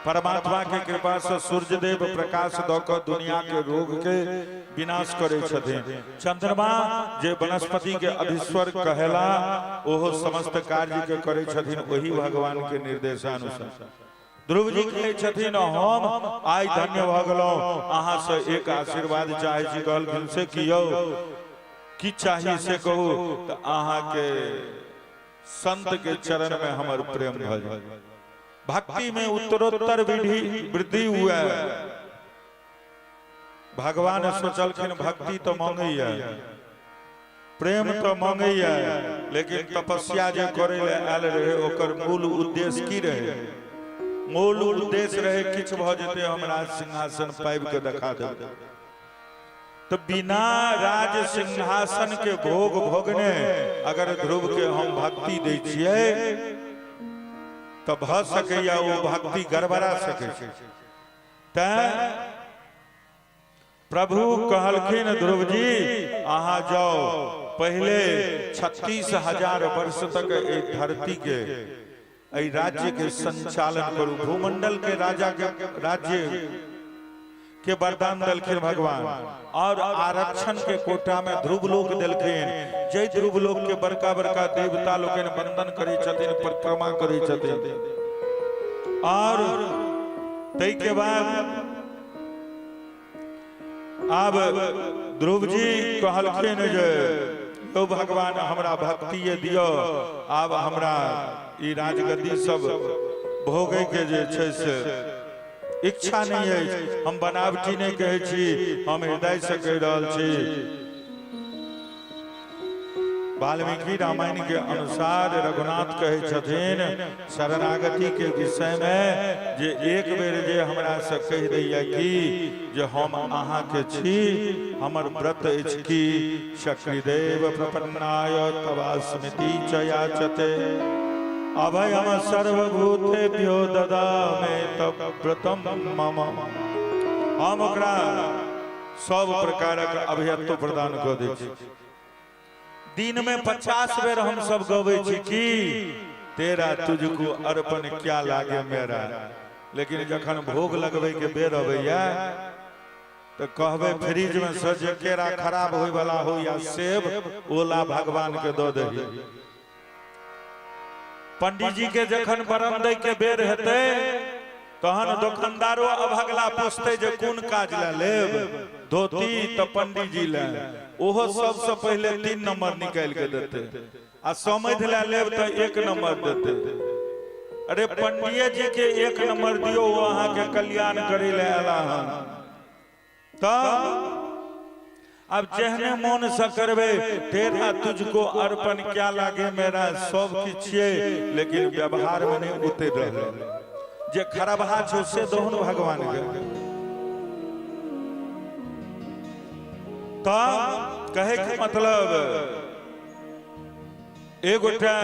परमात्मा के कृपा से सूर्यदेव प्रकाश दऽ कऽ दुनिया के रोग के विनाश करै छथिन। चंद्रमा जे वनस्पति के अधीश्वर कहेला, ओहो समस्त कार्य के करै छथिन ओही भगवान के निर्देशानुसार। ध्रुव जी कहै छथिन, हम आइ धन्य भऽ गेलहुँ, अहाँ से एक आशीर्वाद चाहै छी। कहलखिन, से की यौ, की चाही से कहू? तऽ अहाँके संत के चरण में हमर प्रेम भऽ जाय, भक्ति में उत्तरोत्तर वृद्धि वृद्धि हुए। भगवान सोचलखिन, भक्ति तऽ मांगैया, प्रेम तऽ मांगैया, लेकिन तपस्या जे करै लए आयल रहे ओकर मूल उद्देश्य की रहे? मूल उद्देश्य रहे, किछु भऽ जेतै हम राज सिंहासन पाबि कऽ देखा देबै। तऽ बिना राज सिंहासन के भोग भोगने अगर ध्रुव के हम भक्ति दै छियै तऽ भऽ सकैया ओ भक्ति गड़बड़ा सकै छै। तैं प्रभु कहलखिन, ध्रुव जी, अहाँ जाउ, पहिले 36,000 वर्ष तक एहि धरती के, एहि राज्य के संचालन करू। भूमंडल के राजा के राज्य के वरदान देलखिन भगवान और आरक्षण के कोटा में ध्रुव लोक देलखिन, जै ध्रुव लोक के बड़का बड़का देवता लोकनि वंदन करै छथिन, परिक्रमा करै छथिन। और ताहि के बाद आब ध्रुव जी कहलखिन जे यौ भगवान, हमरा भक्तिये दियौ, आब हमरा ई राजगद्दी सब भोगै के जे छै से इच्छा नहि अछि। हम बनावटी नहि कहै छी, हम हृदय से कहि रहल छी। वाल्मीकि रामायण के अनुसार रघुनाथ कहै छथिन शरणागति के विषय में जे एक बेर जे हमरा से कहि दैया कि जे हम अहाँ के छी, हमर व्रत अछि कि शक्रिदेव प्रपन्नाय तवास्मिति च याचते अभयम सर्वभूतेभ्यो ददामे तब व्रतम मम, हम ओकरा सब प्रकारक अभयत्व प्रदान कऽ दै छी। दिन में 50 बेर हम सब गबै छी कि तेरा तुझको अर्पण क्या लागे मेरा, लेकिन जखन भोग लगबै के बेर अबैया तऽ कहबै फ्रिज में से जे केरा खराब होय वाला हो या सेब, ओला भगवान के दऽ दही। पंडीजी के जखन वरण दै के बेर हेतै तहन दोकानदारो अभगला पूछतै जे कोन काज लए लेब धोती? तऽ पंडीजी लए ओहो सबसँ पहिले 3 नंबर निकालि के देतै आ समधि लए लेब तऽ 1 नंबर देतै। अरे, पंडिये जी के 1 नंबर दियौ, ओ अहाँके कल्याण करै लए एला हन। तऽ आब जेहने मोन से करबै, तेरा तुझको अर्पण क्या लागे मेरा, सब किछु छियै, लेकिन व्यवहार में नहि उतरि रहलै। जे खराबहा छौ से दहुन भगवान के। तऽ कहे के मतलब, एगोटा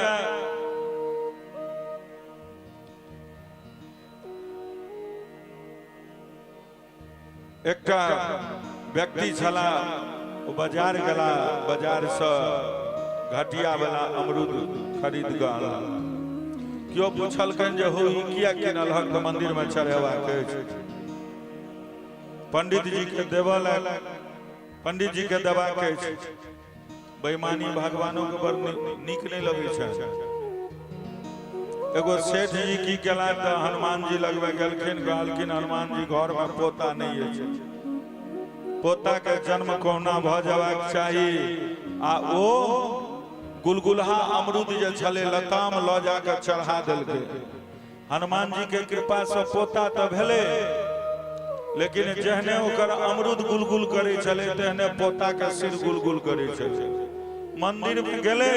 एकटा व्यक्ति छला, ओ बाजार गेला, बाजारसँ घटिया वाला अमरूद खरीद कऽ अनला। केओ पुछलकनि जे हो, ई किया किनल हक? तऽ मंदिर में चढ़ेबाक अछि, पंडित जी के देबऽ लए, पंडित जी के देबाक अछि। बेईमानी भगवानों के बड़ नीक नहि लगै छै। एगो सेठ जी की केला तऽ हनुमान जी लगमे गेलखिन, कहलखिन, हनुमान जी, घर में पोता नहि अछि, पोता के जन्म कहुना भऽ जबाक चाही। आ ओ गुलगुलहा अमरूद जे छलै लताम, लऽ जाकऽ चढ़ा देलकै। हनुमान जी के कृपा से पोता तऽ भेलै, लेकिन जेहने ओकर अमरूद गुलगुल करै छलै तेहने पोता के सिर गुलगुल करै छलै। मंदिर में गेलै,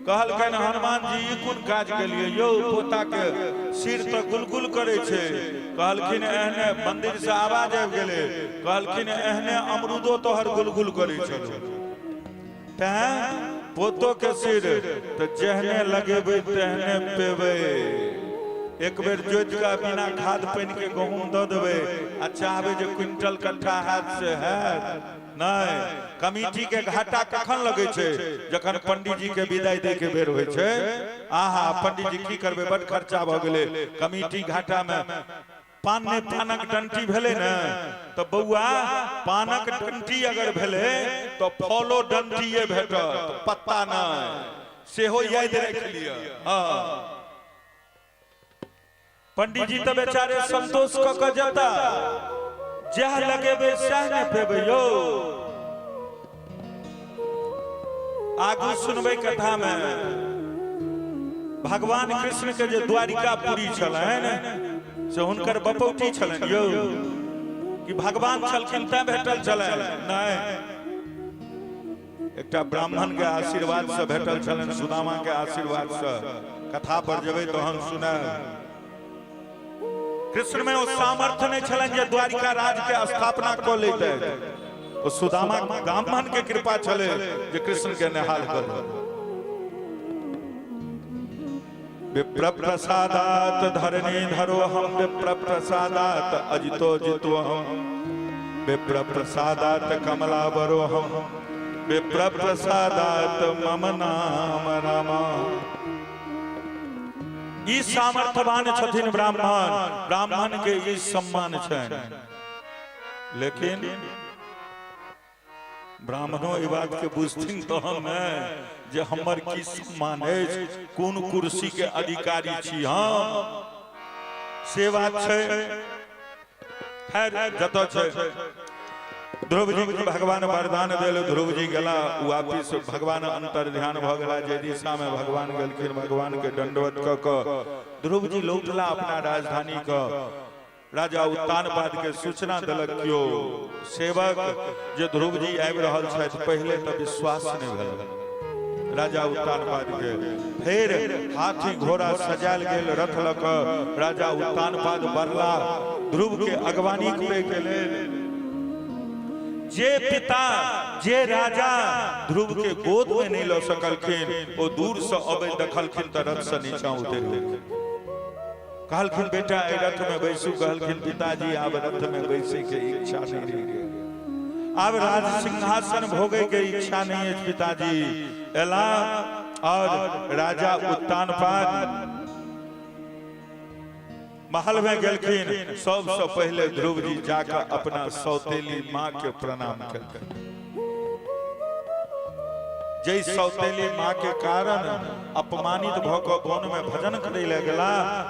कहलकनि, हनुमान जी, ई कोन काज केलियै यौ? पोता के सिर तऽ गुलगुल करै छै। कहलखिन एहने, मंदिर से आवाज आबि गेलै, कहलखिन, एहने अमरूदो तोहर गुलगुल करै छलौ। तैं पोतो के सिर तऽ जेहने लगेबै तेहने पेबै। एक बेर जोति कऽ बिना खाद पानि के गहूम दऽ देबै आ चाहबै जे क्विंटल कट्ठा हैत से हैत नहि। कमिटी के घाटा कखन लगै छै? जखन पंडीजी के विदाई दै के बेर होइ छै। आहा पंडीजी की करबै, बड खर्चा भऽ गेलै, कमिटी घाटा में। पान नहि पानक डंटी भेलै ने तऽ बौआ, पानक डंटी अगर भेलै तऽ फलो डंटिए भेटत, पत्ता नहि, सेहो याद राखि लिअ। हँ, पंडीजी तऽ बेचारे संतोष कऽ कऽ जेता, जएह लगेबै सएह ने पेबै यौ। आगू सुनबै कथा में भगवान कृष्ण के जे द्वारिकापुरी छलनि से हुनकर बपौटी छलनि यौ, कि भगवान छलखिन तैं भेटल छलनि? नहि, एकटा ब्राह्मण के आशीर्वाद से भेटल छलनि, सुदामा के आशीर्वाद से। कथा पर जेबै तहन सुनब। कृष्ण में ओ सामर्थ्य नहीं छलनि जे द्वारिका राज के स्थापना कऽ लैते। ओ सुदामा ब्राह्मण के कृपा छलै जे कृष्ण के निहाल कऽ देलक। विप्र प्रसादात धरणी धरो हम, विप्र प्रसादात अजितो जितो हम, विप्र प्रसादात कमला बरो हम, विप्र प्रसादात मम नाम रामा। ई सामर्थ्यवान छथिन ब्राह्मण, ब्राह्मण के ई सम्मान छनि। लेकिन ब्राह्मणो ई बात के बुझथिन तहन ने जे हमर की सम्मान अछि, कोन कुर्सी के अधिकारी छी हम, से बात छै। खैर जतऽ छै, ध्रुव जी के भगवान वरदान देल, ध्रुव जी गेला वापिस, भगवान अंतर ध्यान भऽ गेला। जे दिशा में भगवान गेलखिन, भगवान के दंडवत कऽ कऽ ध्रुव जी लौटला अपना राजधानी के। राजा उत्तानपाद के सूचना देलक कियो सेवक जे ध्रुव जी आबि रहल छथि। पहिले तऽ विश्वास नहि भेल राजा उत्तानपाद के। फेर हाथी घोड़ा सजायल गेल, रथ लऽ कऽ राजा उत्तानपाद बढ़ला ध्रुव के अगवानी करे के लेल। जे पिता, जे राजा ध्रुव के गोद में नहीं लऽ सकलखिन, ओ दूर से अबैत देखलखिन तऽ रथ से नीचा उतरि गेलखिन। कहलखिन, बेटा, एहि रथ में बैसू। कहलखिन, पिताजी, आब रथ में बैसे के इच्छा नहीं रहि गेल, आब राज सिंहासन भोगे के इच्छा नहीं अछि पिताजी। एला और राजा उत्तानपाद महल में गेलखिन। सबसे पहले ध्रुव जी जाकर अपना सौतेली माँ के प्रणाम केलखिन। जै सौतेली माँ के कारण अपमानित भऽ कऽ वन में भजन करे लए गेला,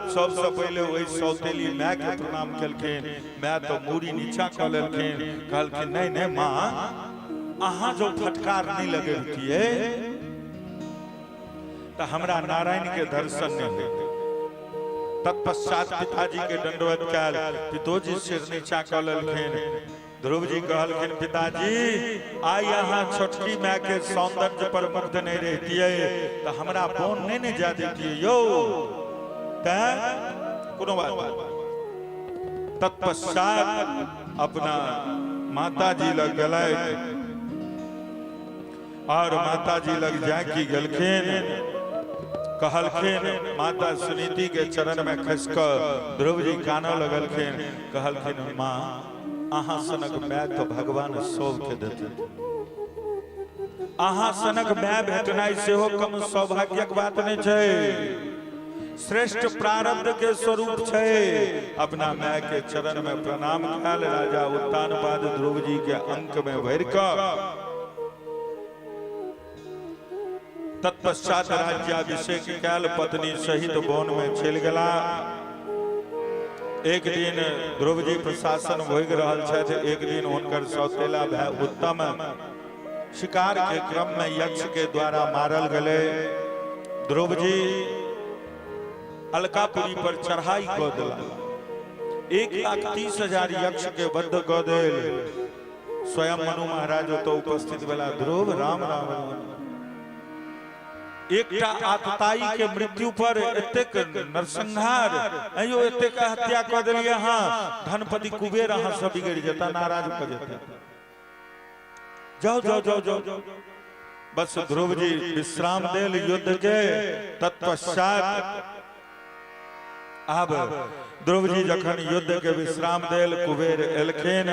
सबसे पहिले ओहि सौतेली माय के प्रणाम केलखिन। माय तो मूड़ी नीचा कऽ लेलखिन। कहलखिन, नहीं नहीं माँ, अहाँ जो फटकार नहीं लगेबतियै तऽ हमरा नारायण के दर्शन नहीं होते। तत्पश्चात पिताजी के दंडवत कयल, पितोजी सिर नीचा कऽ लेलखिन। ध्रुव जी कहलखिन, पिताजी, आइ अहाँ छोटकी माय के सौंदर्य पर मुग्ध नहीं रहतियै तऽ हमरा बोन नहीं ने जा देतियै यौ, तैं कोनो बात नहीं। तत्पश्चात अपना माताजी लग गेलथि और माताजी लग जाके गेलखिन, कहलखिन, माता सुनीति के चरण में खसि कऽ ध्रुव जी कानऽ लगलखिन। कहलखिन, माँ, अहाँ सनक माय तो भगवान सबके देथिन, अहाँ सनक माय भेटनाइ सेहो कम सौभाग्यक बात नहि छै, श्रेष्ठ प्रारब्ध के स्वरूप छै। अपना माय के चरण में प्रणाम कयल राजा उत्तानपाद ध्रुव जी के अंक में भरि कऽ तत्पश्चात राज्याभिषेक कयल, पत्नी सहित वन में चलि गेला। एक दिन ध्रुव जी प्रशासन भोगि रहल छथि। एक दिन हुनकर सौतेला भाय उत्तम शिकार के क्रम में यक्ष के द्वारा मारल गेलै। ध्रुव जी अलकापुरी पर चढ़ाई कऽ देला, 1,30,000 यक्ष के बद्ध कऽ देल। स्वयं मनु महाराज ओतऽ उपस्थित भेला। ध्रुव, राम राम राम, एकटा आतताई के मृत्यु पर एतेक नरसंहार, अयो एतेक हत्या कऽ देलियै अहाँ, धनपति कुबेर अहाँ से बिगड़ि जेता, नाराज भऽ जेता, जाओ जाओ जाओ जाओ। बस ध्रुव जी विश्राम देल युद्ध के। तत्पश्चात आब ध्रुव जी जखन युद्ध के विश्राम देल, कुबेर एलखिन।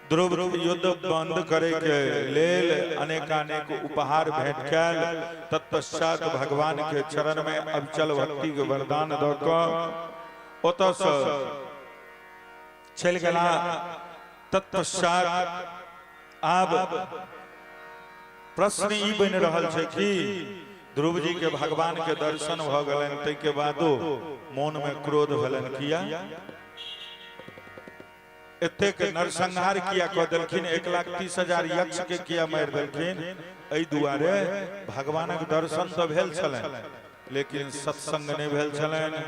ध्रुव युद्ध बंद करे के लेल अनेकानेक उपहार भेंट कैल। तत्पश्चात भगवान के चरण में अविचल भक्ति के वरदान दऽ कऽ ओतऽ से चलि गेला। तत्पश्चात आब प्रश्न ई बनि रहल छै कि ध्रुव जी के भगवान के दर्शन भऽ गेलनि, ताहिके बादो मोन में क्रोध भेलनि किया? एतेक नरसंहार किया कऽ देलखिन? 1,30,000 यक्ष के किया मारि देलखिन? एहि दुआरे भगवानक दर्शन तऽ भेल छलनि, लेकिन सत्संग नहि भेल छलनि।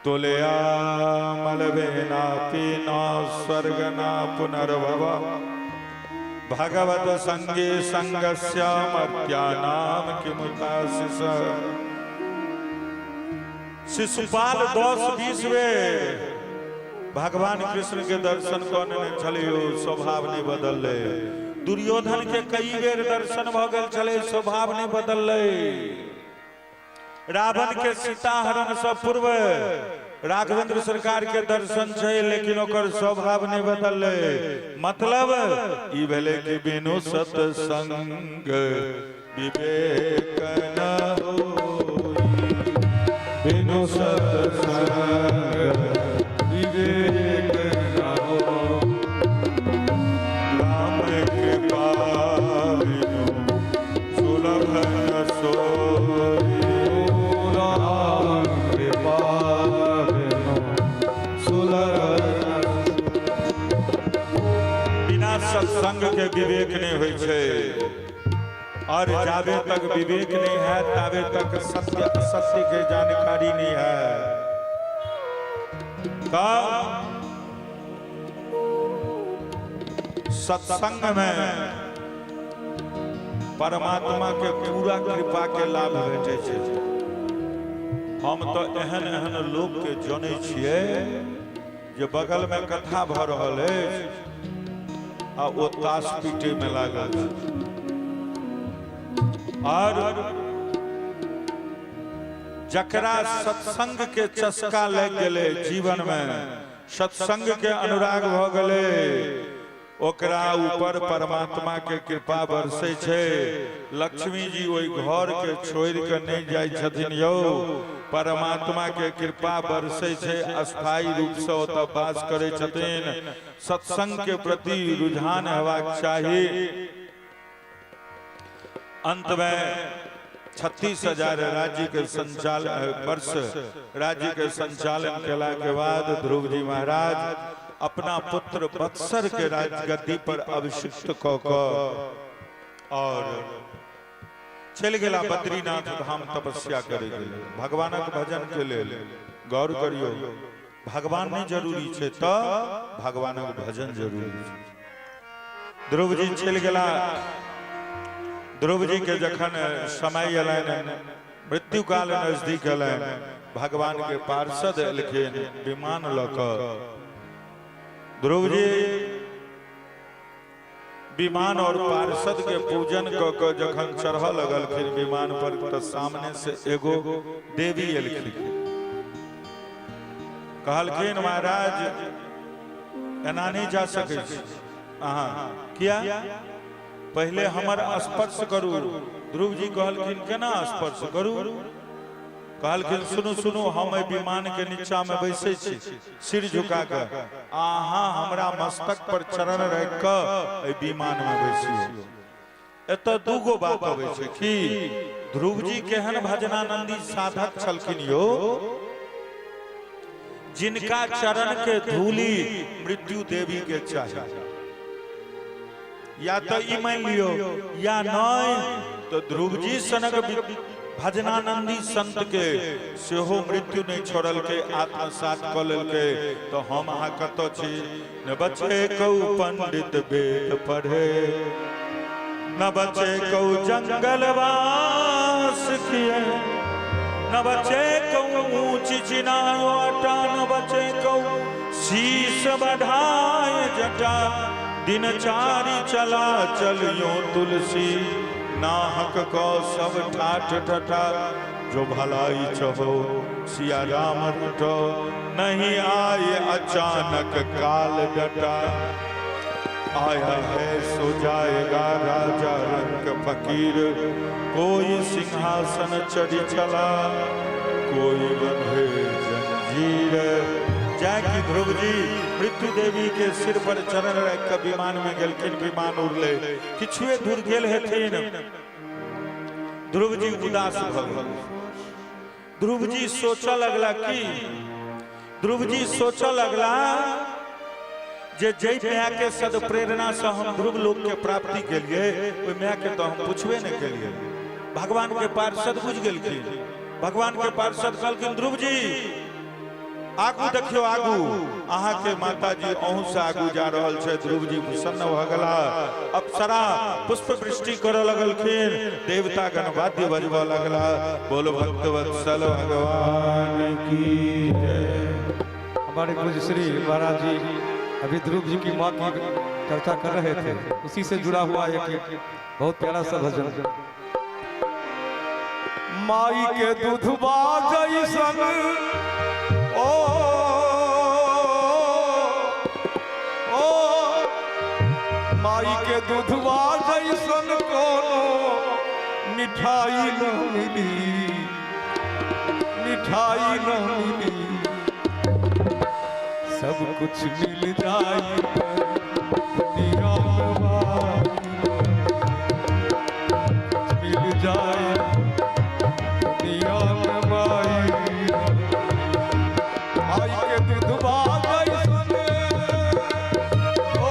तुलया मलबेना पीना स्वर्ग ना पुनर्भव भगवत संगे संगस्य मर्त्यानाम किमुताशिष। शिशुपाल 10-20 बेर भगवान कृष्ण के दर्शन कऽ नेने छलै, स्वभाव नहि बदललै। दुर्योधन के कई बेर दर्शन भऽ गेल छलै, स्वभाव नहि बदललै। रावण के सीता हरण से पूर्व राघवेंद्र सरकार के दर्शन छै, लेकिन ओकर स्वभाव नहि बदललै। मतलब ई भेलै कि बिनु सत्संग विवेक न होई, बिनु सत्संग विवेक न हो, राम कृपा बिनु सुलभ न सोई, राम कृपा बिनु सुलभ न। बिना सत्संग के विवेक नहि होइ छै, और जाबे तक विवेक नहीं है ताबे तक सत्य असत्य के जानकारी नहीं है। तब सत्संग में परमात्मा के पूरा कृपा के लाभ भेटै छै। हम तो एहन एहन लोक के जनै छियै जे बगल में कथा भऽ रहल अछि आ ओ ताश पीटे में लागल छै। और जकरा सत्संग के चस्का लागि गेलै, जीवन में सत्संग के अनुराग भऽ गेलै, ओकरा ऊपर परमात्मा के कृपा बरसै छै। लक्ष्मी जी ओहि घर के छोड़ि के नहि जाइ छथिन यौ। परमात्मा के कृपा बरसै छै, अस्थायी रूप से ओतऽ वास करै छथिन। सत्संग के प्रति रुझान हेबाक चाही। अंत में 36,000 राज्य के संचालन वर्ष राज्य के संचालन केला के बाद ध्रुव जी महाराज अपना पुत्र बत्सर के राजगद्दी पर अभिषिक्त कऽ कऽ और चलि गेला बद्रीनाथ धाम तपस्या करे के लेल, भगवानक भजन के लेल। गौर करियौ, भगवान नहि जरूरी छै तऽ भगवानक भजन जरूरी छै। ध्रुव जी चलि गेला। ध्रुव जी के जखन समय अयलनि, मृत्यु काल नजदीक अयलनि, भगवान के पार्षद एलखिन विमान लऽ कऽ। ध्रुव जी विमान और पार्षद के पूजन कऽ कऽ जखन चढ़ऽ लगलखिन विमान पर, तऽ सामने से एगो देवी एलखिन। कहलखिन, महाराज, एना नहि जा सकै छी अहाँ। किया? पहिले हमर स्पर्श करू। ध्रुव जी कहलखिन, केना स्पर्श करू? कहलखिन, सुनू सुनू, हम एहि विमान के नीचा में बैसै छी सिर झुका कऽ, अहाँ हमरा मस्तक पर चरण राखि कऽ एहि विमान में बैसियौ। एतऽ दूगो बात अबै छै कि ध्रुव जी केहन भजनानंदी साधक छलखिन यौ, जिनका चरण के धूली मृत्यु देवी के चाही। या तो ई मान लियो या नहीं तो ध्रुव जी सनक भजनानंदी संत के सेहो मृत्यु नहीं छोड़लकै, आत्मसात कऽ लेलकै। तो हम अहाँ कतऽ छी? न बचे कौ पंडित वेद पढ़े, न बचे कौ जंगल वास किए, न बचे कौ ऊंच चिनारो आटा, न बचे कौ शीश बढ़ाए जटा। दिन चारि चला चलियो तुलसी, नाहक को सब ठाठ ठठा। जो भलाई चहो सिया राम रटो, नहीं आए अचानक काल डटा। आया है सो जाएगा राजा रंग फकीर, कोई सिंहासन चढ़ी चला, कोई बंधे जंजीर। जाकि ध्रुव जी मृत्यु देवी के सिर पर चरण रख के विमान में गेलखिन, विमान उड़ले, किछुए दूर गेल हेथिन, ध्रुव जी उदास भ गेल। ध्रुव जी सोचऽ लगला की, ध्रुव जी सोचऽ लगला जे जै माय के सदप्रेरणा से हम ध्रुव लोक के प्राप्ति केलिए, ओहि माय के तो हम पुछबे नहीं केलिए। भगवान के पार्षद बुझ गेलखिन। भगवान के पार्षद कहलखिन ध्रुव जी आगू देखियो, आगू अहाँ के माता जी अहूँ से आगू जा रहल छै। ध्रुव जी प्रसन्न भ गेला। अप्सरा पुष्प वृष्टि करऽ लगलखिन, देवता गण वाद्य बजबऽ लगला। बोलो भक्त वत्सल भगवान की जय। हमारे पूज्य श्री महाराज जी अभी ध्रुव जी की माँ की चर्चा कर रहे थे, उसी से जुड़ा हुआ एक बहुत प्यारा सा भजन। माई के दूधवा जैसन ओ ओ माई के दूधवा जैसन कोनो मिठाई न मिली, मिठाई न मिली, सब कुछ मिल जाए दुनिया में माई मिल जाए, दुनिया में माई। माई के दूधवा जैसन ओ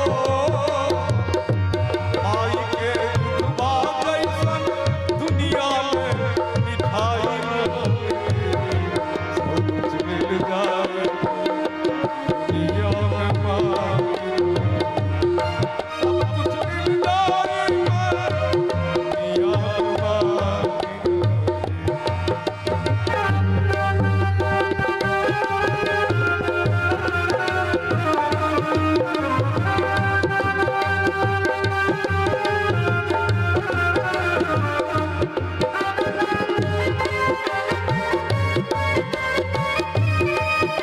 माई के दूधवा जैसन दुनिया में मिठाई न मिली, सब कुछ मिल जाए दुनिया में माई, सब कुछ मिल जाए दुनिया में माई।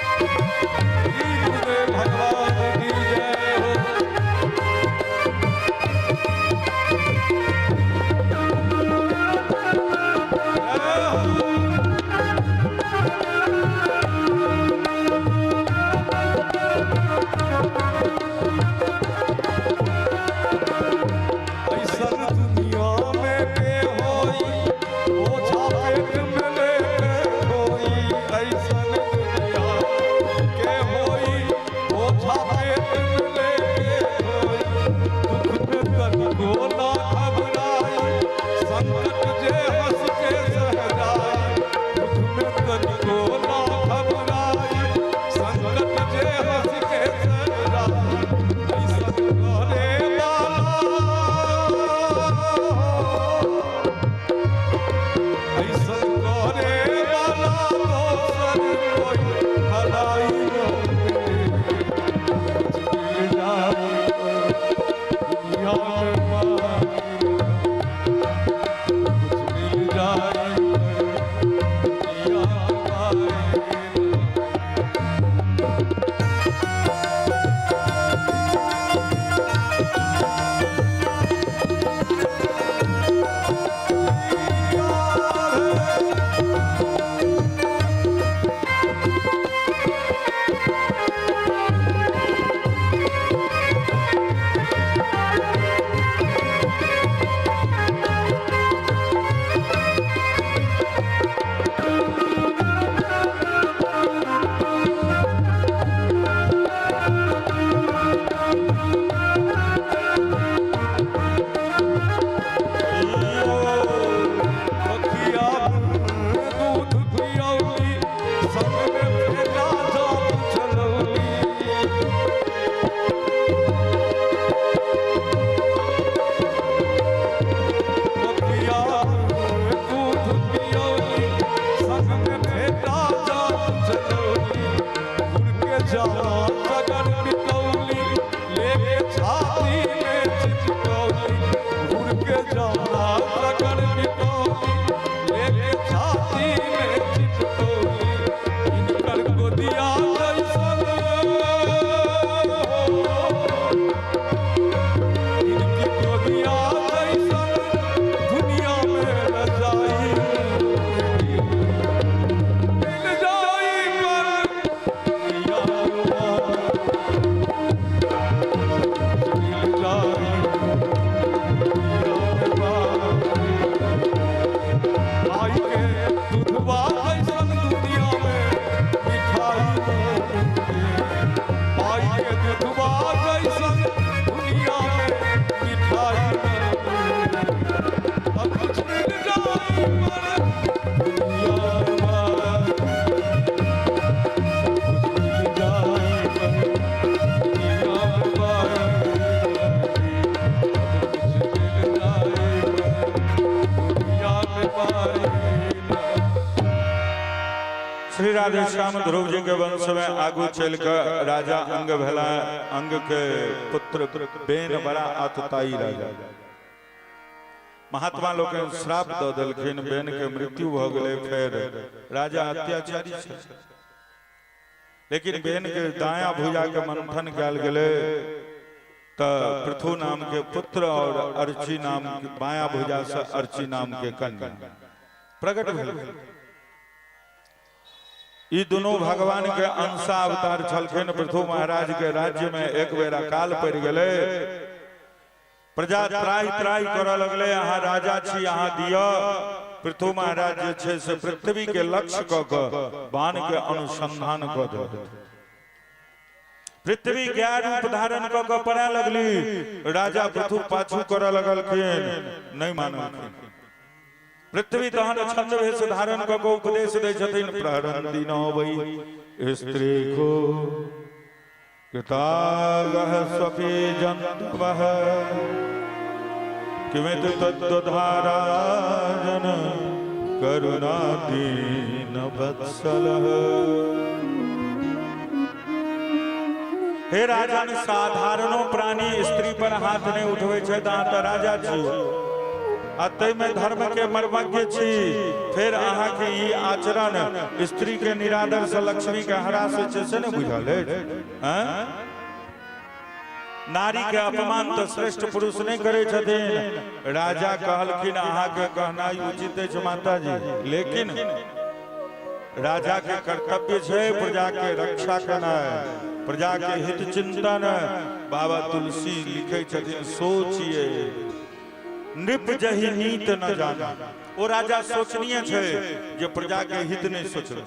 श्री गुरुदेव भगवान की जय हो। जय हो। ऐसन दुनिया में के होई, ओझा पेट में लेके होई। ऐसन दुनिया के होई, ओझा पेट में लेके होई। दुख में तनिको ना घबराई, संकट जे हंस के सह जाई। दुख में तनिको ना घबराई, संकट जे हंस के सह जाई। ऐसन करे वाला, ऐसन करे वाला दोसर कोई भलाई न मिले। कुछ मिल जाए दुनिया में माई। राधेश्याम ध्रुव जी के वंश में आगू चल के राजा अंग भेला। अंग के पुत्र बेन बड़ा आतताई राजा। महात्मा लोग श्राप दऽ देलखिन, बेन के मृत्यु भऽ गेलै। फेर राजा अत्याचारी छल, लेकिन बेन के दाया भुजा के मंथन कयल गेलै तऽ पृथु नाम के पुत्र और अर्ची नाम के बाया भुजा से अर्ची नाम के कन्या प्रकट भेल। ई दुनू भगवान के अंशा अवतार छलखिन। पृथु महाराज के राज्य में एक बेर अकाल पड़ि गेलै। प्रजा त्राहि त्राहि करऽ लगलै, अहाँ राजा छी, अहाँ दिअ। पृथु महाराज जे छै से पृथ्वी के लक्ष्य कऽ कऽ बाण के अनुसंधान कऽ देलखिन। पृथ्वी गाय रूप धारण कऽ कऽ पड़य लगली। राजा पृथु पाछू करऽ लगलखिन, नहि मानलखिन। पृथ्वी तहन छंद भेष धारण कऽ कऽ उपदेश दै छथिन, प्रहरण दिनो वै स्त्री को कृतागः स्वपि जन्तवः किमित तद्वधाराजन करुणादीन वत्सलः। हे राजन, साधारणो प्राणी स्त्री पर हाथ नहि उठबै छै, तऽ अहाँ तऽ राजा छी आ ताहिमे धर्म के मर्मज्ञ छी, फेर अहाँके ई आचरण स्त्री के निरादर से लक्ष्मी के हरास होइ छै से नहि बुझल अछि? आँय? नारी के अपमान तऽ श्रेष्ठ पुरुष नहि करै छथिन। राजा कहलखिन, अहाँके कहनाइ उचित अछि माताजी, लेकिन राजा के कर्तव्य छै प्रजा के रक्षा केनाइ, प्रजा के हित चिंतन। बाबा तुलसी लिखै छथिन, सोचिए नृप जहि नीत न जाना। ओ राजा सोचनीय छै जे प्रजा के हित नहि सोचल।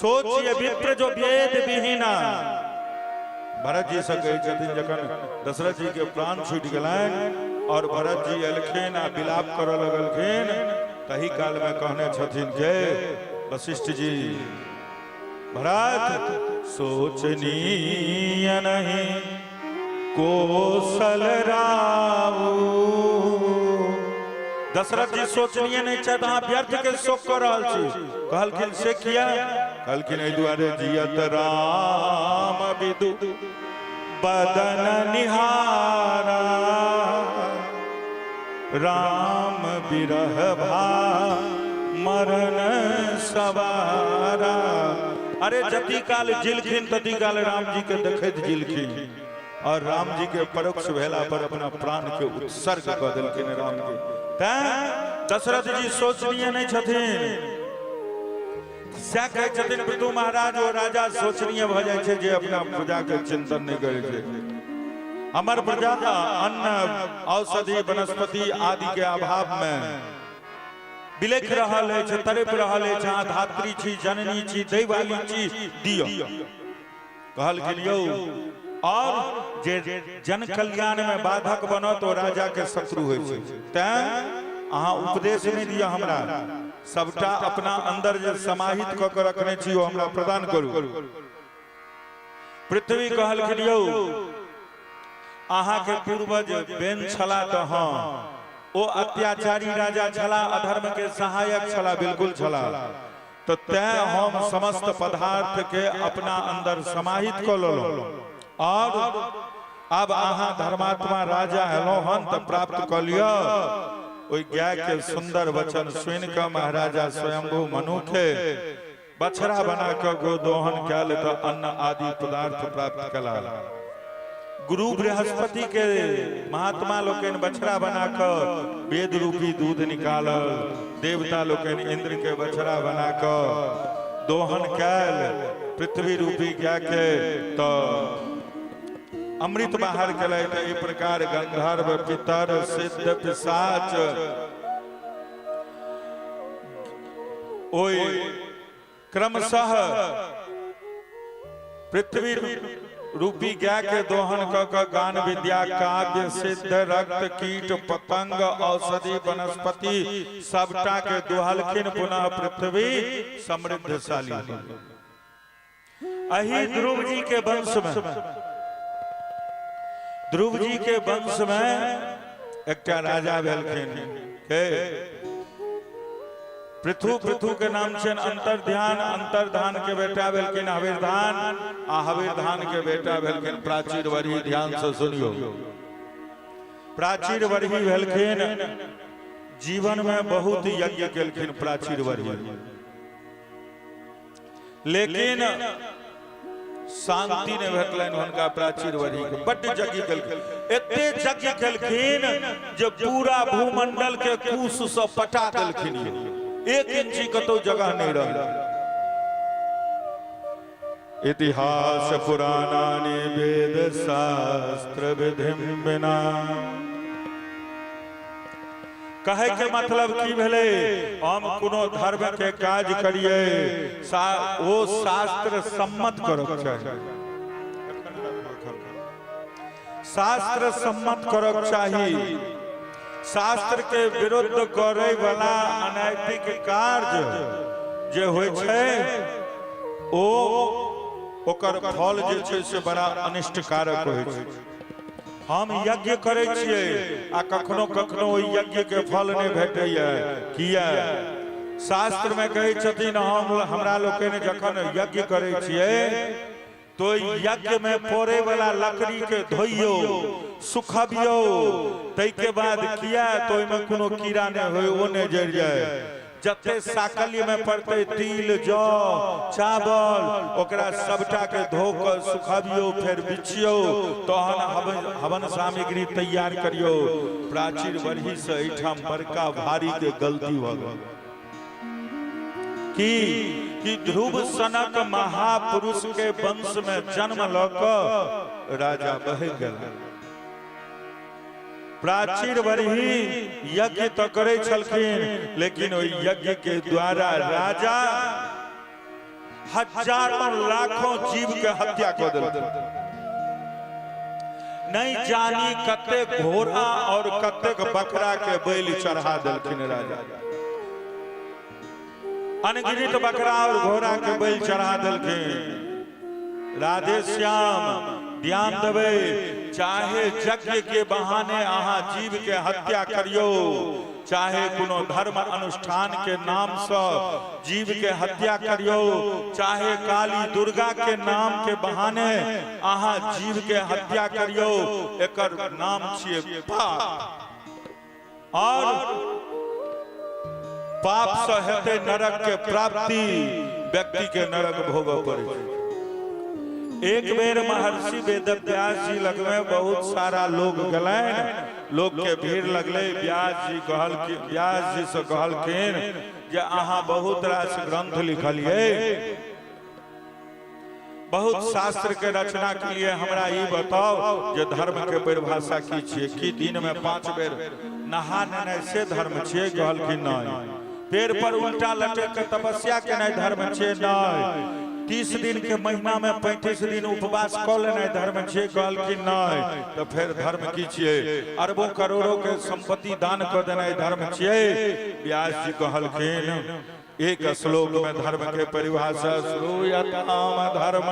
सोचिए विप्र जो वेद विहीना। भरत जी से कहै छथिन, जखन दशरथ जी के प्राण छूटि गेलनि और भरत जी एलखिन आ विलाप करऽ लगलखिन, तही काल में कहने छथिन के वशिष्ठ जी, भरत सोचनीय नहीं कोसल राऊ। दशरथ जी सोचनीय नहीं छथि, अहाँ व्यर्थ के शोक कऽ रहल छी। कहलखिन से किया? कहलखिन एहि दुआरे, जियत राम विदु बदन निहारा, राम विरह भा मरण सवारा। अरे जति काल जिलखिन तति काल राम जी के देखैत जिलखिन और राम जी के परोक्ष भेला पर अपना प्राण के उत्सर्ग कऽ देलखिन राम के। तैं दशरथ जी सोचनीय नहि छथिन। सएह कहै छथिन पृथु महाराज, ओ राजा सोचनीय भऽ जाइ छै जे अपना प्रजा के चिंतन नहि करै छै। हमर प्रजा अन्न, औषधि, वनस्पति आदि के अभाव में बिलख रहल अछि, तड़प रहल अछि। अहाँ धात्री छी, जननी छी, दैवाली छी, दिअ। कहलखिन यौ, और जे जन कल्याण में बाधक बनत ओ राजा के शत्रु होइ छै। तैं अहाँ उपदेश नहि दिअ हमरा, सबटा अपना अंदर जे समाहित कऽ के रखने छी ओ हमरा प्रदान करू। पृथ्वी कहलखिन यौ, अहाँके पूर्वज बेन छला तऽ हँ, ओ अत्याचारी राजा छला, अधर्म के सहायक छला, बिल्कुल छला, तऽ तैं हम समस्त पदार्थ के अपना अंदर समाहित कऽ लेलहुँ और आब अहाँ धर्मात्मा राजा हेलहुँ हन तऽ प्राप्त कऽ लिअ। ओहि गाय के सुंदर वचन सुनि कऽ महाराजा स्वयंभू मनु के बछड़ा बना कऽ गोदोहन कयल तऽ अन्न आदि पदार्थ प्राप्त कला। गुरु बृहस्पति के महात्मा लोकनि बछड़ा बना कऽ वेद रूपी दूध निकालल। देवता लोकनि इंद्र के बछड़ा बना कऽ दोहन कयल पृथ्वी रूपी गाय के तऽ अमृत बाहर केलथि। एहि प्रकार गंधर्व, पितर, सिद्ध, पिशाच ओहि क्रमशः पृथ्वी रूपी गाय के दोहन क क गान, विद्या, काव्य, सिद्ध, रक्त, कीट पतंग, औषधि, वनस्पति सबटा के दोहलखिन। पुनः पृथ्वी समृद्धशाली। अही ध्रुव जी के वंश में, ध्रुव जी के वंश में एकटा राजा भेलखिन के पृथु, पृथु के नाम छनि अंतर्ध्यान, अंतर्धान के बेटा भेलखिन हविर्धान, आ हविर्धान के बेटा भेलखिन प्राचीर बरही। ध्यान से सुनियो, प्राचीर बरही भेलखिन, जीवन में बहुत यज्ञ केलखिन प्राचीर बरही, लेकिन शांति नहि भेटलनि हुनका। प्राचीर बरही के बड्ड यज्ञ केलखिन, एते यज्ञ केलखिन जे पूरा भूमंडल के कुश से पटा देलखिन, एक इंची कतौ जगह नहीं रहल। इतिहास पुराणानि वेद शास्त्र विधिम बिना। कहे के मतलब की भेलै, हम कोनो धर्म के काज करिए ओ शास्त्र सम्मत करक चाही, शास्त्र सम्मत करक चाही। शास्त्र के विरुद्ध करे वाला अनैतिक कार्य जे होइ छै ओ ओकर फल जे छै से बड़ा अनिष्टकारक होइ छै। हम यज्ञ करै छियै आ कखनो कखनो ओहि यज्ञ के फल नहि भेटैया। किया? शास्त्र में कहै छथिन, हम हमरा लोकनि जखन यज्ञ करै छियै तो यज्ञ में पड़े वाला लकड़ी के धोइयो, सुखबियो, ताहिके बाद, किया तो ओहिमे कोनो कीड़ा नहि होय, ओ नहि जरि जाय। जते साकल्य में पड़तै तिल, जौ, चावल, ओकरा सबटा के धो कऽ सुखबियो, फेर बिछियो, तहन हवन हवन सामग्री तैयार करियो। प्राचीर बरही से एहिठाम बड़का भारी के गलती भऽ गेल की कि ध्रुव सनक महापुरुष के वंश में जन्म लऽ कऽ राजा बहि गेल। प्राचीर बरही यज्ञ तऽ करै छलखिन, लेकिन ओहि यज्ञ के द्वारा राजा हजारों लाखों जीव के हत्या कऽ देलखिन। नहीं जानी कतेक घोड़ा और कतेक बकरा के बलि चढ़ा देलखिन राजा, अनगिनत बकरा और घोड़ा के बलि चढ़ा देलखिन। राधे श्याम, ध्यान देबै, चाहे यज्ञ के बहाने अहाँ जीव के हत्या करियौ, चाहे कोनो धर्म अनुष्ठान के नाम से जीव के हत्या करियौ, चाहे काली दुर्गा के नाम के बहाने अहाँ जीव के हत्या करियौ, एकर नाम छियै पाप, और पाप से हेतै नरक के प्राप्ति, व्यक्ति के नरक भोगऽ पड़ै छै। एक बेर महर्षि वेदव्यास जी लगमे बहुत सारा लोग गेलनि, लोग के भीड़ लगलै। व्यास जी कहलखिन, व्यास जी से कहलखिन जे अहाँ बहुत रास ग्रंथ लिखलियै, बहुत शास्त्र के रचना के लिए, हमरा ई बताओ जे धर्म के परिभाषा की छियै? की दिन में 5 बेर नहा लेनाइ से धर्म छियै? कहलखिन नहि। पेड़ पर उल्टा लटक के तपस्या केनाइ धर्म छियै? नहि। 30 दिन के महीना में 35 दिन उपवास कऽ लेनाइ धर्म छियै? कहलखिन नहि। तऽ फेर धर्म की छियै? अरबों करोड़ों के संपत्ति दान कऽ देनाइ धर्म छियै? व्यास जी कहलखिन, एक श्लोक में धर्म के परिभाषा, श्रूयताम धर्म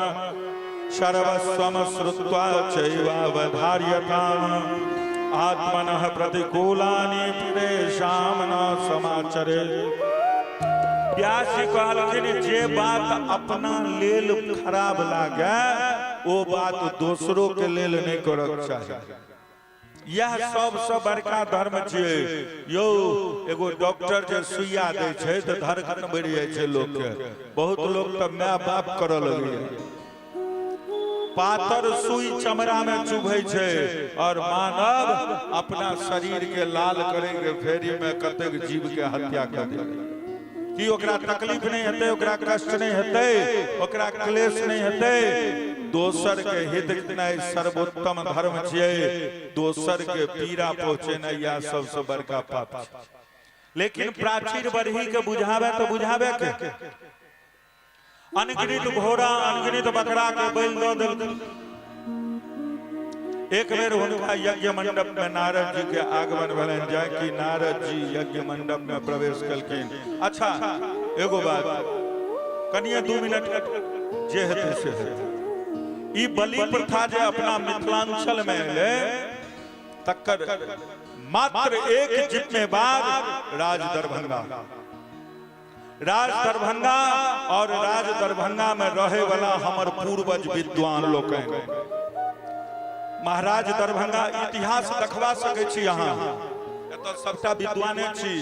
सर्वस्वम श्रुत्वा चैवावधार्यताम आत्मनः प्रतिकूलानि परेशाम न समाचरे। व्यास जी कहलखिन, जे बात अपना लेल खराब लागे ओ बात दोसरों के लेल नहीं करक चाही। यह सबसँ बड़का धर्म छियै यौ। एगो डॉक्टर जे सुइया दै छै तऽ धड़कन बढ़ि जाइ छै लोकके, बहुत लोक तऽ माय बाप करऽ लगैया। पातर सुई चमड़ा में चुभै छै और मानव अपना शरीर के लाल करे के फेरी में कतेक जीव के हत्या कर देलकै। की ओकरा तकलीफ नहीं हेतै? ओकरा कष्ट नहीं हेतै? ओकरा क्लेश नहीं हेतै? दोसर के हित केनाइ सर्वोत्तम धर्म छियै, दोसर के पीड़ा पहुंचेनाइ यह सबसे बड़का पाप छै। लेकिन प्राचीर बरही के बुझावे तो बुझावे के अनगिनत घोड़ा, अनगिनत बकरा के बलि दऽ देलखिन। एक बेर हुनका यज्ञ मंडप में नारद जी के आगमन भेलनि। जाय कि नारद जी यज्ञ मंडप में प्रवेश केलखिन। अच्छा, एगो बात कनिए, 2 मिनट, जे हेतै से हेतै। ई बलि प्रथा जे अपना मिथिलांचल में एलै, तकर मात्र एक जिम्मेवार राज दरभंगा। राज दरभंगा और राज दरभंगा में रहे वाला हमर पूर्वज विद्वान लोकनि। महाराज दरभंगा इतिहास देखवा सकै छी अहाँ, एतऽ सबटा विद्वाने छी।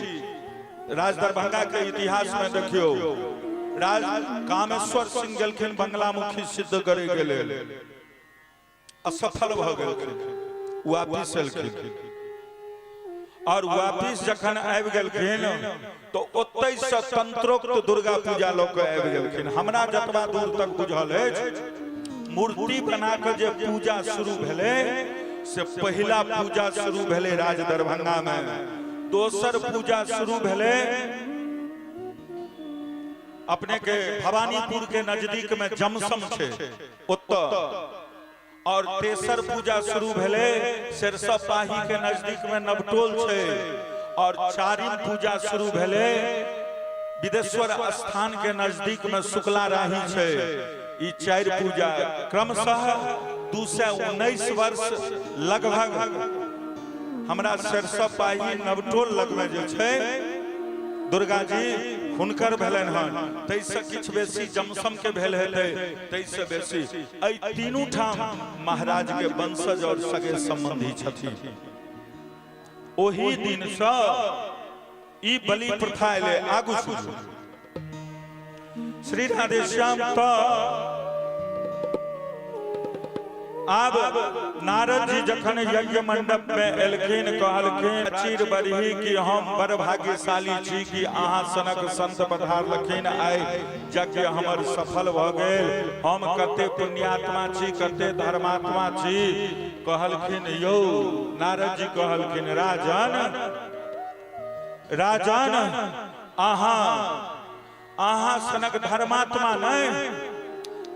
राज दरभंगा के इतिहास में देखियो, राज कामेश्वर सिंह गेलखिन बंगलामुखी सिद्ध करे के लेल, असफल भऽ गेलखिन, वापिस एलखिन और वापिस जखन आबि गेलखिन तो ओतहि से तंत्रोक्त दुर्गा पूजा लऽ कऽ आबि गेलखिन। हमरा जतबा दूर तक बुझल अछि, मूर्ति बना कऽ जे पूजा शुरू भेलै से पहिला पूजा शुरू भेलै राज दरभंगा में, दोसर पूजा शुरू भेलै अपने के भवानीपुर के नजदीक में जमसम छै ओतऽ, और तेसर पूजा शुरू भेलै सरसब पाही के नजदीक में नवटोल छै, और चारिम पूजा शुरू भेलै विदेश्वर स्थान के नजदीक में शुक्ला राही छै। ई चारि पूजा क्रमशः 219 वर्ष लगभग हमरा सरसब पाही नवटोल लगमे जे छै दुर्गा जी हुनकर भेलनि हन, ताहिसँ किछु बेसी जमसम के भेल हेतै, ताहिसँ बेसी एहि तीनू ठाम महाराज के वंशज और सगे संबंधी छथिन। ओही दिनसँ ई बलि प्रथा एलै। आगू सुनू श्री राधेश्याम। तऽ आब नारद जी जखन यज्ञ मंडप में एलखिन, कहलखिन चिर बरही कि हम बड़ भाग्यशाली छी कि अहाँ सनक संत पधारलखिन, आइ यज्ञ हमर सफल भऽ गेल, हम कते पुण्यात्मा छी, कते धर्मात्मा छी। कहलखिन यौ नारद जी कहलखिन राजन राजन अहाँ अहाँ सनक धर्मात्मा नहि,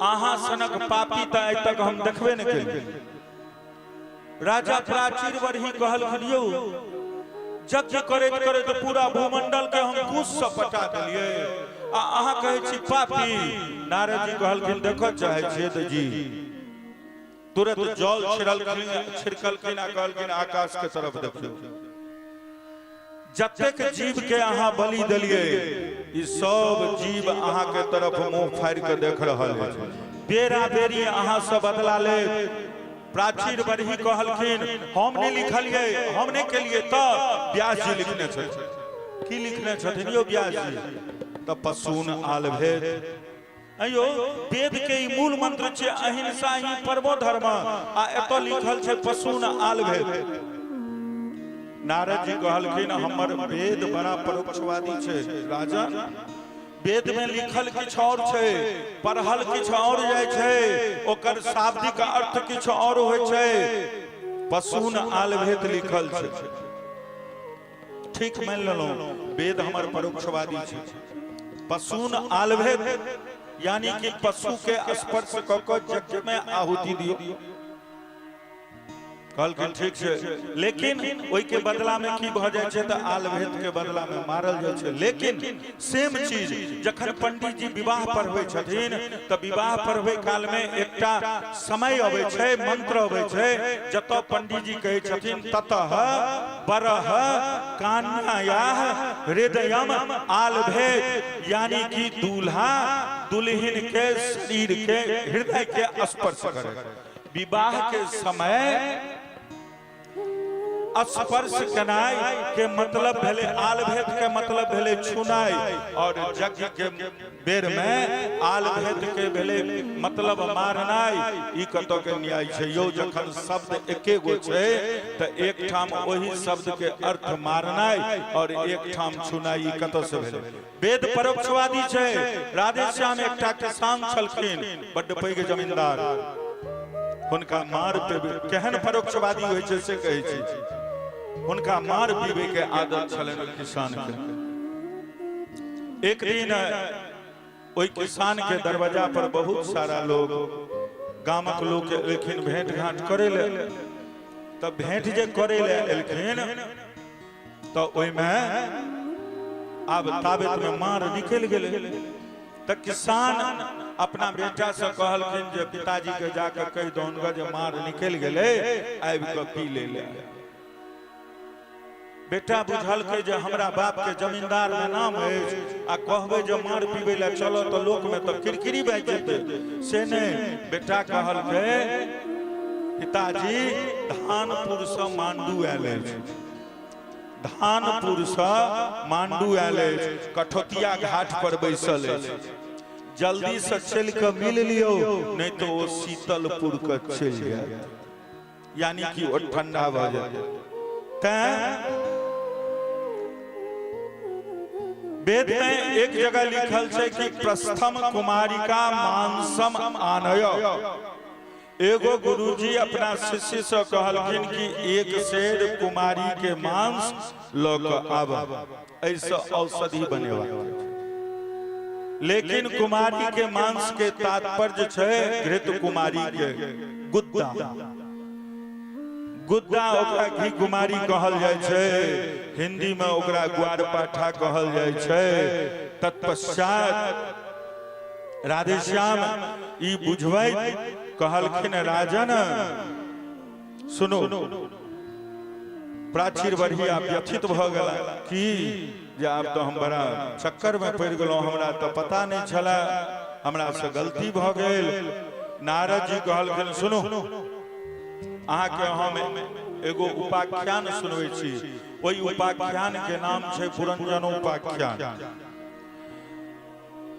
अहाँ सनक पापी तऽ आइ तक हम देखबे नहि केलियै। राजा प्राचीर बरही कहलखिन यौ यज्ञ करैत करैत पूरा भूमंडल के हम कुश से पटा देलियै आ अहाँ कहै छी पापी। नारद जी कहलखिन देखऽ चाहै छियै तऽ जी तुरंत जल छिड़लखिन छिड़कलखिन आ कहलखिन आकाश के तरफ देखियौ, जतेक जीव के अहाँ बलि देलियै ई सब जीव अहाँ के तरफ मुंह फाड़ि के देख रहल अछि, बेरा बेरी अहाँ से बदला लेत। प्राचीर बरही कहलखिन हम नहि लिखलियै, हम नहि केलियै, तऽ व्यास जी लिखने छथिन। की लिखने छथिन यौ व्यास जी? तऽ पशुन आल भेद। अयो वेद के ई मूल मंत्र छै अहिंसा ही परमो धर्म, आ एतऽ लिखल छै पशुन आल भेद। नारद जी कहलखिन हमर वेद बड़ा परोक्षवादी छै राजन, वेद में लिखल किछु और छै, पढ़ल किछु और जाइ छै, ओकर शाब्दिक अर्थ किछु और होइ छै। पशुन आल भेद लिखल छै, ठीक मानि लेलहुँ वेद हमर परोक्षवादी छै। पशुन आलभेद यानी कि पशु के स्पर्श कऽ कऽ यज्ञ में आहुति दियौ। कहलखिन ठीक छै, लेकिन ओहि के बदला में की भऽ जाइ छै तऽ आलभेद के बदला में मारल जाइ छै। लेकिन सेम चीज जखन पंडित जी विवाह पढ़बै छथिन तऽ विवाह पढ़बै काल में एकटा समय अबै छै, मंत्र अबै छै, जतऽ पंडित जी कहै छथिन ततः बरह कान्यायाह हृदयम आलभेद, यानी कि दूल्हा दुल्हिन के शरीर के हृदय के स्पर्श करे। विवाह के समय स्पर्श केनाइ के मतलब भेलै आलभेद के मतलब भेलै छुनाइ, और यज्ञ के बेर में आलभेद के भेलै मतलब मारनाइ। ई कतऽ के न्याय छै यौ? जखन शब्द एके गो छै तऽ एक ठाम ओहि शब्द के अर्थ मारनाइ और एक ठाम छुनाइ, ई कतऽ से भेलै? वेद परोक्षवादी छै। राधेश्याम एकटा किसान छलखिन, बड्ड पैघ जमींदार, हुनका मार पीबै केहन परोक्षवादी होइ छै से कहै छी। हुनका मार पीबै के आदत छलनि ओहि किसान के। एक दिन ओहि किसान के दरवाजा पर बहुत सारा लोग, गामक लोग एलखिन भेंट घाट करे ले। तऽ भेंट जे करे ले एलखिन तऽ ओहिमे आब ताबत में मार निकलि गेलै। तऽ किसान अपना बेटा से कहलखिन जे पिताजी के जाके कहि दौन जे मार निकलि गेलै, आबि कऽ पी ले ले। बेटा बुझलकै जे हमरा बाप के जमींदार में नाम अछि आ कहबै जे मार पीबै लए चलो तऽ लोक में तऽ किरकिरी बाजि जेतै, से नहि। बेटा कहलकै पिताजी धानपुर से मांडू आयल अछि, धानपुर से मांडू आयल अछि, कठोतिया घाट पर बैसल अछि, जल्दी से चलि कऽ मिल लियौ, नहीं तो ओ शीतलपुर के चलि जायत, यानी कि ओ ठंडा भऽ जायत। तैं वेद में एक जगह लिखल छै कि प्रस्थम कुमारिका मांसम आनय। एगो गुरुजी अपना शिष्य से कहलखिन कि एक शेर कुमारी के मांस लऽ कऽ आब, एहिसँ औषधि बनेबा। लेकिन कुमारी के मांस के तात्पर्य छै घृत कुमारी के गुद्दा, गुद्दा ओकरा घी कुमारी कहल जाइ छै, हिंदी में ओकरा ग्वार पाठा कहल जाइ छै। तत्पश्चात राधेश्याम ई बुझबै कहलखिन राजन सुनो, प्राचीर बढ़िया व्यथित भऽ गेला कि जे आब तऽ हम बड़ा चक्कर में पड़ि गेलहुँ, हमरा तऽ पता नहि छलए, हमरा से गलती भऽ गेल। नारद जी कहलखिन सुनू, अहाँके हम एगो उपाख्यान सुनबै छी, ओहि उपाख्यान के नाम छै पुरंजन उपाख्यान।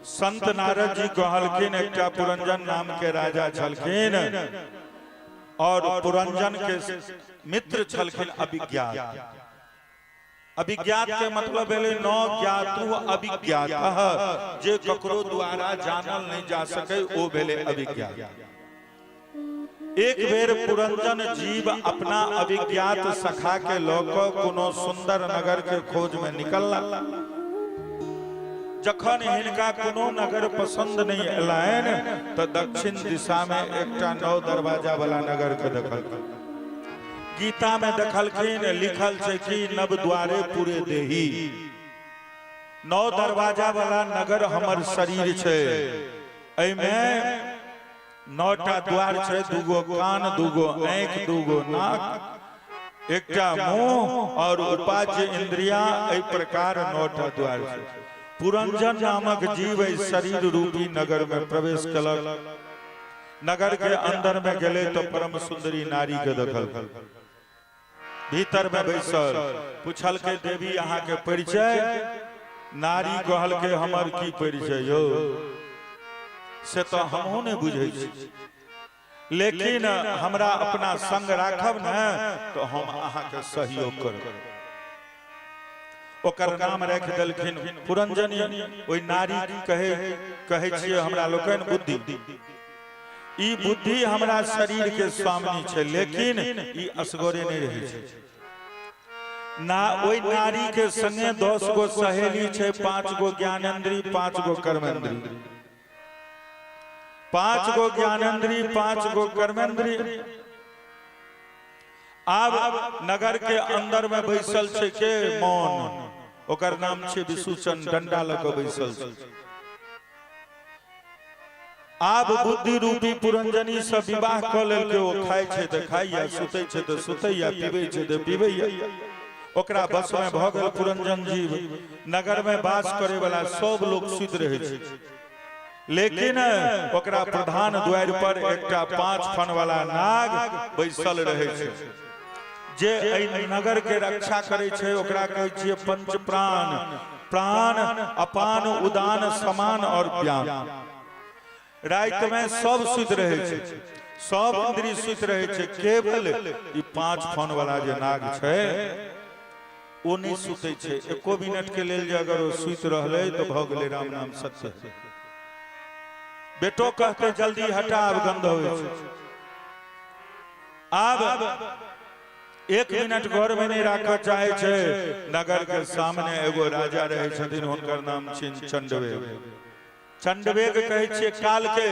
संत नारद जी कहलखिन एकटा पुरंजन नाम के राजा छलखिन और पुरंजन के मित्र छलखिन अभिज्ञात। अभिज्ञात के मतलब भेलै न ज्ञातु अभिज्ञात, जे ककरो द्वारा जानल नहीं जा सके ओ भेलै अभिज्ञात। एक बेर पुरंजन जीव अपना अभिज्ञात सखा के लऽ कऽ कोनो सुंदर नगर के खोज में निकलला। जखन हिनका कोनो नगर पसंद नहीं एलनि तऽ दक्षिण दिशा में एकटा 9 दरवाजा वाला नगर के देखलखिन। गीता में देखलखिन लिखल छै कि नव द्वारे पूरे देही, 9 दरवाजा वाला नगर हमर शरीर छै, एहिमे 9टा द्वार छै, 2 कान, 2 आँखि, 2 नाक, एकटा मुंह और उपाज्य इंद्रिया, एहि प्रकार 9टा द्वार छै। पुरंजन नामक जीव एहि शरीर रूपी नगर में प्रवेश कलक। नगर के अंदर में गेले तो परम सुंदरी नारी के देखल, भीतर में बैसल। पूछल के देवी अहाँ के परिचय? नारी कहल के हमर की परिचय यौ, से तो हमहूँ नहीं बुझै छी, लेकिन हमरा अपना संग राखब ने तो हम अहाँ के सहयोग करब। ओकर नाम राखि देलखिन पुरंजनी। ओहि नारी कहे कहे छियै हमरा लोकनि बुद्धि, ई बुद्धि हमरा शरीर के स्वामिनी छै, लेकिन ई असगरे नहीं रहै छै ना। ओहि नारी के संगे 10 गो सहेली छै, 5 गो ज्ञानेन्द्री, 5 गो कर्मेंद्री, 5 गो ज्ञानेन्द्री, 5 गो कर्मेंद्री। आब नगर के अंदर में बैसल छै के मौन, ओकर नाम छै विशुचन, डंडा लऽ कऽ बैसल छै। आब बुद्धि रूपी पुरंजनी से विवाह कऽ लेलकै, ओ खाइ छै तऽ खाइया, सुतै छै तऽ सुतैया, पीबै छै तऽ पीबैया, ओकरा बस में भऽ गेल पुरंजन जीव। नगर में वास करे वाला सब लोग सुति रहै छै, लेकिन ओकरा प्रधान द्वार पर एकटा 5 फन वाला नाग बैसल रहै छै, जे एहि नगर के रक्षा करै छै। ओकरा कहै छियै पंच प्राण, प्राण अपान उदान समान और व्यान। राति में सब सुति रहै छै, सब इंद्रिय सुति रहै छै, केवल ई 5 फन वाला जे नाग छै ओ नहि सुतै छै। एको मिनट के लेल जे अगर ओ सुति रहलै तऽ भऽ गेलै राम नाम सत्य। बेटो कहते जल्दी हटा, आब गंध होइ छै। आब 1 मिनट घर में नहीं राखऽ चाहे छै। नगर के सामने एगो राजा रहै छथिन, हुनकर नाम छिन चंडवेग। चंडवेग कहै छियै काल के।